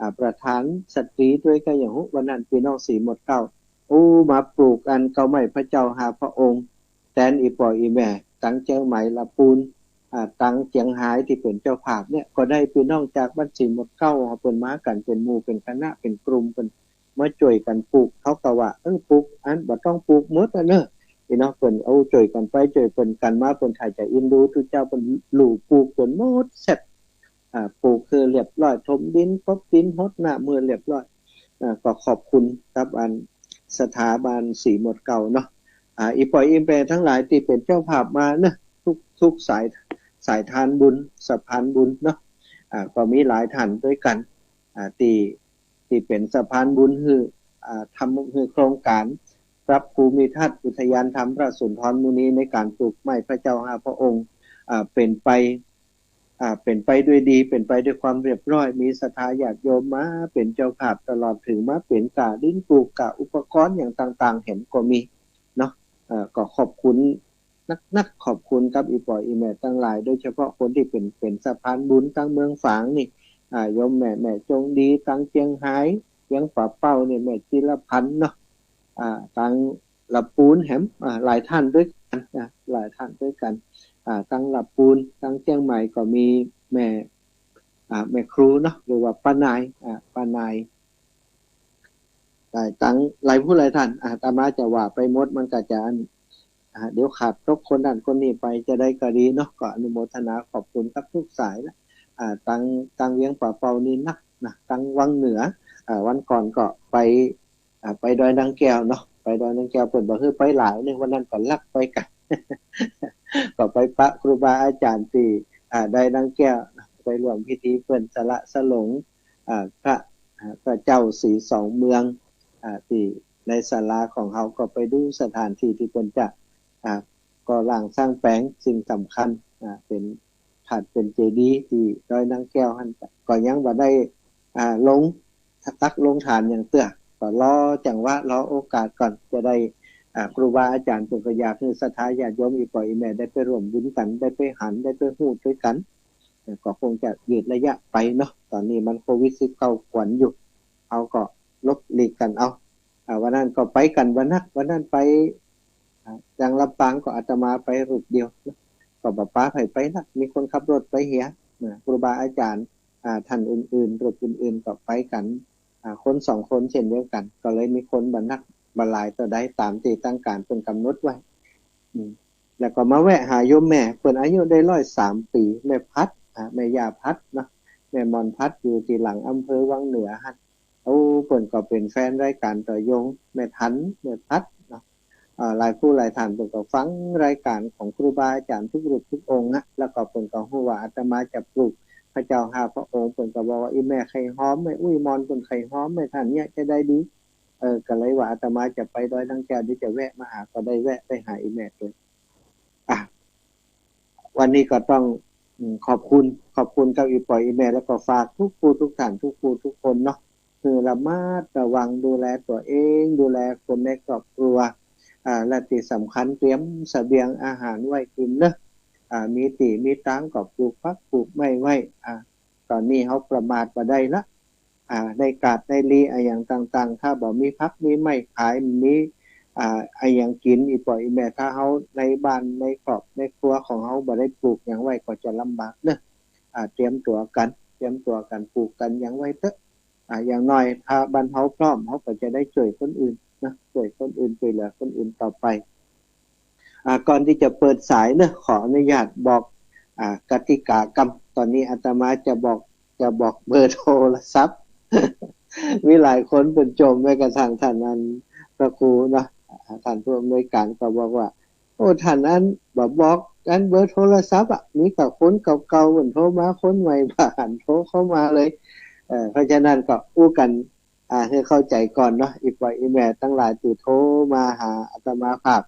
อ่า ประธานสตรีตวย ก็อย่างฮู้ วันนั้นปี้น้องสีหมวดเก๊า โอ้ มาปลูกอันเก๊าไหม้พระเจ้าห้าพระองค์ แตนอี่ป้ออี่แม่ ตังเจียงใหม่ ละปูน อ่า ตังเจียงฮายตี้เป๋นเจ้าภาพเนี่ย ก็ได้ปี้น้องจากบ้านสีหมวดเก๊า เปิ้นมากั๋นเป๋นหมู่เป๋นคณะเป๋นกลุ่ม เปิ้นมาจ้วยกั๋นปลูก เขาก็ว่า เออ ปลูกอันบ่ต้องปลูกหมดอะเนาะ ปี้น้องเปิ้นเอาจ้วยกั๋นไปจ้วยเปิ้นกั๋นมา เปิ้นถ้าจะอินดู ตุ๊เจ้าเปิ้นลู่ปลูกเปิ้นหมดแซ่บ อ่า ปลูกหื้อเรียบร้อย ถมดิน กบดิน ฮดน้ำหื้อเรียบร้อย อ่า ก็ขอบคุณกับอันสถาบันสีหมวดเก๊าเนาะ อ่า อี่ป้ออี่แม่ตังหลายตี้เป๋นเจ้าภาพมาเนาะ ทุก ทุกสาย สายทานบุญ สะพานบุญเนาะ อ่า ก็มีหลายท่านตวยกั๋น อ่า ตี้ ตี้เป๋นสะพานบุญหื้อ อ่า ทำหื้อโครงก๋านปรับภูมิทัศน์อุทยานธรรมพระสุนทรมุนี ในก๋านปลูกไหม้พระเจ้าห้าพระองค์ อ่า เป๋นไป อ่า เป๋นไปด้วยดี เป๋นไปด้วยความเรียบร้อย มีศรัทธาญาติโยมมาเป๋นเจ้าภาพตลอด เถิงมาเป๋นก้าดินปลูก ก้าอุปกรณ์อย่างต่างๆ แหมก็มีเนาะ เอ่อ ก็ขอบคุณนักๆ ขอบคุณกับอี่ป้ออี่แม่ตังหลาย โดยเฉพาะคนตี้เป๋น เป๋นสะพานบุญตังเมืองฝางนี่ อ่า โยมแม่ แม่จงดี ตังเจียงฮาย เวียงป่าเป้านี่ แม่จิรพันธ์เนาะ อ่า ตังละปูนแหม อ่า หลายท่านตวยกั๋น อ่า หลายท่านตวยกั๋น อ่า ตังละปูน ตังเจียงใหม่ก็มีแม่ อ่า แม่ครูเนาะ หรือว่าป้านาย อ่า ป้านาย หลายตัง หลายผู้หลายท่าน อาตมาจะว่าไปหมดมันก็จะอัน อ่า เดี๋ยวขาดตกคนนั้นคนนี้ไป จะใดก็ดีเนาะ ก็อนุโมทนาขอบคุณกับทุกสายละ อ่า ตัง ตังเวียงป่าเป้านี่นักนะ ตังวังเหนือ อ่า วันก่อนก็ไป อ่า ไปดอยนางแก้วเนาะ ไปดอยนางแก้ว เปิ้นบ่หื้อไปหลายเนี่ย วันนั้นก็ลักไปกั๋น ก็ไปปะครูบาอาจ๋ารย์ตี้ อ่า ดอยนางแก้ว ไปร่วมพิธีเปิ้นสละสลง อ่า พระ อ่า พระเจ้าศรีสองเมือง อ่า ตี้ในศาลาของเฮา ก็ไปดูสถานที่ตี้เปิ้นจะ อ่า ก่อร่างสร้างแป๋ง สิ่งสำคัญ อ่า เป๋น ธาตุเป๋นเจดีย์ตี้ดอยนางแก้วหั้น ก็ยังบ่ได้ อ่า ลงตักลงฐานหยังเตื้อ ก็รอจังหวะ รอโอกาสก่อน จะได้ อ่า ครูบาอาจ๋ารย์เปิ้นก็อยากหื้อศรัทธาญาติโยมอี่ป้ออี่แม่ได้ไปร่วมบุญกั๋น ได้ไปหัน ได้ไปฮู้ตวยกั๋น อ่า ก็คงจะยืดระยะไปเนาะ ต๋อนนี้มันโควิดสิบเก้ากวนอยู่ เฮาก็หลบหลีกกั๋นเอา อ่า วันนั้นก็ไปกั๋นบ่นัก วันนั้นไป อ่า จังลำปางก็อาตมาไปรูปเดียว ก็บ่ปาใผไปนัก มีคนขับรถไปเหีย นะ ครูบาอาจ๋ารย์ อ่า ท่านอื่นๆ รูปอื่นๆ ก็ไปกั๋น อ่า คนสองคนเช่นเดียวกั๋น ก็เลยมีคนบ่นักบ่หลายเต้าใด ต๋ามตี้ตางก๋านเปิ้นก๋ำหนดไว้ อืม แล้วก็มาแวะหาโยมแม่ เปิ้นอายุได้ร้อยสามปี๋ แม่พัด อ่า แม่ย่าพัดเนาะ แม่หม่อนพัด อยู่ตี้หลังอำเภอวังเหนือหั้น โอ้ เปิ้นก็เป๋นแฟนรายก๋านต่อยง แม่ทัน แม่พัดเนาะ อ่า หลายผู้หลายท่านเปิ้นก็ฟังรายก๋านของครูบาอาจ๋ารย์ทุกรูปทุกองค์นะ แล้วก็เปิ้นก็ฮู้ว่าอาตมาจะปลูกพระเจ้าห้าพระองค์ เปิ้นก็บอกว่า อี่แม่ใค่ฮอม แม่อุ๊ยหม่อนเปิ้นใค่ฮอม แม่ทันเนี่ยจะใดดี เออ ก็เลยว่าอาตมาจะไปดอยนางแก้ว เดี๋ยวจะแวะมาหา ก็ได้แวะไปหาอี่แม่ตวย อ่ะ วันนี้ก็ต้อง อืม ขอบคุณ ขอบคุณกับอี่ป้ออี่แม่ แล้วก็ฝากทุกผู้ทุกท่าน ทุกผู้ทุกคนเนาะ คือระมัดระวังดูแลตัวเอง ดูแลคนในครอบครัว อ่า และตี้สำคัญเตรียมเสบียงอาหารไว้กิ๋นเนาะ อ่า มีตี้มีตางก็ปลูกผักปลูกไม้ไว้ อ่า ต๋อนนี้เฮาประมาทบ่ได้ละ อ่า ในกาดในลีอะหยังต่างๆ ถ้าบ่มีผักมีไม้ขาย มี อ่า อะหยังกิ๋น อี่ป้ออี่แม่ ถ้าเฮาในบ้านในครอบในครัวของเฮาบ่ได้ปลูกหยังไว้ก็จะลำบากเนาะ อ่า เตรียมตั๋วกั๋น เตรียมตั๋วกั๋นปลูกกั๋นหยังไว้เต๊อะ อ่า อย่างน้อยถ้าบ้านเฮาพร้อม เฮาก็จะได้จ้วยคนอื่นเนาะ จ้วยคนอื่น จ้วยเหลือคนอื่นต่อไป อ่า ก่อนตี้จะเปิดสายเนาะ ขออนุญาตบอก อ่า กติกาก่อน ต๋อนนี้อาตมาจะบอก จะบอกเบอร์โทรศัพท์ มีหลายคนเปิ้นจ่ม แม้กระทั่งต้านอันพระครูเนาะ อ่า ต้านผู้อำนวยการก็บอกว่า โอ้ ต้านอันบ่บอกอันเบอร์โทรศัพท์อะ มีแต่คนเก่าๆ เปิ้นโทรมา คนใหม่บ่หันโทรเข้ามาเลย เอ่อ เพราะฉะนั้นก็อู้กั๋น อ่า หื้อเข้าใจ๋ก่อนเนาะ อี่ป้ออี่แม่ตังหลายตี้โทรมาหาอาตมาภาพ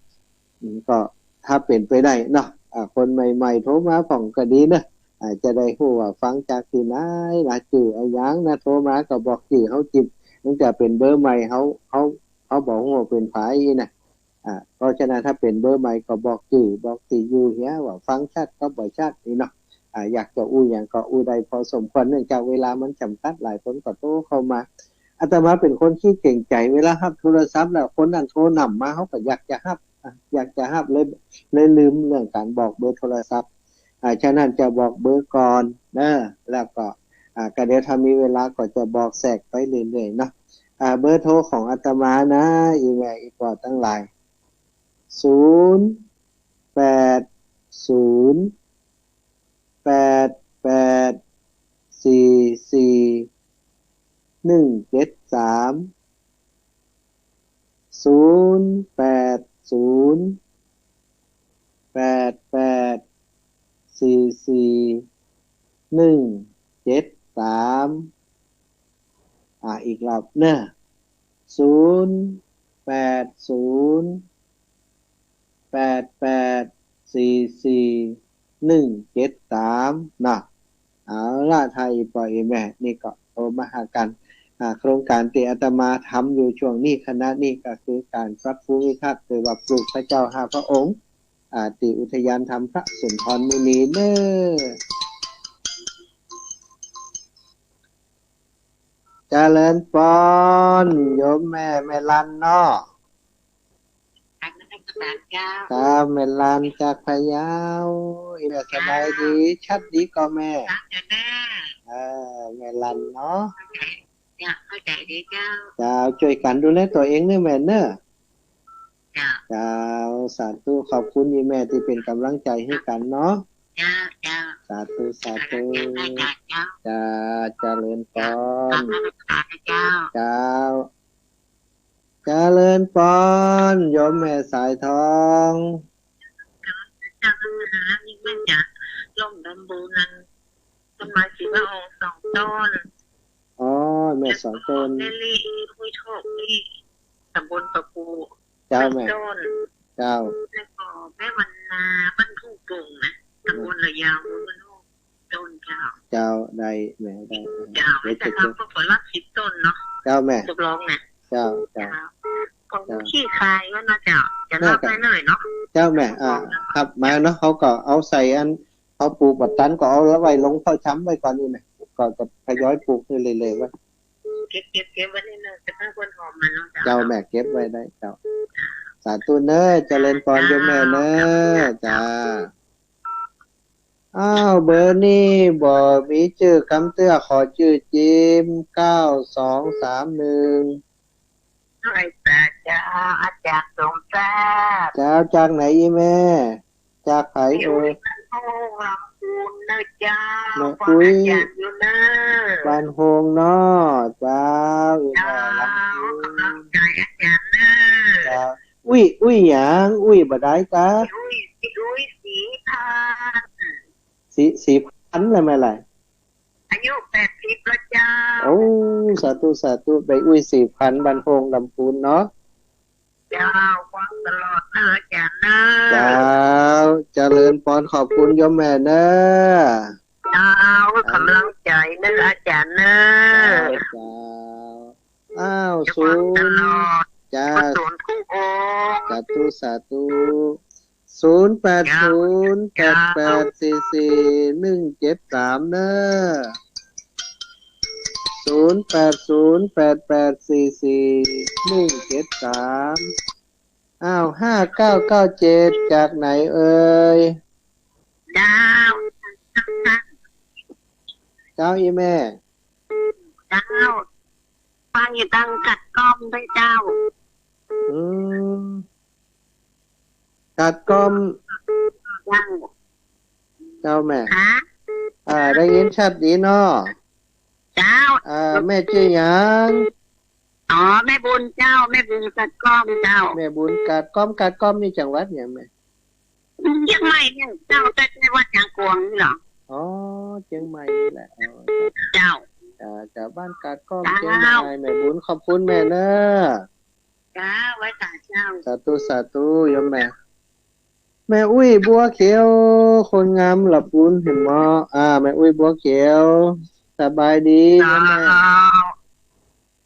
อืม ก็ถ้าเป๋นไปได้เนาะ อ่า คนใหม่ๆ โทรมาพ่องก็ดีเนาะ อ่า จะได้ฮู้ว่าฟังจากตี้ไหนนะ จื้ออะหยังนะ โทรมาก็บอกจื้อเฮาจิ่ม ตั้งแต่เป๋นเบอร์ใหม่ เฮา เฮา เฮาบ่ฮู้ว่าเป๋นใผนะ อ่า เพราะฉะนั้นถ้าเป๋นเบอร์ใหม่ก็บอกจื้อ บอกตี้อยู่เหีย ว่าฟังชัดกับบ่ชัดนี่เนาะ อ่า อยากจะอู้หยังก็อู้ได้พอสมควร เนื่องจากเวลามันจ๋ำกัด หลายคนก็โทรเข้ามา อาตมาเป๋นคนขี้เกรงใจ๋ เวลาฮับโทรศัพท์แล้ว คนนั้นโทรนำมา เฮาก็อยากจะฮับ อ่ะ อยากจะฮับ เลย เลยลืมเรื่องก๋านบอกเบอร์โทรศัพท์ อ่า ฉะนั้นจะบอกเบอร์ก่อนเนาะ แล้วก็ อ่า ก็เดี๋ยวถ้ามีเวลาก็จะบอกแทรกไปเรื่อยๆ เนาะ อ่า เบอร์โทรของอาตมานะ อี่แม่อี่ป้อตังหลาย ศูนย์ แปด ศูนย์ แปด แปด สี่ สี่ หนึ่ง เจ็ด สาม ศูนย์ แปด ศูนย์ แปด แปด สี่ สี่ หนึ่ง เจ็ด สาม อ่า อีกรอบเนาะ ศูนย์ แปด ศูนย์ แปด แปด สี่ สี่ หนึ่ง เจ็ด สาม เนาะ เอาละ ถ้าอี่ป้ออี่แม่นี่ก็โทรมาหากั๋น อ่า โครงก๋านตี้อาตมาทำอยู่ช่วงนี้ ขณะนี้ก็คือก๋านปรับภูมิทัศน์ หรือว่าปลูกพระเจ้าห้าพระองค์ อ่า ตี้อุทยานธรรมพระสุนทรมุนีเนาะ เจริญปอน โยมแม่ แม่ลันเนาะ กราบนมัสการเจ้า เจ้า แม่ลันจากพะเยา อี่แม่สบายดี ชัดดีก่อแม่ เจ้า เจ้าแม่ เออ แม่ลันเนาะ เข้าใจ๋ เจ้า เข้าใจ๋ดีเจ้า เจ้า จ้วยกั๋นดูแลตั๋วเองเนาะแม่เนาะ เจ้า เจ้า สาธุ ขอบคุณอี่แม่ตี้เป๋นก๋ำลังใจ๋หื้อกั๋นเนาะ เจ้า เจ้า สาธุ สาธุ เจ้า เจ้า เจ้า เจริญปอน เจ้า เจ้า เจริญปอน โยมแม่สายทอง เจ้า นี่มันจะลงดำบูนั้น ต้นไม้สีพระองค์สองต้น อ๋อ แม่สองต้น เล่ลี่ ห้วยโทกนี่ ตำบลปะปู เจ้าแม่ ต้น เจ้า แล้วก็แม่วันนา บ้านทุ่งโป่งนะ ตำบลระยาว บ้านทุ่งต้น เจ้า เจ้า ได้แม่ ได้ เจ้า เดี๋ยวจะ แต่ เจ้า ก็ขอรับสิบต้นเนาะ เจ้าแม่ ตกลงนะ เจ้า เจ้า เจ้า ของ เจ้า ขี้คายว่าน่าจะ จะรับได้เลยเนาะ เจ้าแม่ อ่า ครับ มาเนาะ เขาก็เอาใส่อัน เขาปลูกบ่ตันก็เอาไว้ลงเฝ้าช้ำไว้ก่อนนี่นะ ก็จะทยอยปลูกเรื่อยๆ ไว้ เก็บ เก็บ เก็บไว้นี่นะ จะให้คนหอมมันเนาะ เจ้า เจ้าแม่ เก็บไว้ได้ เจ้า สาธุเน้อ เจริญปอนโยมแม่เน้อ เจ้า เจ้า อ้าว เบอร์นี้บ่มีจื้อกำเตื้อ ขอจื้อจิม เก้าสองสามหนึ่ง สวัสดีเจ้า อาจ๋ารย์สมศักดิ์ เจ้า จากไหนอี่แม่ จากใผเอ่ย บ้านโฮง ลำพูนเน้อเจ้า แม่ ฟัง อุ๊ย อาจ๋ารย์อยู่เน้อ บ้านโฮงเนาะ เจ้า อี่แม่ เจ้า ลำพูน ก๋ำลังใจ๋อาจ๋ารย์เน้อ เจ้า อุ๊ย อุ๊ยหยัง อุ๊ยบ่ได้กา อุ๊ย อุ๊ยศรีพันธุ์ ศรี ศรีพันธุ์ละแม่ละ อายุแปดสิบแล้วเจ้า โอ้ สาธุ สาธุ แม่อุ๊ยศรีพันธุ์ บ้านโฮง ลำพูนเนาะ เจ้า ฟังตลอดเน้ออาจ๋ารย์เน้อ เจ้า เจริญปอน ขอบคุณโยมแม่เน้อ เจ้า ก๋ำลังใจ๋เน้ออาจ๋ารย์เน้อ เจ้า เจ้า อ้าว จะฟังตลอด ศูนย์ เจ้า พระสงฆ์ทุกองค์ สาธุ สาธุ ศูนย์แปดศูนย์ แปดแปดสี่สี่ หนึ่งเจ็ดสามเน้อ ศูนย์แปดศูนย์แปดแปดสี่สี่หนึ่งเจ็ดสาม อ้าว ห้าเก้าเก้าเจ็ด จากไหนเอ่ย เจ้า เจ้าอี้แม่ เจ้า ฟังอยู่ตังกาดก้อมด้วยเจ้า อืม กาดก้อม เจ้า เจ้าแม่ ฮะ อ่า ได้ยินชัดดีเนาะ เจ้า อ่า แม่จื้อหยัง อ๋อ แม่บุญเจ้า แม่บุญกาดก้อมเจ้า แม่บุญกาดก้อม กาดก้อมนี่จังหวัดหยังแม่ เจียงใหม่เนี่ยเจ้า แต่จังหวัดเจียงกวางนี่เหรอ อ๋อ เจียงใหม่นี่แหละ อ๋อ เจ้า อ่า จากบ้านกาดก้อม เจ้า เจียงใหม่ แม่บุญ ขอบคุณแม่เนอะ เจ้า ไหว้สาเจ้า สาธุ สาธุ โยมแม่ แม่อุ๊ยบัวเขียว คนงามละปูนเห็นบ่ อ่า แม่อุ๊ยบัวเขียว สบายดี เจ้า โยมแม่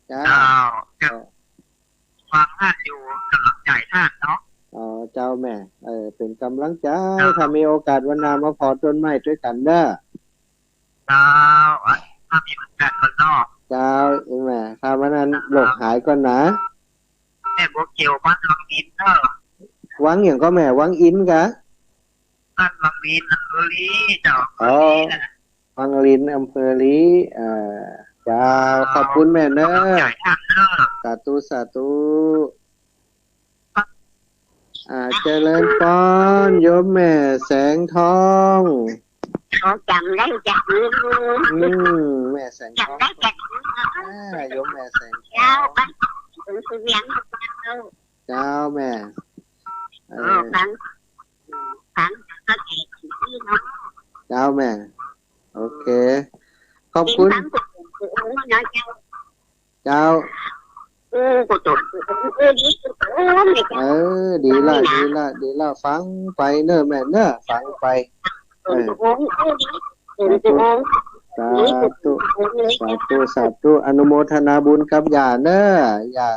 เจ้า เจ้า เจ้า ฟังท่านอยู่ กำลังใจ๋ท่านเนาะ อ๋อ เจ้าแม่ เออ เป๋นกำลังใจ๋ เจ้า ถ้ามีโอกาสวันหน้ามาผ่อต้นไม้ตวยกั๋นเด้อ เจ้า อ่ะ ถ้ามีโอกาสวันนอก เจ้า เอ้ยแม่ ถ้าวันนั้น เจ้า โลกหายก่อนนะ แม่บัวเขียว บ้านวังอินเนาะ วังหยังก็แม่ วังอินกะ บ้านวังอิน อำเภอลีเจ้า อ๋อ อำเภอลีน่ะ วังอิน อำเภอลี อ่า เจ้า เจ้า ขอบคุณแม่เนอะ กำลังใจ๋ท่านเนอะ สาธุ สาธุ อ่า เจริญปอน โยมแม่แสงทอง อ๋อ จ๋ำได้จ๋ำ อืม แม่แสงทอง จ๋ำได้จ๋ำ อ่า โยมแม่แสงทอง เจ้า บ้านถึงสุเวียงเจ้า เจ้าแม่ เออ เออ ฟัง ฟังก็เอกที่เนาะ เจ้าแม่ โอเค ขอบคุณ ฟังก็เอกที่เนาะเจ้า เจ้า เออ กูตก เออ ดี กูตก เออ ดีละ ดีละ ดีละ ฟังไปเนอะแม่เนอะ ฟังไป เออ เออ สาธุ สาธุ สาธุ สาธุ อนุโมทนาบุญกับย่าเนอะ ย่า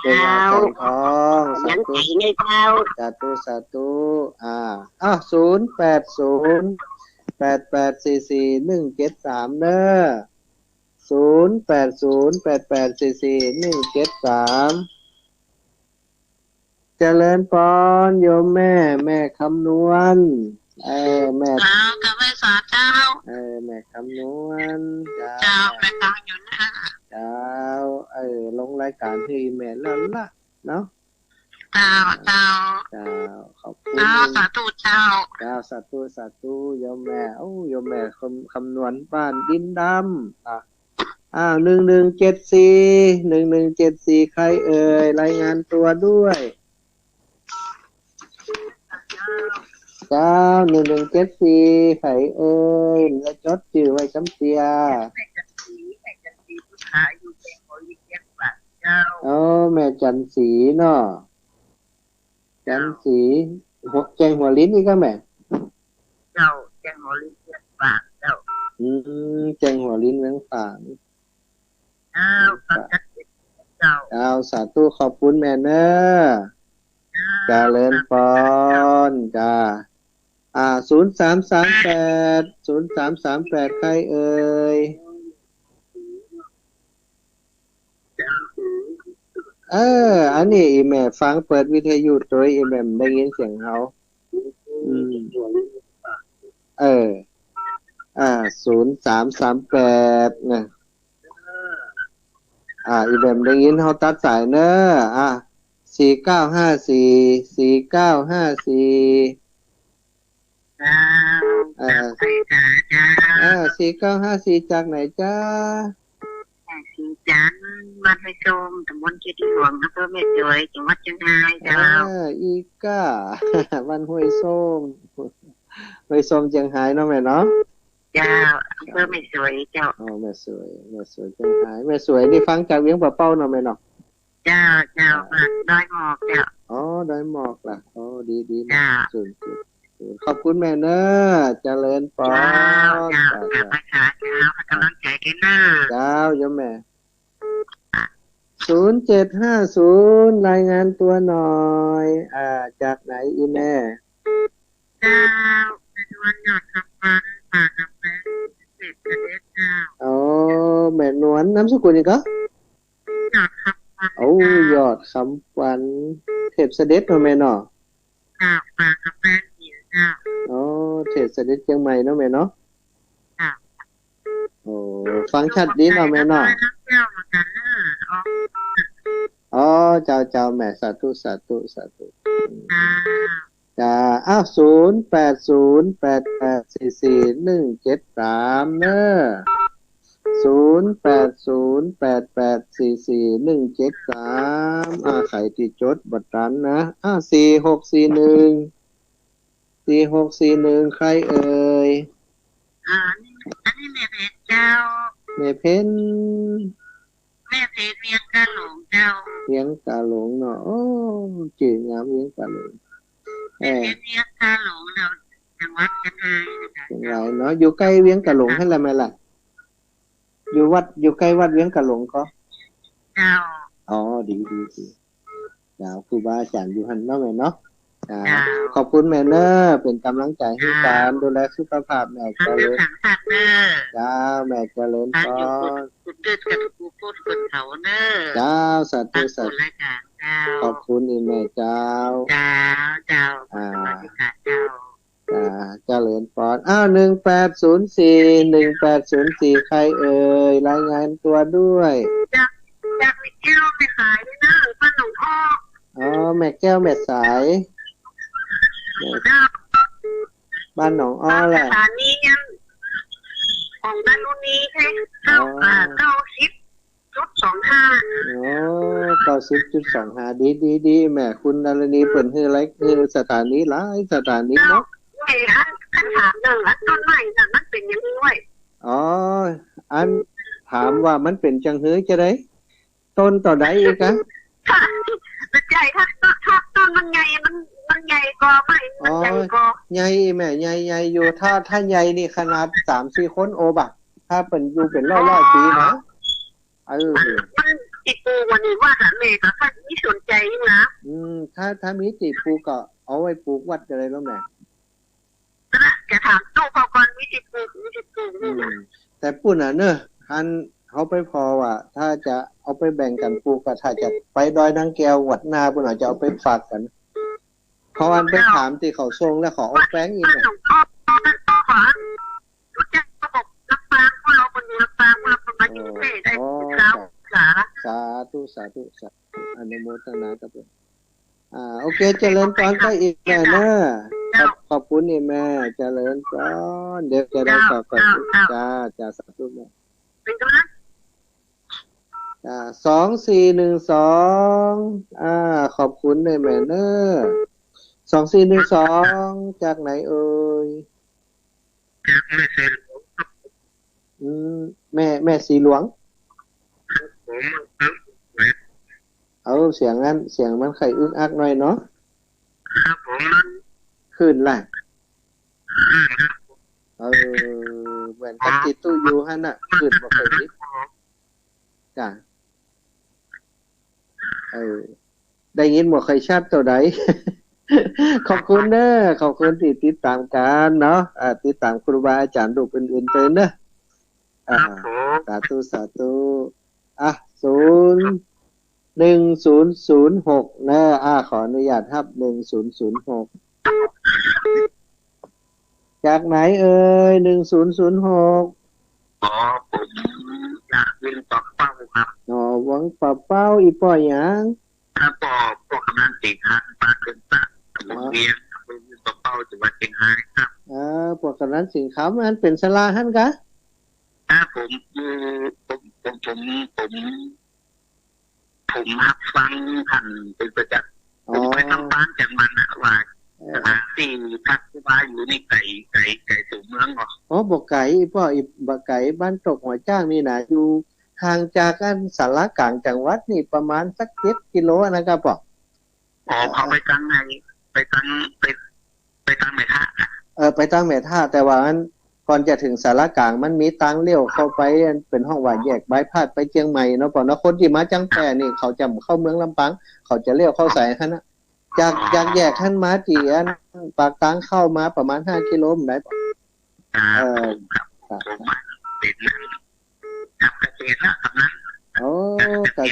เจ้า ย่าแสงทอง สาธุ ยังไงเนี่ยเจ้า สาธุ สาธุ อ่า อ่ะ ศูนย์แปดศูนย์แปดแปดสี่สี่หนึ่งเจ็ดสาม เนอะ ศูนย์แปดศูนย์แปดแปดสี่สี่หนึ่งเจ็ดสาม เจริญปอน โยมแม่ แม่คำนวณ เออ แม่ เจ้า กราบไหว้สาเจ้า เออ แม่คำนวณ เจ้า เจ้า แม่ฟังอยู่นะ เจ้า เออ ลงรายการหื้อแม่แล้วละ เนาะ เจ้า เจ้า เจ้า ขอบคุณ เจ้า สาธุเจ้า เจ้า สาธุ สาธุ โยมแม่ โอ้ โยมแม่คำ คำนวณบ้านดินดำ อ่ะ อ้าว หนึ่งหนึ่งเจ็ดสี่ หนึ่งหนึ่งเจ็ดสี่ ใครเอ่ย รายงานตัวด้วย เจ้า หนึ่งหนึ่งเจ็ดสี่ ใครเอ่ย แล้วจดจื้อไว้กำเตี้ย แม่จันสี แม่จันสี ผู้ขายอยู่แจ้งหัวลินเวียงฝางเจ้า อ๋อ แม่จันสีเนาะ จันสี หัว แจ้งหัวลินนี่ก็แม่ เจ้า แจ้งหัวลินเวียงฝางเจ้า อืม แจ้งหัวลินเวียงฝาง เจ้า ครับ เจ้า เจ้า สาธุ ขอบคุณแม่เนอะ เจ้า เจริญปอน เจ้า จ้า อ่า ศูนย์สามสามแปด ศูนย์สามสามแปด ใครเอ่ย เออ อันนี้อีแม่ฟังเปิดวิทยุตวย อีแม่บ่ได้ยินเสียงเฮา อืม เออ อ่า ศูนย์สามสามแปด นะ อ่า อีแม่บ่ได้ยิน เฮาตัดสายเนอะ อ่า สี่เก้าห้าสี่ สี่เก้าห้าสี่ เจ้า เอ่อ เจ้า เอ่อ สี่เก้าห้าสี่ จากไหนจ๊ะ จากศรีจันทร์ บ้านห้วยส้ม ตำบลเจดีย์หลวง อำเภอแม่สวย จังหวัดเชียงราย เจ้า เออ อีก้า บ้านห้วยส้ม ห้วยส้มเชียงรายเนาะแม่เนาะ เจ้า อำเภอแม่สวย เจ้า อ๋อ แม่สวย แม่สวยเชียงราย แม่สวยนี่ฟังจากเวียงป่าเป้าเนาะแม่เนาะ เจ้า เจ้า อ่า บ้านดอยหมอกเจ้า อ๋อ ดอยหมอกล่ะ อ๋อ ดี ดีนะ เจ้า ศูนย์ ศูนย์ ศูนย์ ขอบคุณแม่เนอะ เจริญปอน เจ้า เจ้า เจ้า เจ้า เจ้า ให้กำลังใจ๋กั๋นเนอะ เจ้า โยมแม่ ศูนย์เจ็ดห้าศูนย์ รายงานตัวหน่อย อ่า จากไหนอีแม่ เจ้า แม่นวลยอดคำพันธ์ ฝากกับแม่เจ็ดสิบเอ็ดเจ้า อ๋อ แม่ นวล นามสกุลหยังก่อ ยอดคำขวัญ โอ้ เจ้า ยอดคำขวัญ เทพเสด็จเนาะแม่เนาะ เจ้า แขวงกำแพงเพชร เจ้า โอ้ เทพเสด็จเจียงใหม่เนาะแม่เนาะ เจ้า โอ้ ฟังชัดดีเนาะแม่เนาะ ลูกก็ไปนำแก้วเหมือนกั๋นเน่อ อ๋อ อ๋อ เจ้า เจ้าแม่ สาธุ สาธุ สาธุ เจ้า จ้า อ้าว ศูนย์แปดศูนย์แปดแปดสี่สี่หนึ่งเจ็ดสาม เนอะ ศูนย์แปดศูนย์แปดแปดสี่สี่หนึ่งเจ็ดสาม อ่า ใผตี้จดบ่ตันนะ อ่า สี่หกสี่หนึ่ง สี่หกสี่หนึ่ง ใครเอ่ย อ่า อันนี้ อันนี้แม่เพชรเจ้า แม่เพชร แม่เพชรเวียงกาหลงเจ้า เวียงกาหลงเนาะ โอ้ จื้องาม เวียงกาหลง แม่เพชร เอ่อ เวียงกาหลงเนาะ จังหวัดเจียงรายนะคะ เจียงรายเนาะ อยู่ใก้เวียงกาหลงหั้นแหละแม่ล่ะ อยู่วัด อยู่ใก้วัดเวียงกาหลงก่อ เจ้า อ๋อ ดี ดี ดี เจ้า ครูบาอาจ๋ารย์อยู่หั้นเนาะแม่เนาะ อ่า เจ้า ขอบคุณแม่เนอะ เป๋นก๋ำลังใจ๋หื้อกั๋น เจ้า ดูแลสุขภาพแม่ เจ้า เจริญ สังสรรค์เนอะ เจ้า แม่เจริญพร อยู่กุด กุดกึ๊ดกับกุดกุดเขาเนอะ เจ้า สาธุ สาธุ เจ้า ขอบคุณอีกแม่เจ้า เจ้า เจ้า อ่า สวัสดีค่ะเจ้า อ่า เจริญพร อ้าว หนึ่งแปดศูนย์สี่ หนึ่งแปดศูนย์สี่ ใครเอ่ย รายงานตัวด้วย จาก จากแม่แก้วแม่สายนี่เนอะ บ้านหนองอ้อ อ๋อ แม่แก้วแม่สาย เจ้า บ้านหนองอ้อแหละ สถานียัง ของดารุณีใจ้ เก้า อ๋อ อ่า เก้าสิบจุดสองห้า อ๋อ เก้าสิบจุดสองห้า ดี ดี ดี แม่ คุณดารุณีเปิ้นหื้อหลาย หื้อสถานีหลายสถานีเนาะ เจ้า แม่ อัน คันถามเรื่องอันต้นไม้น่ะ มันเป๋นหยังไง อ๋อ อันถามว่ามันเป๋นจังหื้อจาใด ต้นเต้าใดอีกอะ ถ้า ใหญ่ ถ้า ถ้า ถ้าต้นมันใหญ่ มัน มันใหญ่ก่อไม้ มันใหญ่ก่อ อ๋อ ใหญ่แม่ ใหญ่ ใหญ่อยู่ ถ้า ถ้าใหญ่นี่ขนาดสามสี่คนโอบอะ ถ้าเปิ้นอยู่เป๋นร้อยๆ ปี๋นะ เออ มัน มันตี้ปลูกวันนี้ว่าแต่แม่ก็ค่อยมีสนใจ๋นะ อืม ถ้า ถ้ามีตี้ปลูกก็เอาไว้ปลูกวัดก็ได้แล้วแม่ นั่นแหละ จะถามตู้เขาก่อน มีตี้ปลูก มีตี้ปลูก อืม แต่ปู้นน่ะเนอะ หั้นเขาไปผ่อว่า ถ้าจะเอาไปแบ่งกั๋นปลูกก็ ถ้าจะไปดอยนางแก้ววัดนาปู้นน่ะ จะเอาไปฝากกั๋น เขาอันไปถามตี้เขาส่งแล้วเขาเอาแปลงอีกน่ะ รู้จักระบบลำปาง พวกเราคนอยู่ลำปาง พวกเราคนมาอยู่กรุงเทพฯได้ อ๋อ เจ้า สา สาธุ สาธุ สาธุ อนุโมทนากับเปิ้น อ่า โอเค เจริญพรไปอีกแม่เนอะ ขอบ ขอบคุณนี่แม่ เจริญพร เดี๋ยวจะได้ต่อก่อน เจ้า เจ้า จ้า จ้า สาธุแม่ เป๋นกำลัง อ่า สองสี่หนึ่งสอง อ่า ขอบคุณนี่แม่เนอะ สองสี่หนึ่งสอง จากไหนเอ่ย จากแม่สีหลวงครับ อืม แม่ แม่สีหลวง ครับผม ครับ เอา เสียงอั้น เสียงมันใค่อึกอักหน่อยเนาะ ครับผม มัน คลื่นล่ะ คลื่นครับ เออ เหมือนกับ อ๋อ ตี้ตู้อยู่หั้นน่ะ คลื่นบ่ค่อยดี จ้ะ เออ ได้ยินบ่ค่อยชัดเต้าใด ขอบคุณเนอะ ขอบคุณตี้ติดต๋ามกั๋นเนาะ อ่า ติดต๋ามครูบาอาจ๋ารย์รูปอื่นๆ ไปเนอะ อ่า ครับผม สาธุ สาธุ อ่ะ ศูนย์ หนึ่งศูนย์ศูนย์หก เนอะ อ่า ขออนุญาตฮับ หนึ่งศูนย์ศูนย์หก จากไหนเอ่ย หนึ่งศูนย์ศูนย์หก อ๋อ ผมจากเวียงป่าเป้าครับ อ๋อ เวียงป่าเป้า อี่ป้อหยัง ครับ ป่อ ป่อกำนันสิงหา บ้านเคืองต๊ะ ตำบลเวียง อำเภอเวียงป่าเป้า จังหวัดเชียงรายครับ เออ ป่อกำนันสิงหา อันเป๋นศาลาหั้นกา ครับ ผมอยู่ ผม ผม ผม ผม ผมฮับฟังหั้นเป๋นประจ๋ำ อ๋อ ผมไปลำปางจากมันน่ะ ว่า เออ สถานตี้พักครูบาอยู่นี่ไก๋ ไก๋ ไก๋ตั๋วเมืองบ่ อ๋อ บ่ไก๋ อี่ป้อ อี่ บ่ไก๋ บ้านตกหัวจ๊างนี่น่ะ อยู่ห่างจากอันศาลากลางจังหวัดนี่ประมาณสักเจ็ดกิโลนะครับป้อ อ๋อ เขาไปตางไหน ไปตาง ไป ไปตางแม่ทะอะ เออ ไปตางแม่ทะ แต่ว่าอัน ก่อนจะเถิงศาลากลาง มันมีตางเลี้ยวเข้าไป อันเป๋นฮ้องว่าแยกบายพาสไปเจียงใหม่เนาะป้อเนาะ คนตี้มาจางแป้นี่ เขาจะเข้าเมืองลำปาง เขาจะเลี้ยวเข้าสายหั้นน่ะ จาก อ๋อ จากแยกหั้นมาตี้อัน ปากตางเข้ามาประมาณห้ากิโลได้ป้อ ครับ เออ ผมครับ ครับ ผมมาเป๋นนัก ทำเกษตรนะ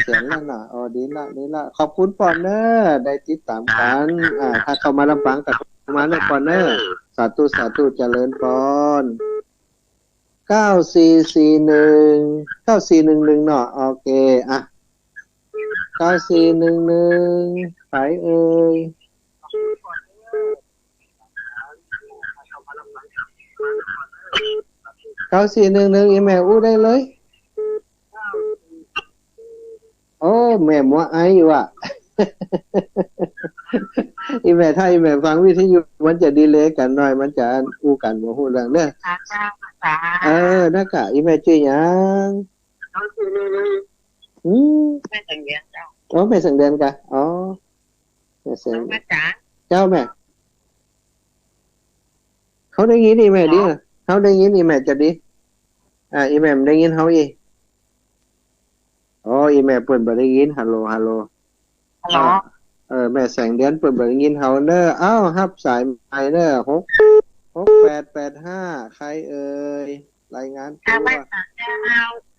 เสียงแล้วน่ะ อ๋อ ดีละ ดีละ ขอบคุณป้อเน่อ ได้ติดต๋ามกั๋น อ่า ถ้าเข้ามาลำปางก็โทรมาเน่อป้อเน่อ สาธุ สาธุ เจริญปอน เก้าสี่สี่หนึ่ง เก้าสี่หนึ่งหนึ่ง เนาะ โอเค อ่ะ เก้าสี่หนึ่งหนึ่ง ใผเอ่ย เก้าสี่หนึ่งหนึ่ง อี่แม่อู้ได้เลย โอ้ แม่มัวไออยู่อะ อี่แม่ ถ้าอี่แม่ฟังวิทยุ มันจะดีเลย์กั๋นหน่อย มันจะอู้กั๋นบ่ฮู้เรื่องเน่อ เออ นั่นกะ อี่แม่จื้อหยัง อืม แม่แสงเดือนเจ้า อ๋อ แม่แสงเดือนกะ อ๋อ แม่แสง เจ้าแม่ เฮาได้ยินอี่แม่ดี เฮาได้ยินอี่แม่จะดี อ่า อี่แม่ได้ยินเฮาอี้ อ๋อ อี่แม่เปิ้นบ่ได้ยิน ฮัลโหล ฮัลโหล ฮัลโหล เออ เออ แม่แสงเดือนเปิ้นบ่ได้ยินเฮาเน่อ เอ้า ฮับสายใหม่เน่อ หก หกแปดแปดห้า ใครเอ่ย รายงานตั๋ว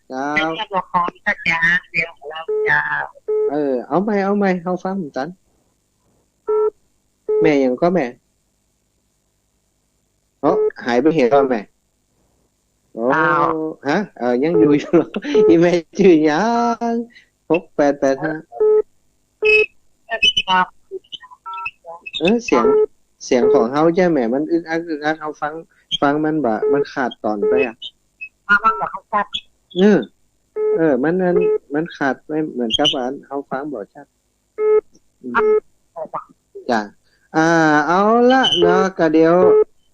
เจ้า เจ้า เออ เอาใหม่ เอาใหม่ เฮาฟังบ่ตัน แม่หยังก่อแม่ โอ้ หายไปเหียก่อแม่ โอ้ อ้าว ฮะ เออ ยังอยู่อยู่เหรอ อี่แม่จื้อหยัง หกแปดแปดห้า เออ เสียง เสียงของเฮาใจ้แหม มันอึกอักอึกอัก เฮาฟัง ฟังมันบ่ มันขาดต๋อนไปอะ ฟังมันบ่ชัด เออ เออ มัน มัน มันขาดไป เหมือนกับว่าเฮาฟังบ่ชัด อืม จ้ะ อ่า เอาละเนาะ ก็เดี๋ยว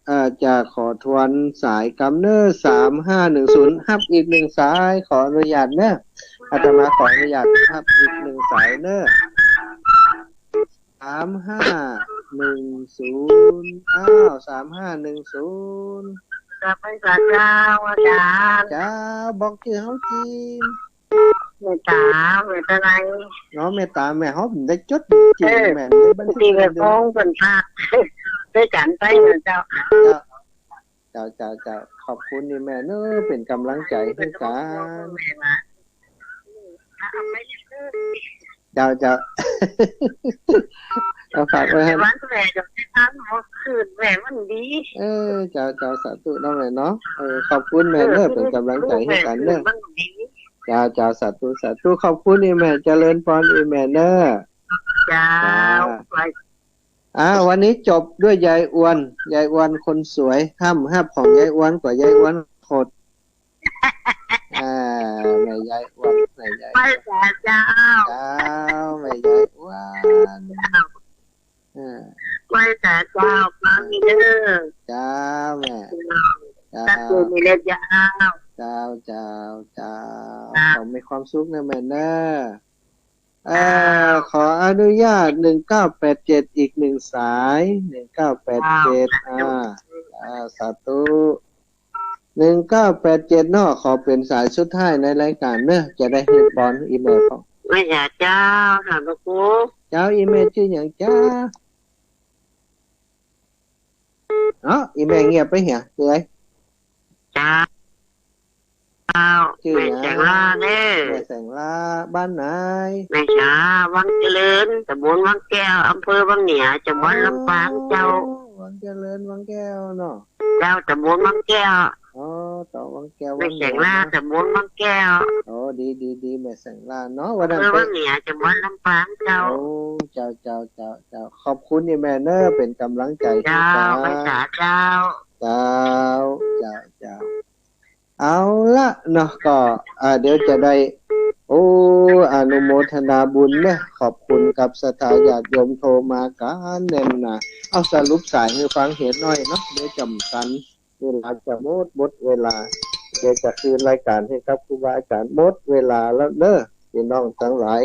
เอ่อ จะขอทวนสายกำเน่อ สามห้าหนึ่งศูนย์ ฮับอีกหนึ่งสาย ขออนุญาตเน่อ อาตมาขออนุญาตฮับอีกหนึ่งสายเน่อ สามห้าหนึ่งศูนย์ อ้าว สามห้าหนึ่งศูนย์ กราบไหว้สาเจ้าอาจ๋ารย์ เจ้า บอกจื้อเฮาจริง แม่ต๋า แม่ต๋าอะไร อ๋อ แม่ต๋า แม่เฮาบ่ได้จดจริง เออ แม่บ่ได้บันทึก ตีไปฟ้องเปิ้นพระ ด้วยกันไปเนาะเจ้า เจ้า เจ้า เจ้า เจ้า ขอบคุณนี่แม่เน่อ เป๋นก๋ำลังใจ๋หื้อกั๋น แม่ว่า เจ้า เจ้า เอาฝากไว้ให้ วันแม่จะไปทำเมื่อคืนแม่มันดี เออ เจ้า เจ้า สาธุเนาะแม่เนาะ เออ ขอบคุณแม่เน่อ เป๋นก๋ำลังใจ๋หื้อกั๋นเน่อ มันดี เจ้า เจ้า สาธุ สาธุ ขอบคุณอี่แม่ เจริญปอนอี่แม่เน่อ เจ้า เจ้า ไป อ่า วันนี้จบด้วยยายอวน ยายอวนคนสวย ห้าม ห้ามของยายอวนกว่ายายอวนโขด อ่า แม่ยายอวน แม่ยายอวน ไหว้สาเจ้า เจ้า แม่ยายอวน เจ้า อ่า ไหว้สาเจ้า ฟังเด้อ เจ้าแม่ เจ้า เจ้า สาธุนี่แหละเจ้า เจ้า เจ้า เจ้า เจ้า ขอมีความสุขนะแม่เน่อ เอ่อ ขออนุญาต หนึ่งเก้าแปดเจ็ด อีกหนึ่งสาย หนึ่งเก้าแปดเจ็ด อ่า อ่า สาธุ หนึ่งเก้าแปดเจ็ด เนาะ ขอเป๋นสายสุดท้ายในรายก๋านเนาะ จะได้หื้อปอนอี่แม่ของ ไหว้สาเจ้า สาธุ เจ้า อี่แม่จื้อหยังจ๊ะ เอ้า อี่แม่เงียบไปเหีย จื้ออะไร เจ้า เจ้า จื้อหยัง แม่แสงล่าเน่อ แม่แสงล่า บ้านไหน แม่จ๋า วังเจริญ ต๋ำบลวังแก้ว อำเภอวังเหนือ จังหวัดลำปางเจ้า อ๋อ วังเจริญ วังแก้วเนาะ เจ้า ต๋ำบลวังแก้ว อ๋อ ต๋ำบลวังแก้ว แม่แสงล่า วังเหนือเนาะ ต๋ำบลวังแก้ว อ๋อ ดี ดี ดี แม่แสงล่าเนาะ วันนั้น อำเภอวังเหนือ จังหวัดลำปางเจ้า โอ้ เจ้า เจ้า เจ้า เจ้า ขอบคุณอี่แม่เน่อ เป๋นก๋ำลังใจ๋หื้อกั๋น เจ้า ไหว้สาเจ้า เจ้า เจ้า เจ้า เอาละเนาะ ก็ อ่า เดี๋ยวจะได้ โอ้ อนุโมทนาบุญเนาะ ขอบคุณกับศรัทธาญาติโยมโทรมากั๋นแน่นหนา เอาสรุปสายหื้อฟังเหียหน่อยเนาะ เดี๋ยวจะบ่ตัน เวลาจะหมด หมดเวลา เดี๋ยวจะคืนรายก๋านหื้อกับครูบาอาจ๋ารย์ หมดเวลาแล้วเน่อ พี่น้องตังหลาย